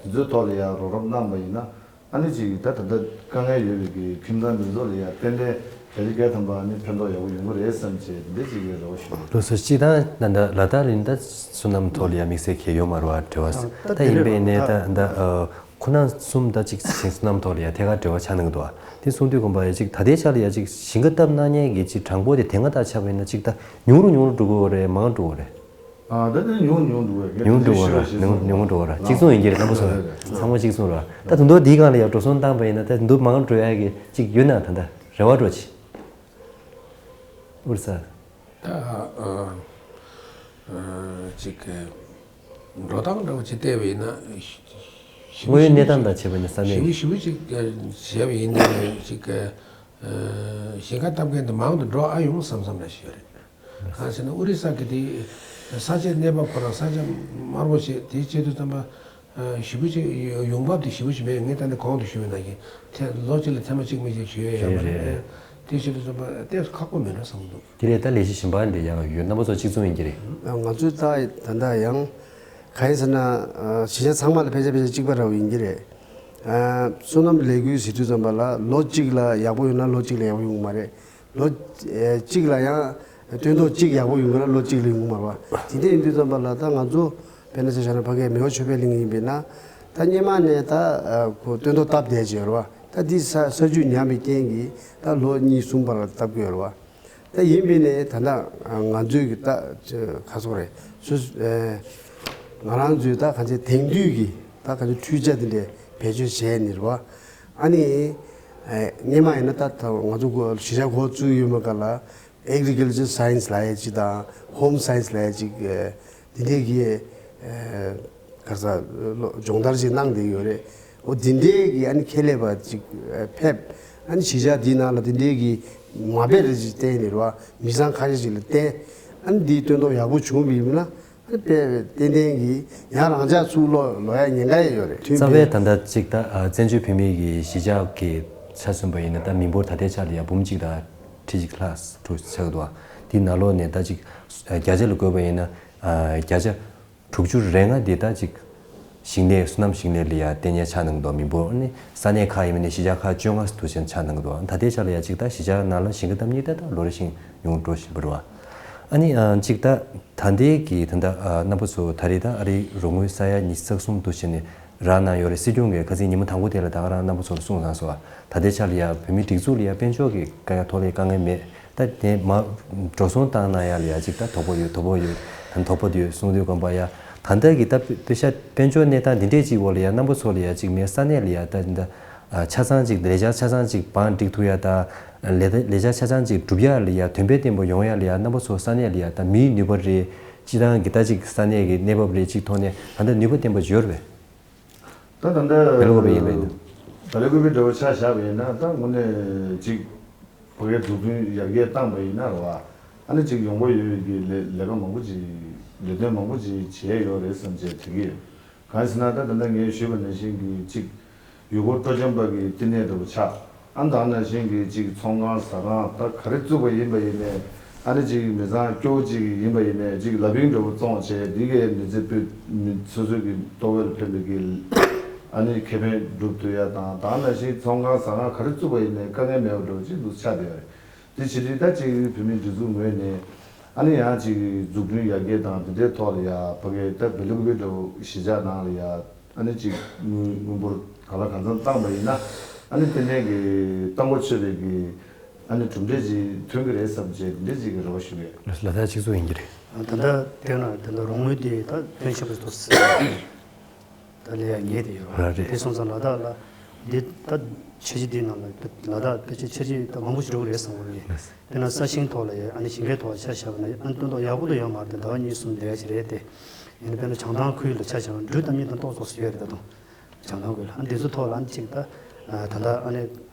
དེ་ཚོའི་ཐོག་ལ་ཡ་རོགས་རམ་གནང་པ་ཡིན་ན་ཨ་ནི་ཅིག་ད་ད་ལྟ་དཀའ་ངལ་ཡོད་པའི་གི་ཁྱིམ་ཚང་འདི་ཚོ་ལ་ཡ་ཏན་ཏན་བརྒྱ་ཆ་བརྒྱ་ཐམ་པ་ཨ་ནི་ཕན་ཐོགས་ཡག་པོ་ཡོང་གི་རེད་བསམ་བྱས་འདི་ཅིག་གི་རེ་བ་ཞུ། ལགས་སོ། སྤྱིར་བཏང་ད་ལྟ་ལ་དྭགས་ལ་ཡིན་ད་སོ་ནམ་ཐོག་ལ་ཡ་དམིགས་བསལ་གྱི་ཡོད་མ་རེད་བ། འབྲེལ་བ་ད་ད་ཡིན་པས་ནས་ད་ད་ཨ། ཁོ་ན་གསུམ་ད་ཅིག་ཞིང་སོ་ནམ་ཐོག་ལ་ཡ་ཐད་ཀར་འབྲེལ་བ་ཆགས་གནང་གི་འདུག་ཨ། དེ་གསུང་དུས་དགོངས་པ་ཡ་ཅིག་ད་ལྟའི་ཆ་ལ་ཡ་ཅིག་ཞིང་ཁ་བཏབ་གནང་མཁན་གྱི་ཅིག་གྲངས་འབོར་དེ་དེ་སྔ་དང་ཆ་བཞག་ན་ཅིག་ད་ཉུང་རུ་ཉུང་རུ་འགྲོ་གི་ཡོད་རེད། མང་རུ་འགྲོ་གི་རེད། ཨ་ད་དེ་ཉུང་ཉུང་འགྲོ་གི་རེད། ཉུང་འགྲོ་གི་རེད། ཉུང་ཉུང་འགྲོ་གི་རེད། གཅིག་མཚུངས་ཡིན་གྱི་རེད། རྣམ་པ་ཚོ་ཚང་མ་གཅིག་མཚུངས་རེད། ད་དུང་དུང་འདིའི་སྒང་ལ་ཡ་འགྲོ་སོང་བཏང་པ་ཡིན་ན་ད་དུང་མང་རུ་འགྲོ་ཡ་གི་ཅིག་ཡོད་ན་ད་ད་རེ་བ་འགྲོ་ཅིག་ཨུར་ས། ད་ཨ་ཨ་ཅིག་འགྲོ་སྟངས་འདྲ་བོ་ཅིག་བལྟས་པ་ཡིན་ན་ཞི་དངོས་ཡོད་གནས་སྟངས་དང་བྱས་པ་ཡིན་ན་ས་གནས་ཞི་བ་ཞི་བ་ཅིག་བྱས་པ་ཡིན་ན་ཅིག་ཞིང་ཁ་བཏབ་མཁན་དེ་མང་དུ་འགྲོ་ཨ་ཡོང་བསམ་བསམ་འདྲ་ཞིག་ཡོད་རེད། གང་ཟེར་ན་ཨོ་རི་ས་གི་དེ་ས་ཆའི་གནས་བབ་ཁོ་རང་ས་ཆ་དམར་པོ་བྱས་དེ་བྱེད་དུས་ཙམ་པ། ཞི་བ་ཅིག་ཡོང་འབབ་དེ་ཞི་བ་ཞིག་མེད། ངས་ད་ནི་གོང་དུ་ཞུས་པ་ནང་བཞིན་ཐེ་ལོ་གཅིག་ལ་ཐེངས་མ་གཅིག་མི་གཅིག་ཞུ་ཡས་ཡོད་མ་རེད། རེད་རེད། དེ་བྱེད་དུས་ཙམ་པ་ཏོག་ཙམ་ཁག་པོ་མེད་འགྲོ་བསམ་འདུག་དེ་རེད། ད་ལས་གཞི་གཞན་པ་འདི་ཡང་ཡོད། རྣམ་པ་ཚོ་གཅིག་མཚུངས་ཡིན་གྱི་རེད། ང་ཚོས་ད་ད་ལྟ་ཡང་གང་ཡིན་ཟེར་ན་གཞིས་ཆགས་ཚང་མ་ལ་ཕལ་ཆེར་ཕལ་ཆེར་གཅིག་པ་འདྲ་བོ་ཡིན་གྱི་རེད། སོ་ནམ་ལས་འགུལ་ཟེར་དུས་ཙམ་པ་ལ་ལོ་གཅིག་ལ་ཡག་པོ་ཡོང་ན་ལོ་གཅིག་ལ་ཡག་པོ་ཡོང་གི་མ་རེད། ལོ་གཅིག་ལ་ཡང་སྟོན་ཐོག་གཅིག་ཡག་པོ་ཡོང་གི་ན་ལོ་གཅིག་ལ་ཡོང་གི་མ་རེད་བ། དེ་འདྲ་ཡིན་དུས་ཙམ་པ་ལ་ད་ང་ཚོ་དཔེར་ན་ཆ་བཞག་ན་ཕ་གིའི་མེས་པོ་ཆོས་འཕེལ་གླིང་ཡིན་པས་ན་ད་སྔོན་མ་ནས་ད་ཁོ་སྟོན་ཐོག་བཏབ་བསྡད་ཀྱི་ཡོད་རེད་བ། ད་འདི་ས་ས་རྒྱུས་ཉམས་པའི་རྐྱེན་གྱིས་ད་ལོ་གཉིས་གསུམ་བར་བཏབ་ཀྱི་ཡོད་རེད་བ། ད་ཡིན་པས་ནས་ད་ལྟ་ང་ཚོས་ཀྱི་ད་ཁ་སོག་རེད་སུ་ང་རང་ཚོས་ད་ག་ཚོད་དེང་དུས་ཀྱི་ད་ག་ཚོད་འཕྲུལ་ཆས་དེ་འདྲས་བེད་སྤྱོད་བྱས་ནས་རེད་བ། ཨ་ནི། ཨེ། སྔོན་མ་ཡིན་ན་ད་ད་ང་ཚོ་གོ་གཞིས་ཆགས་འགོ་བཙུགས་ཡོད་མ་ག་ལ་Agriculture Science ལབ་ཡ་ཅིག་དང་Home Science ལབ་ཡ་ཅིག་ཨེ། དེ་འདྲས་ཀྱི་ཨེ། ག་ས་ལོ་སྦྱོང་བརྡར་ཅིག་གནང་བསྡད་ཡོད་རེད། འོ་དེ་འདྲས་ཀྱི་ཨ་ནི་ཁྱད་ལས་པ་ཅིག་ཨེ། ཕེབས། ཨ་ནི་གཞིས་ཆགས་འདིའི་ནང་ལ་དེ་འདྲས་ཀྱི་མ་དཔེ་རེ་ཅིག་བསྟན་ནས་རེད་བ། མི་ཚང་ཁ་ཤས་ཅིག་ལ་བསྟན། ཨ་ནི་འདིའི་སྟོན་ཐོག་ཡག་པོ་བྱུང་བ་ཡིན་ན། དཔེ་ཏན་ཏན་གྱིས་ཡང་རང་འཇགས་ཚུར་ལོག་ལོག་ཡ་ཉེན་ཁ་ཡང་ཡོད་རེད། རྩ་བའི་ད་ལྟ་གཅིག་ད་བཙན་བྱོལ་བོད་མིའི་གི་གཞིས་ཆགས་ཀྱི་ཆ་མཚོན་པ་ཡིན་ན་ད་མི་འབོར་ད་ལྟའི་ཆ་ལ་ཡ་འབུམ་གཅིག་དང་ཁྲི་གཅིག་ལྷག་འགྲོ་ཆགས་འདུག་དེའི་ནང་ལོགས་ནས་ད་ཅིག་བརྒྱ་ཆ་ལ་བགོས་པ་ཡིན་ན་བརྒྱ་ཆ་དྲུག་ཅུ་རེ་ལྔ་དེ་ད་ཅིག་ཞིང་ལས་སོ་ནམ་ཞིང་ལས་ལ་ཡ་བརྟེན་ནས་ཆགས་གནང་འདུག་མི་འབོར་ནི་ས་གནས་ཁག་ཡིན་པ་ནས་གཞིས་ཆགས་ཁག་བཅོ་ལྔ་དུ་ཞིག་ཆགས་གནང་འདུག་ད་ལྟའི་ཆ་ལ་ཡ་ཅིག་ད་གཞིས་ཆགས་ནང་ལ་ཞིང་ཁ་བཏབ་མཁན་ད་ད་ལོ་རེ་བཞིན་ཉུང་འགྲོ་བཞིན་པ་རེད་བ། ཨ་ནི་ཅིག་ད་ད་ལྟའི་གི་ད་ལྟ་རྣམ་པ་ཚོ་ད་རེས་ད་ཨ་རིའི་རོགས་དངུལ་ས་ཡ་ཉི་ཤུ་རྩ་གསུམ་དུ་བྱས་ནས་རག་གནང་ཡོད་རེད། སྲིད་སྐྱོང་གིས་ཁ་སང་ཉིན་མོ་དང་པོ་དེ་ལ་ད་ག་རང་རྣམ་པ་ཚོ་ལ་གསུངས་གནང་སོང་བ། ད་ལྟའི་ཆ་ལ་ཡ་བོད་མིའི་སྒྲིག་འཛུགས་ལ་ཡ་དཔལ་འབྱོར་གྱི་དཀའ་ངལ་ཐོག་ལ་དཀའ་ངལ་མེད། ད་དེ་མ་འགྲོ་སོང་བཏང་གནང་ཡ་ལ་ཡ་ཅིག་ད་དོ་ཕོག་ཡོད། དོ་ཕོག་ཡོད། ད་དོ་ཕོག་ཡོད་གསུང་དུས་དགོངས་པ་ཡ། ད་ལྟ་གི་ད་དཔེ་ཤ་དཔལ་འབྱོར་གནས་སྟངས་འདི་འདྲས་ཅིག་འོག་ལ་ཡ་རྣམ་པ་ཚོ་ལ་ཡ་ཅིག་མེད་ས་གནས་ལ་ཡ་ད་ད་ཆ་ཚང་ཅིག་ལས་འཆར་ཆ་ཚང་ཅིག་བང་སྒྲིག་ཐུབ་ཡ་ད་ལས་ལས་འཆར་ཆ་ཚང་ཅིག་སྒྲུབ་ཡ་ལ་ཡ་དོན་ཕན་བརྟན་པོ་ཡོང་ཡ་ལ་ཡ་རྣམ་པ་ཚོ་ས་གནས་ལ་ཡ་ད་མིའི་ནུས་པ་རེད། སྤྱི་བཏང་གི་ད་ཅིག་ས་གནས་ཀྱི་གནས་བབ་རེད་ཅིག་ཐོག་ནས་ད་ལྟ་ནུས་པ་བརྟན་པོ་ཡོད་རེད། ད་ད་ལྟ་བེ་ལོ་བེ་ཡིན་པ་ཡིན་ན། ད་ལྟ་བེ་ལོ་བེ་འདྲ་བོ་ཆ་བཞག་པ་ཡིན་ན་ད་དངོས་གནས་ཅིག་བོད་སྐད་འཛུགས་སྐྲུན་ཡར་རྒྱས་བཏང་པ་ཡིན་ན་རེད་བ། ཨ་ནི་ཅིག་ཡོང་སྒོ་ཡོད་པའི་གི་ལས་ལས་ཀ་མང་པོ་ཅིག་ ལས་དོན་མང་པོ་ཅིག་བྱས་ཡོད་རེད་བསམ་བྱས་དྲན་གྱི་ཡོད། གང་ཡིན་ཟེར་ན་ད་ད་ལྟ་ངས་ཞུས་པ་ནང་བཞིན་གྱི་ཅིག་ཡུལ་སྐོར་སྤྲོ་འཆམ་པ་གི་བསྟི་གནས་འདྲ་པོ་ཆགས། ཨ་ནི་ད་ནང་བཞིན་གྱི་ཅིག་ཚོང་ཁང་ཟ་ཁང་ད་ག་རེ་བཙུགས་པ་ཡིན་པ་ཡིན་ནའི་ཨ་ནི་ཅིག་མི་ཚང་སྐྱོ་བོ་ཅིག་ཡིན་པ་ཡིན་ནའི་ཅིག་ལ་ཕིང་འདྲ་པོ་བཙོང་བྱས་འདི་གའི་མི་ཚེ་སྤོས་མི་སོ་སོ་གི་ལྟོ་གོས་ལ་ཕན་པའི་གི་ཨ་ནི་ཁེ་ཕན་སྒྲུབ་ཐུབ་ཡ་དང་ད་ནང་བཞིན་ཚོང་ཁང་ཟ་ཁང་ག་རེ་བཙུགས་པ་ཡིན་ནའི་དཀའ་ངལ་མེད་པ་འདྲ་པོ་ཅིག་འདུག་ཆགས་བསྡད་ཡོད་རེད། དེ་བྱེད་དུས་ད་ཅིག་བོད་མིའི་སྒྲིག་འཛུགས་ངོས་ནས་ཨ་ནི་ཡང་ཅིག་འཛུགས་སྐྲུན་ཡར་རྒྱས་དང་དེ་འདྲའི་ཐོག་ལ་ཡ་ཕ་གི་ད་བེ་ལུ་ཀུ་པེ་འདྲ་པོ་གཞིས་ཆགས་ནང་ལ་ཡ་ཨ་ནི་ཅིག་དངུལ་དངུལ་འབོར་གང་ལ་གང་འཚམ་བཏང་པ་ཡིན་ན་ཨ་ནི་ཏན་ཏན་གྱི་བཏང་པོ་ཆོད་པའི་གི་ཨ་ནི་གྲུབ་འབྲས་ཅིག་ཐོན་གྱི་རེད་བསམ་བྱས་དེ་འདྲ་ཅིག་གི་རེ་བ་ཞུ་གི་ཡོད། ལ་དྭགས་གཅིག་མཚུངས་ཡིན་གྱི་རེད། ད་ལྟ་བལྟས་ན་ད་ལྟ་རོགས་དངུལ་དེ་ད་ཕོན་ཆེན་པོ་ཐོགས་སྲིད། ད་ལས་ཡ་ཉེ་དེ་ཡོད་ར་རེད། དེ་སོང་ཙང་ལ་དྭགས་ལ་འདི་ད་ཆ་གཞི་འདི་ནང་ལ་ད་ལ་དྭགས་ཕལ་ཆེར་ཆ་གཞི་ད་མང་པོ་ཞིག་འགྲོ་གི་རེད་བསམ་གྱི་ཡོད། དེ་ན་ས་ཞིང་ཐོག་ལ་ཡ་ཨ་ནི་ཞིང་ཁའི་ཐོག་ལ་ཆ་བཞག་པ་ན་ཨ་ནི་སྟོན་ཐོག་ཡག་པོ་ད་ཡོད་མ་རེད། ཟླ་བ་གཉིས་གསུམ་བསྡད་ཡ་ཞིག་རེད་དེ། ཡིན་ན་དཔེར་ན་བྱང་ཐང་ཁུལ་ལ་ཆ་བཞག་ན་འབྲུ་ད་མི་ད་ཏོག་ཙམ་ཡོད་རེད་ད་དུང་། བྱང་ཐང་ཁུལ་ལ་ཨ་ནི་འདི་ཚོ་ཐོག་ལ་ཨ་ནི་ཅིག་ད་ད་ལྟ་ཨ་ནི་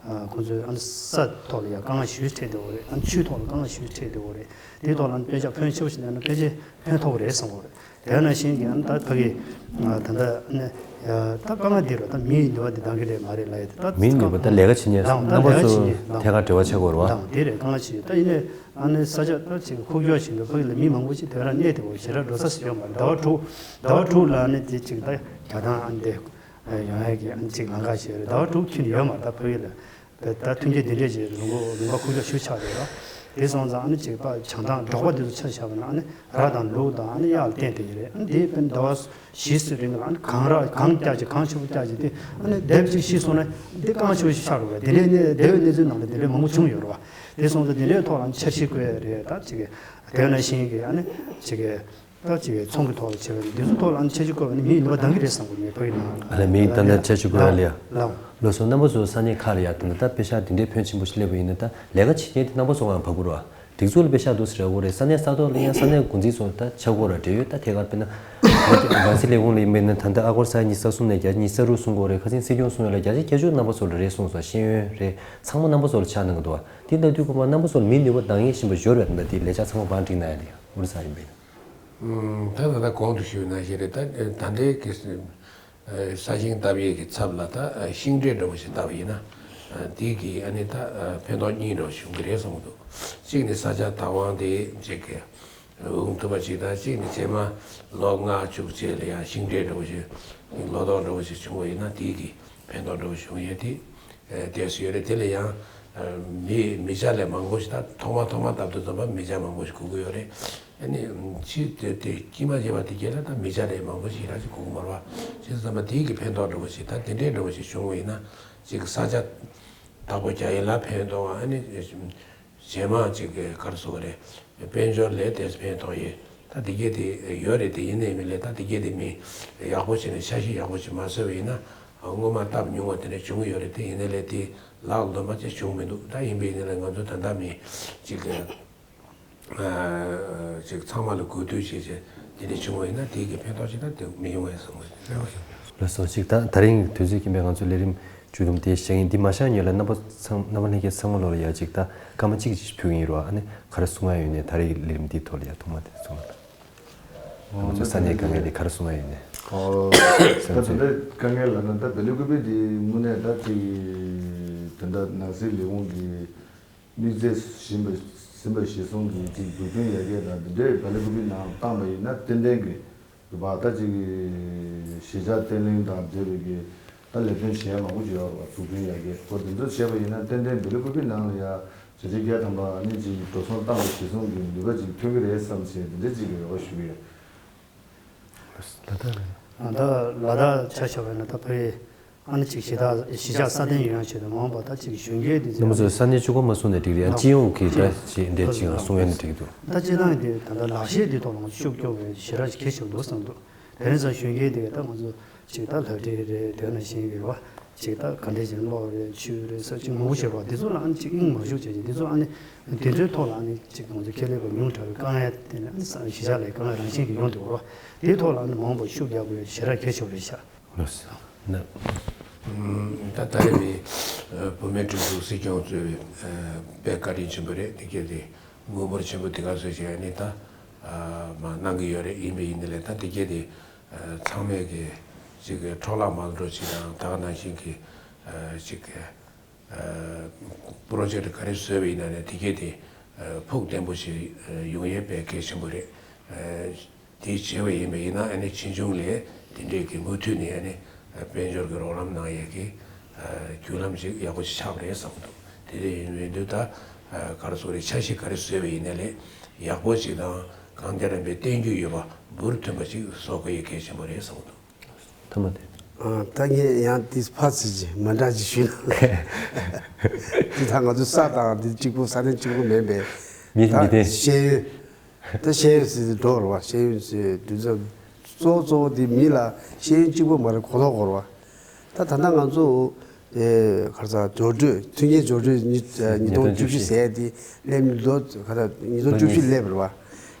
ཁོང་ཚོས་ཨ་ནི་ས་ཐོག་ལ་ཡ་དཀའ་ངལ་ཞེ་པོ་འཕྲད་བསྡད་ཡོད་རེད། ཨ་ནི་ཆུའི་ཐོག་ལ་དཀའ་ངལ་ཞེ་པོ་འཕྲད་བསྡད་ཡོད་རེད། དེའི་ཐོག་ལ་ཨ་ནི་དཔེ་ཆ་ཕོན་ཆེ་པོ་ཞིག་བསྣན་ན་ཕལ་ཆེར་ཕན་ཐོགས་རེད་བསམ་གྱི་ཡོད་རེད། དེ་ནང་བཞིན་གྱི་ཨ་ནི་ད་ཕ་གི་ད་ལྟ་ཨ་ནི་ད་དཀའ་ངལ་འདི་རུ་ད་མིའི་ནུས་པ་འདི་འདང་གི་རེད་མ་རེད་ལབ་ཡ་དེ་ད་མིའི་ནུས་པ་ད་ལས་ཀ་བྱེད་མཁན་ལའང་ད་རྣམ་པ་ལས་ཀ་ཚོ་བྱེད་མཁན་ལའང་ཐད་ཀར་འབྲེལ་བ་ཆགས་དགོས་རེད་བ། ལའང་དེ་རེད་དཀའ་ངལ་ཆེ་ཡོད། ད་ཡིན་ནའི་ཨ་ནི་ས་ཆ་ད་ཅིག་ཁུག་ཀྱོག་བཞིན་དུ་ཕ་གི་ལ་མི་མང་པོ་ཞིག་དེ་ར་གནས་དེ་བོ་ཞེ་དྲག་འགྲོ་ས་ཞིག་ཡོད་མ་རེད། ཟླ་བ་དྲུག་ཟླ་བ་དྲུག་ལ་ཨ་ནི་དེ་ཅིག་ད་རྒྱ་ཐང་ཨ་ནི་དེ་ཡོང་ཡ་གི་ཨ་ནི་ཅིག་ལམ་ཁ་ཞིག་རེད། ཟླ་བ་དྲུག་ཁྱོན་ནས་ཡོད་མ་རེད། ད་ཕ་གི་ལ་ད་ད་མཐུན་རྐྱེན་དེ་འདྲས་ཅིག་ལུང་པ་ལུང་པ་ཁུག་ཀྱོག་ཞེ་པོ་ཆགས་བསྡད་ཡོད། དེ་སོང་ཙང་ཨ་ནི་ཅིག་ད་བྱང་ཐང་འབྲོག་པ་དེ་ཚོ་ཆ་བཞག་པ་ན་ཨ་ནི་ར་དང་ལུག་དང་ཨ་ནི་གཡག་ལ་བརྟེན་བསྡད་ཡོད་རེད། ཨ་ནི་དེ་དཔེར་ན་ཟླ་བ་བཞི་བཅུ་རིང་ལ་ཨ་ནི་གངས་ར་གངས་བཀྱག་ཅིག་གངས་ཆེན་པོ་བཀྱག་ཅིག་དེ་ཨ་ནི་ལྡེབ་ཅིག་ཤི་སོང་ན་དེ་དཀའ་ངལ་ཆེ་པོ་ཞིག་ཆགས་འགྲོ་བས། དེ་འདྲའི་གནས་དེ་བའི་གནས་ཚུལ་ནང་ལ་དེ་འདྲའི་མང་པོ་བྱུང་ཡོད་རེད་བ། དེ་སོང་ཙང་དེ་འདྲའི་ཐོག་ལ་འཆར་གཞི་བཀོད་ཡ་རེད། ད་ཅིག་དེ་ནང་བཞིན་གྱི་ཨ་ནི་ཅིག་ད་ཅིག་ཚོང་གི་ཐོག་ལ་བྱས་པ་ཡིན་དུས་ཚོད་ཐོག་ལ་ཨ་ནི་འཆར་གཞི་བཀོད་པ་ནི་མིའི་ནུས་པ་འདང་གི་རེད་བསམ་གྱི་མེད་ཕ་གི་ནང་ལ། ཨ་ལས་མིའི་ད་ལྟ་འཆར་གཞི་བཀོད་ཡ་ལ་ཡ། ལགས་ལགས་སོ། རྣམ་པ་ཚོ་ས་གནས་ཁག་ལ་ཡ་ད་ལྟ་ད་དཔེ་ཤག་འདི་འདྲའི་ཕོན་ཆེན་པོ་ཞིག་སླེབས་པ་ཡིན་ན་ད་ལས་ཀ་བྱེད་མཁན་དེ་རྣམ་པ་ཚོ་གང་ཕ་གུ་ར་སྒྲིག་འཛུགས་ལ་དཔེ་ཤག་འདུག་ཟེར་ཡ་གོ་རེད། ས་གནས་ས་ཐོག་ལ་ཡ་ས་གནས་འགོ་འཛིན་ཚོ་ད་ཆ་གོ་ར་འབྲེལ་ཡོད་ད་ཐད་ཀར་དཔེར་ན་རང་སྲིད་ལས་ཁུངས་ལ་ཡིན་པ་ཡིན་ན་ད་ལྟ་ཨ་སྒོར་ས་ཡ་ཉི་ཤུ་རྩ་གསུམ་ནས་བརྒྱ་ཉི་ཤུ་རྩ་དྲུག་གསུང་གོ་རེད། ཁ་སང་སྲིད་སྐྱོང་གསུང་ཡ་ལ་བརྒྱ་ཆ་བརྒྱད་ཅུ་རྣམ་པ་ཚོ་ལ་རེད་གསུངས་སོང་། ཤེས་ཡོན་རེད་ཚང་མ་རྣམ་པ་ཚོ་ལ་ཆགས་གནང་གི་འདུག་བ། དེ་ལྟ་དུས་ཁོ་པ་རྣམ་པ་ཚོ་ལ་མིའི་ནུས་པ་འདང་ངེས་བཞིན་པ་འབྱོར་བས་ད་ལྟ་དེ་ལས་འཆར་ཚང་མ་བང་བསྒྲིགས་གནང་ཡ་ལ་ཡ་ཨོ་རི་ས་ཡིན་པས། ད་ད་ལྟ་གོང་དུ་ཞུས་ནང་བཞིན་རེད། ད་ད་ལྟའི་གི་ས་ཞིང་བཏབ་ཡས་ཀྱི་ཚབ་ལ་ད་ཤིང་འབྲས་འདྲ་བོ་ཞིག་བཏབ་པ་ཡིན་ན་དེ་གི་ཨ་ནི་ད་ཕན་ཐོགས་གཉིས་འདྲ་བོ་བྱུང་གི་རེད་གསུངས་འདུག་གཅིག་ནི་ས་ཆ་བདག་དབང་དེ་གཅིག་གི་འོང་ཐུབ་པ་ཞིག་དང་གཅིག་ནི་རྗེས་མ་ལོ་ལྔ་བཅུ་རྗེས་ལ་ཡང་ཤིང་འབྲས་འདྲ་བོ་ཞིག་ལོ་ཏོག་འདྲ་བོ་ཞིག་བྱུང་བ་ཡིན་ན་དེ་གི་ཕན་ཐོགས་འདྲ་བོ་བྱུང་ཡོད་དེ། ཨེ་དེ་སུ་ཡོད་རེད། དེ་ལ་ཡང་ཨེ་མི་མི་ཆ་ལས་མང་པོ་ཞིག་ད་ཐོག་མ་ཐོག་མ་བཏབ་དུས་ཙམ་པ་མི་ཆ་མང་པོ་ཞིག་དགོས་ཀྱི་ཡོད་རེད། ཨ་ནི་ཕྱི་དེ་དེ་དཀྱིལ་མ་བྱས་པ་དེ་རྗེས་ལ་ད་མི་ཆ་ལས་མང་པོ་ཞིག་རང་ཞིག་དགོས་ཀྱི་མ་རེད་བ། བྱས་ཙམ་པ་དེའི་གི་ཕན་ཐོགས་འདྲ་བོ་ཞིག་ད་དེ་འདྲའི་འདྲ་བོ་ཞིག་བྱུང་བ་ཡིན་ན་ཅིག་ས་ཆ་བདག་པོ་རྒྱག་ཡས་ལ་ཕན་ཐོགས། ཨ་ནི་རྗེས་མ་ཅིག་གི་ག་རེ་ཟེར་དགོས་རེད། དཔལ་འབྱོར་ལས་དེ་ཕན་ཐོགས་ཡས་ད་དེ་གས་དེ་ཡོད་རེད། དེ་ཡིན་ནའི་མིན་ལས་ད་དེ་གས་དེ་མི་ཡག་པོ་བྱས་ནས་འཆར་གཞི་ཡག་པོ་ཞིག་མ་བཟོས་པ་ཡིན་ན། སྔོན་མ་སྟབས་ཉུང་བ་དེ་འདྲ་བྱུང་གི་ཡོད་རེད། དེ་ཡིན་ནའི་ལས་དེ་ལག་ལོན་པ་ཅིག་བྱུང་མི་འདུག་ད་ཡིན་པའི་ཡིན་ནའི་ལས་ང་ཚོ་ད་ལྟ་མི་ཅིག་ཅིག་ཚང་མ་ལ་གུས་འདུད་བྱས་བྱས་དེ་འདྲ་བྱུང་བ་ཡིན་ན་དེ་གི་ཕན་ཐོགས་ཅིག་ད་དེ་མི་ཡོང་བས་བསམ་གི་རེད་བ། ལགས་སོ། ཅིག་ད་ད་རིང་དུས་ཚོད་ཀྱིས་མེད་ང་ཚོའི་ལས་རིམ་བཅུད་དུམ་དེ་བཞག་ཡིན། འདི་མ་བཞག་སྔོན་ལ་རྣམ་པ་ཚང་རྣམ་པ་ལྷན་རྒྱས་ཚང་མ་ལོ་ལ་ཡ་ཅིག་ད་སྐར་མ་གཅིག་ཅིག་ཕུལ་གྱི་ཡིན་རོགས། ཨ་ནི་ག་རེ་གསུང་ཡ་ཡོད་ནས་ད་རེས་ལས་རིམ་འདིའི་ཐོག་ལ་ཡ་ཐོག་མ་དེ་གསུང་ཡ་ལ། ང་ཚོ་ས་གནས་དཀའ་ངལ་དེ་ག་རེ་གསུང་ཡ་ཡོད་ནས། ད་ད་ལྟའི་དཀའ་ངལ་ལབ་ན་ད་བེ་ལི་ཀུ་པི་དེ་དངོས་གནས་ད་ཅིག་དེ་འདྲ་ནང་སྲིད་ལས་ཁུངས་ཀྱི་དམིགས་བརྩེ་ཟིན་པ་ཟིན་པ་གཞིར་བཟུང་གིས་ཅིག་འཛུགས་སྐྲུན་ཡར་རྒྱས་དང་འདི་འདྲའི་བེ་ལི་ཀུ་པི་ནང་བཏང་པ་ཡིན་ན་ཏན་ཏན་གྱི་རེད་པ། ད་ཅིག་གཞིས་ཆགས་བརྟན་ལྷིང་དང་འབྲེལ་བའི་གི་ད་ལས་དོན་བྱེད་ཡ་མང་པོ་ཅིག་ཡོད་རེད་པ། འཛུགས་སྐྲུན་ཡར་རྒྱས་སྐོར་འདི་ཚོ་བྱས་པ་ཡིན་ན་ཏན་ཏན་བེ་ལི་ཀུ་པི་ནང་ལ་ཡ་བྱས་རྗེས་བརྒྱ་ཐམ་པ་ཨ་ནི་ཅིག་འགྲོ་སོང་བཏང་པ་གཞིར་བཟུང་གི་ནུས་པ་ཅིག་ཐོན་གི་རེད་བསམ་བྱས་འདི་འདྲ་ཅིག་གི་རེ་བ་ཞུ་གི་ཡོད། ལ་དྭགས་རེད། ད་ལ་དྭགས་ཆ་བཞག་པ་ཡིན་ན་ད་ཕ་གི་ཨ་ནི་ཅིག་གཞིས་ཆགས་གཞིས་ཆགས་སྲ་བརྟན་ཡོང་ཡ་ཆེད་དུ་མ་འོངས་པ་ད་ཅིག་གཞོན་སྐྱེས་འདི་ཚོ་རྣམ་པ་ཚོས་ས་གནས་གཅིག་པོ་མ་གསུངས་ནས་འགྲིག་རེད། ཡང་སྤྱི་ཡོངས་ཀྱི་ད་ཅིག་འདྲས་ཅིག་ཡང་གསུང་ཡ་ནི་འགྲིག་འདུག་ད་སྤྱིར་བཏང་གི་ད་ལྟ་ལག་ཤེས་འདི་ཐོག་ལ་ཤུགས་རྒྱག་དགོས་ཡ་ཞེ་དྲག་གལ་ཆེན་པོ་འདུག་བསམ་འདུག་དེ་རིང་སང་གཞོན་སྐྱེས་དེ་ད་ང་ཚོ་ཅིག་ད་སློབ་གྲྭའི་རེད། དེ་ནང་བཞིན་གྱི་རེད་བ། ཅིག་ད་ག་འདྲས་ཅིག་གློག་རེད་ཆུ་རེད་ས་ཅིག་མང་པོ་ཞིག་རེད་བ། འདི་ཚོ་ལ་ཨ་ནི་ཅིག་དབྱིངས་མ་ཞུགས་བྱས་ཅིག་འདི་ཚོ་ཨ་ནི་དེ་ཚོའི་ཐོག་ལ་ཨ་ནི་ཅིག་ང་ཚོ་ཁྱད་ལས་པ་ཉུང་དྲགས་པའི་དཀའ་ངལ་དེ་ནི་ཨ་ནི་ས་གཞིས་ཆགས་ལ་དཀའ་ངལ་རང་བཞིན་གྱིས་ཡོང་འདུག་རེད་བ། དེའི་ཐོག་ལ་ཨ་ནི་མ་འོངས་པར་ཤུགས་རྒྱག་དགོས་ཞེ་དྲག་གལ་ཆེ་བ་རེད་ཤག་ལགས་སོ། ན། ད་ད་རེས་པའི་བུད་མེད་སྒྲིག་འཛུགས་སྲིད་སྐྱོང་གཙོས་པའི་དཔེ་བཀའ་དྲིན་ཆེན་པོ་རེད། དེ་གལ་ཏེ་དངུལ་འབོར་ཆེན་པོ་དེ་ག་ཚོད་ཞིག་ཨ་ནི་ད་ མ་གནང་གི་ཡོད་རེད། ཡིན་པ་ཡིན་ནའི་ད་དེ་གས་དེ་ཚང་མས་ཀྱི་ཅིག་འཕྲོ་བརླག་མ་འགྲོ་ཅིག་དང་། ད་ག་ནང་བཞིན་གྱི་ཅིག་པོ་རོ་ཇེཀ་ག་རེ་བཟོས་པ་ཡིན་ན་ནས་དེ་གས་དེ་ཕུགས་བརྟན་པོ་ཞིག་ཡོང་ཡས་དཔེ་གལ་ཆེན་པོ་རེད། དེ་བྱས་པ་ཡིན་པ་ཡིན་ན་ཨ་ནི་ཕྱིས་འབྱུང་ལ་དེ་འདྲས་ཀྱི་མུ་མཐུད་ནས་ཨ་ནི་དཔལ་འབྱོར་གྱི་རོགས་རམ་གནང་ཡས་ཀྱི་བརྒྱུད་ལམ་ཅིག་ཡག་པོ་ཞིག་ཆགས་པ་རེད་བསམ་གྱི་འདུག་དེ་འདྲས་ཡིན་དུས་ད་ག་རེ་ཟེར་དགོས་རེད། འཆར་གཞི་ག་རེ་བཟོས་པ་ཡིན་ནའི་ལས་ཡག་པོ་ཞིག་དང་གང་ལྟར་རིམ་པས་བསྟན་རྒྱུ་ཡོད་པ་འབུར་ཐོན་པ་ཞིག་བཟོ་དགོས་ཡས་གལ་ཆེན་པོ་རེད་བསམ་གྱི་འདུག་ཐ་མ་དེ། ཨ། ད་ངས་ཡང་འདི་ཕར་ཚུར་ཅིག་མ་འདྲ་ཅིག་ཞུས་ན། འདི་ད་ང་ཚོ་ས་དང་འདི་གཅིག་པོ། ས་གནས་གཅིག་པོ་མིན་པས། མི་ད་མི་བདེན། ཤེས་ཡོན། ད་ཤེས་ཡོན་ཟེར་འགྲོ་རེད་བ། ཤེས་ཡོན་ཟེར་དུས་ཙམ་གཙོ་བོ་གཙོ་བོ་འདི་མི་ལ་ཤེས་ཡོན་གཅིག་པོ་མ་རེད། གོ་རྟོགས་དགོས་རེད་བ། ད་ད་ལྟ་ང་ཚོ་ཨེ་ག་རེ་ཟ། འགྲོ་གྲོན། མཐུན་རྐྱེན་འགྲོ་གྲོན་ཉིས་ཉིས་སྟོང་བཅུ་བཞི་ཟེར་ཡས་དེ་སླེབས་ནས་ལོ་ག་ད་ཉིས་སྟོང་བཅུ་བཞི་སླེབས་རེད་བ།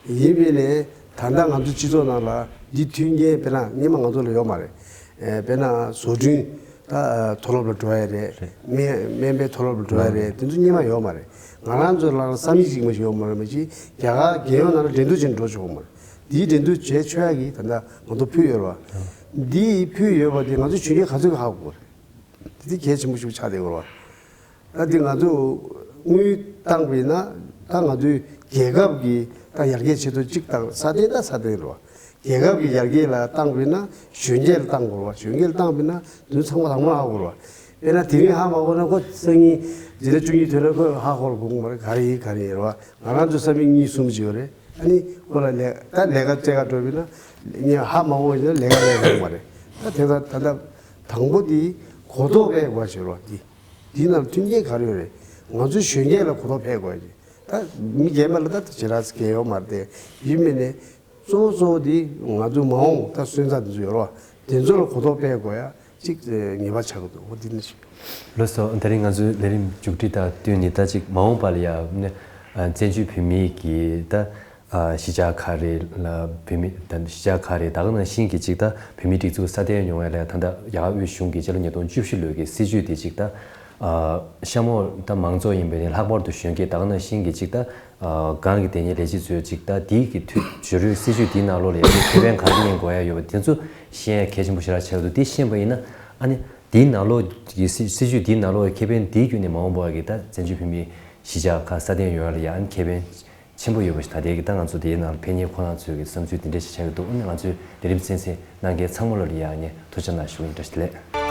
ཡིན་པས་ནས་ད་ལྟ་ང་ཚོ་སྤྱི་ཚོགས་ནང་ལ་འདི་མཐུན་རྐྱེན་དཔེར་ན་སྔོན་མ་ང་ཚོ་ལ་ཡོད་མ་རེད། ཨེ་དཔེར་ན་བཟོ་སྐྲུན་ད་མཐོ་སློབ་ལ་འགྲོ་ཡས་རེད། རེད། སྨན་སྨན་པའི་མཐོ་སློབ་ལ་འགྲོ་ཡས་རེད། དེ་ཚོ་སྔོན་མ་ཡོད་མ་རེད། ང་རང་ཚོ་ལ་བསམ་ཡིག་ཅིག་མ་ཞིག་ཡོད་མ་རེད། མ་གཞི་རྒྱ་གར་རྒྱལ་ཡོངས་ནང་ལ་འགྲན་བསྡུར་བྱས་ནས་འགྲོ་ཆོག་གི་མ་རེད། འདིའི་འགྲན་བསྡུར་བྱས་ཆོག་ཡ་གི་ད་ལྟ་ང་ཚོ་ཕུལ་ཡོད་རེད་བ། འདིའི་ཕུལ་ཡོད་པ་དེ་ང་ཚོ་གཞོན་སྐྱེས་ག་ཚོད་ཀྱིས་ཧ་གོ་དགོས་རེད། དེ་དེ་གལ་ཆེན་པོ་ཞིག་ཆགས་བསྡད་ཡོད་རེད་བ། ད་དེ་ང་ཚོས་དངུལ་བཏང་བས་ན་ད་ང་ཚོའི་རྒྱལ་ཁབ་ཀྱི་ད་ཡར་རྒྱས་ཆེད་དུ་གཅིག་བཏང་། སྲ་བརྟན་ད་སྲ་བརྟན་རེད་བ། རྒྱལ་ཁབ་ཀྱི་ཡར་རྒྱས་ལ་བཏང་བས་ན་གཞོན་སྐྱེས་ལ་བཏང་དགོས་རེད་བ། གཞོན་སྐྱེས་ལ་བཏང་བས་ན་དེ་ཚོ་ཚང་མ་དང་པོ་ཧ་གོ་རེད་བ། དཔེར་ན་དེ་རིང་ཧ་མ་གོ་ན་ཁོ་སང་ཉིན་འཛིན་གྲྭ་བཅུ་གཉིས་ཐོན་ན་ཁོས་ཧ་གོ་ར་གོ་གི་མ་རེད། ག་རེ་ཡིན་ག་རེ་ཡིན་རེད་བ། ང་རང་ཚོ་བསམ་ཡིག་གཉིས་གསུམ་ཅིག་ཡོད་རེད། ཨ་ནི་ཁོ་ལ་ལས་ད་ལས་ཀ་སྤྲད་ག་འགྲོ་བས་ན་ངས་ཧ་མ་གོ་བ་ཡིན་ན་ལས་ཀ་ལས་ཡོང་མ་རེད། ད་དེ་ཚོ་ད་ལྟ་དང་པོ་དེ་གོ་རྟོགས་སྤེལ་དགོས་པ་ཞིག་རེད་བ། དེ། འདིའི་ནང་མཐུན་རྐྱེན་ག་རེ་ཡོད་རེད། ང་ཚོའི་གཞོན་སྐྱེས་ལ་གོ་རྟོགས་འཕེལ་དགོས་ཀྱི། ད་མི་རྒན་པ་ལ་ད་ཞེ་དྲག་གལ་ཡོད་མ་རེད་དེ། ཡིན་མིན་ནས་གཙོ་བོ་གཙོ་བོ་འདི་ང་ཚོའི་མ་འོངས་ད་སོན་རྩ་འདི་ཚོ་ཡོད་རེད་བ། དེ་ཚོ་ལ་གོ་རྟོགས་སྤེལ་དགོས་ཡ་གཅིག་ངེས་པ་ཆགས་ཀྱི་འདུག་འོ་འདི་ནི་ཞིག་ལགས་སོ། དེ་རིང་ང་ཚོའི་ལས་རིམ་མཇུག་སྒྲིལ་དང་བསྟུན་ནས་ད་ཅིག་མ་འོངས་པ་ལ་ཡ་ནི་བཙན་བྱོལ་བོད་མིའི་གི་ད་གཞིས་ཆགས་ཁག་རེད་ལ། བོད་མི་ད་གཞིས་ཆགས་ཁག་རེད། ད་ག་ནང་བཞིན་གྱི་ཅིག་ད་བོད་མིའི་སྒྲིག་འཛུགས་སྲ་བརྟན་ཡོང་བའི་ལ་ད་ལྟ་རྒྱ་གར་དབུས་གཞུང་གིས་སྤྱི་ལོ་ཉིས་སྟོང་བཅུ་བཞི་ལོའི་གི་སྲིད་བྱུས་དེ་ཅིག་ད་ཨ་གཤམ་འོག་ད་མང་ཚོགས་ཡིན་པའི་ནི་ལྷག་པར་དུ་གཞོན་སྐྱེས་ད་ག་ནང་བཞིན་གྱི་ཅིག་ད་ཨ་སྒང་གི་དེ་ཉིད་ལས་བྱེད་ཚོས་ཅིག་ད་དེའི་གི་མཐུད་བརྗོད་རོལ་སྲིད་བྱུས་དེའི་ནང་ལོགས་ལ་ཡང་ཁེ་ཕན་ག་རེ་ལེན་དགོས་ཡ་ཡོད་པ་དེ་ཚོ་ཤེས་ཡ་གལ་ཆེན་པོ་ཞེ་དྲག་ཆགས་འདུག་དེ་ཤེས་པ་ཡིན་ན་ཨ་ནི་དེའི་ནང་ལོགས་ཀྱི་སྲིད་སྲིད་བྱུས་དེའི་ནང་ལོགས་ཀྱི་ཁེ་ཕན་དེའི་བརྒྱུད་ནས་མ་འོངས་པ་གི་ད་བཙན་བྱོལ་བོད་མིའི་གཞིས་ཆགས་ཁག་སྲ་བརྟན་ཡོང་ཡ་ལ་ཡང་ཁེ་ཕན་ཆེན་པོ་ཡོད་པ་ཞིག་ད་ལྟའི་གི་ད་ང་ཚོ་དེའི་ནང་ཕན་ཉེ་ཁོ་ན་ཚོའི་གི་བསམ་ཚུལ་དེ་འདྲ་ཞིག་ཆགས་ཀྱི་འདུག་ཨ་ནི་ང་ཚོའི་ལས་རིམ་གསན་གཟིགས་གནང་མཁན་ཚང་མ་ལ་ཡང་ངས་ཐུགས་རྗེ་གནང་ཞུ་ཡིན། བཀྲ་ཤིས་བདེ་ལེགས།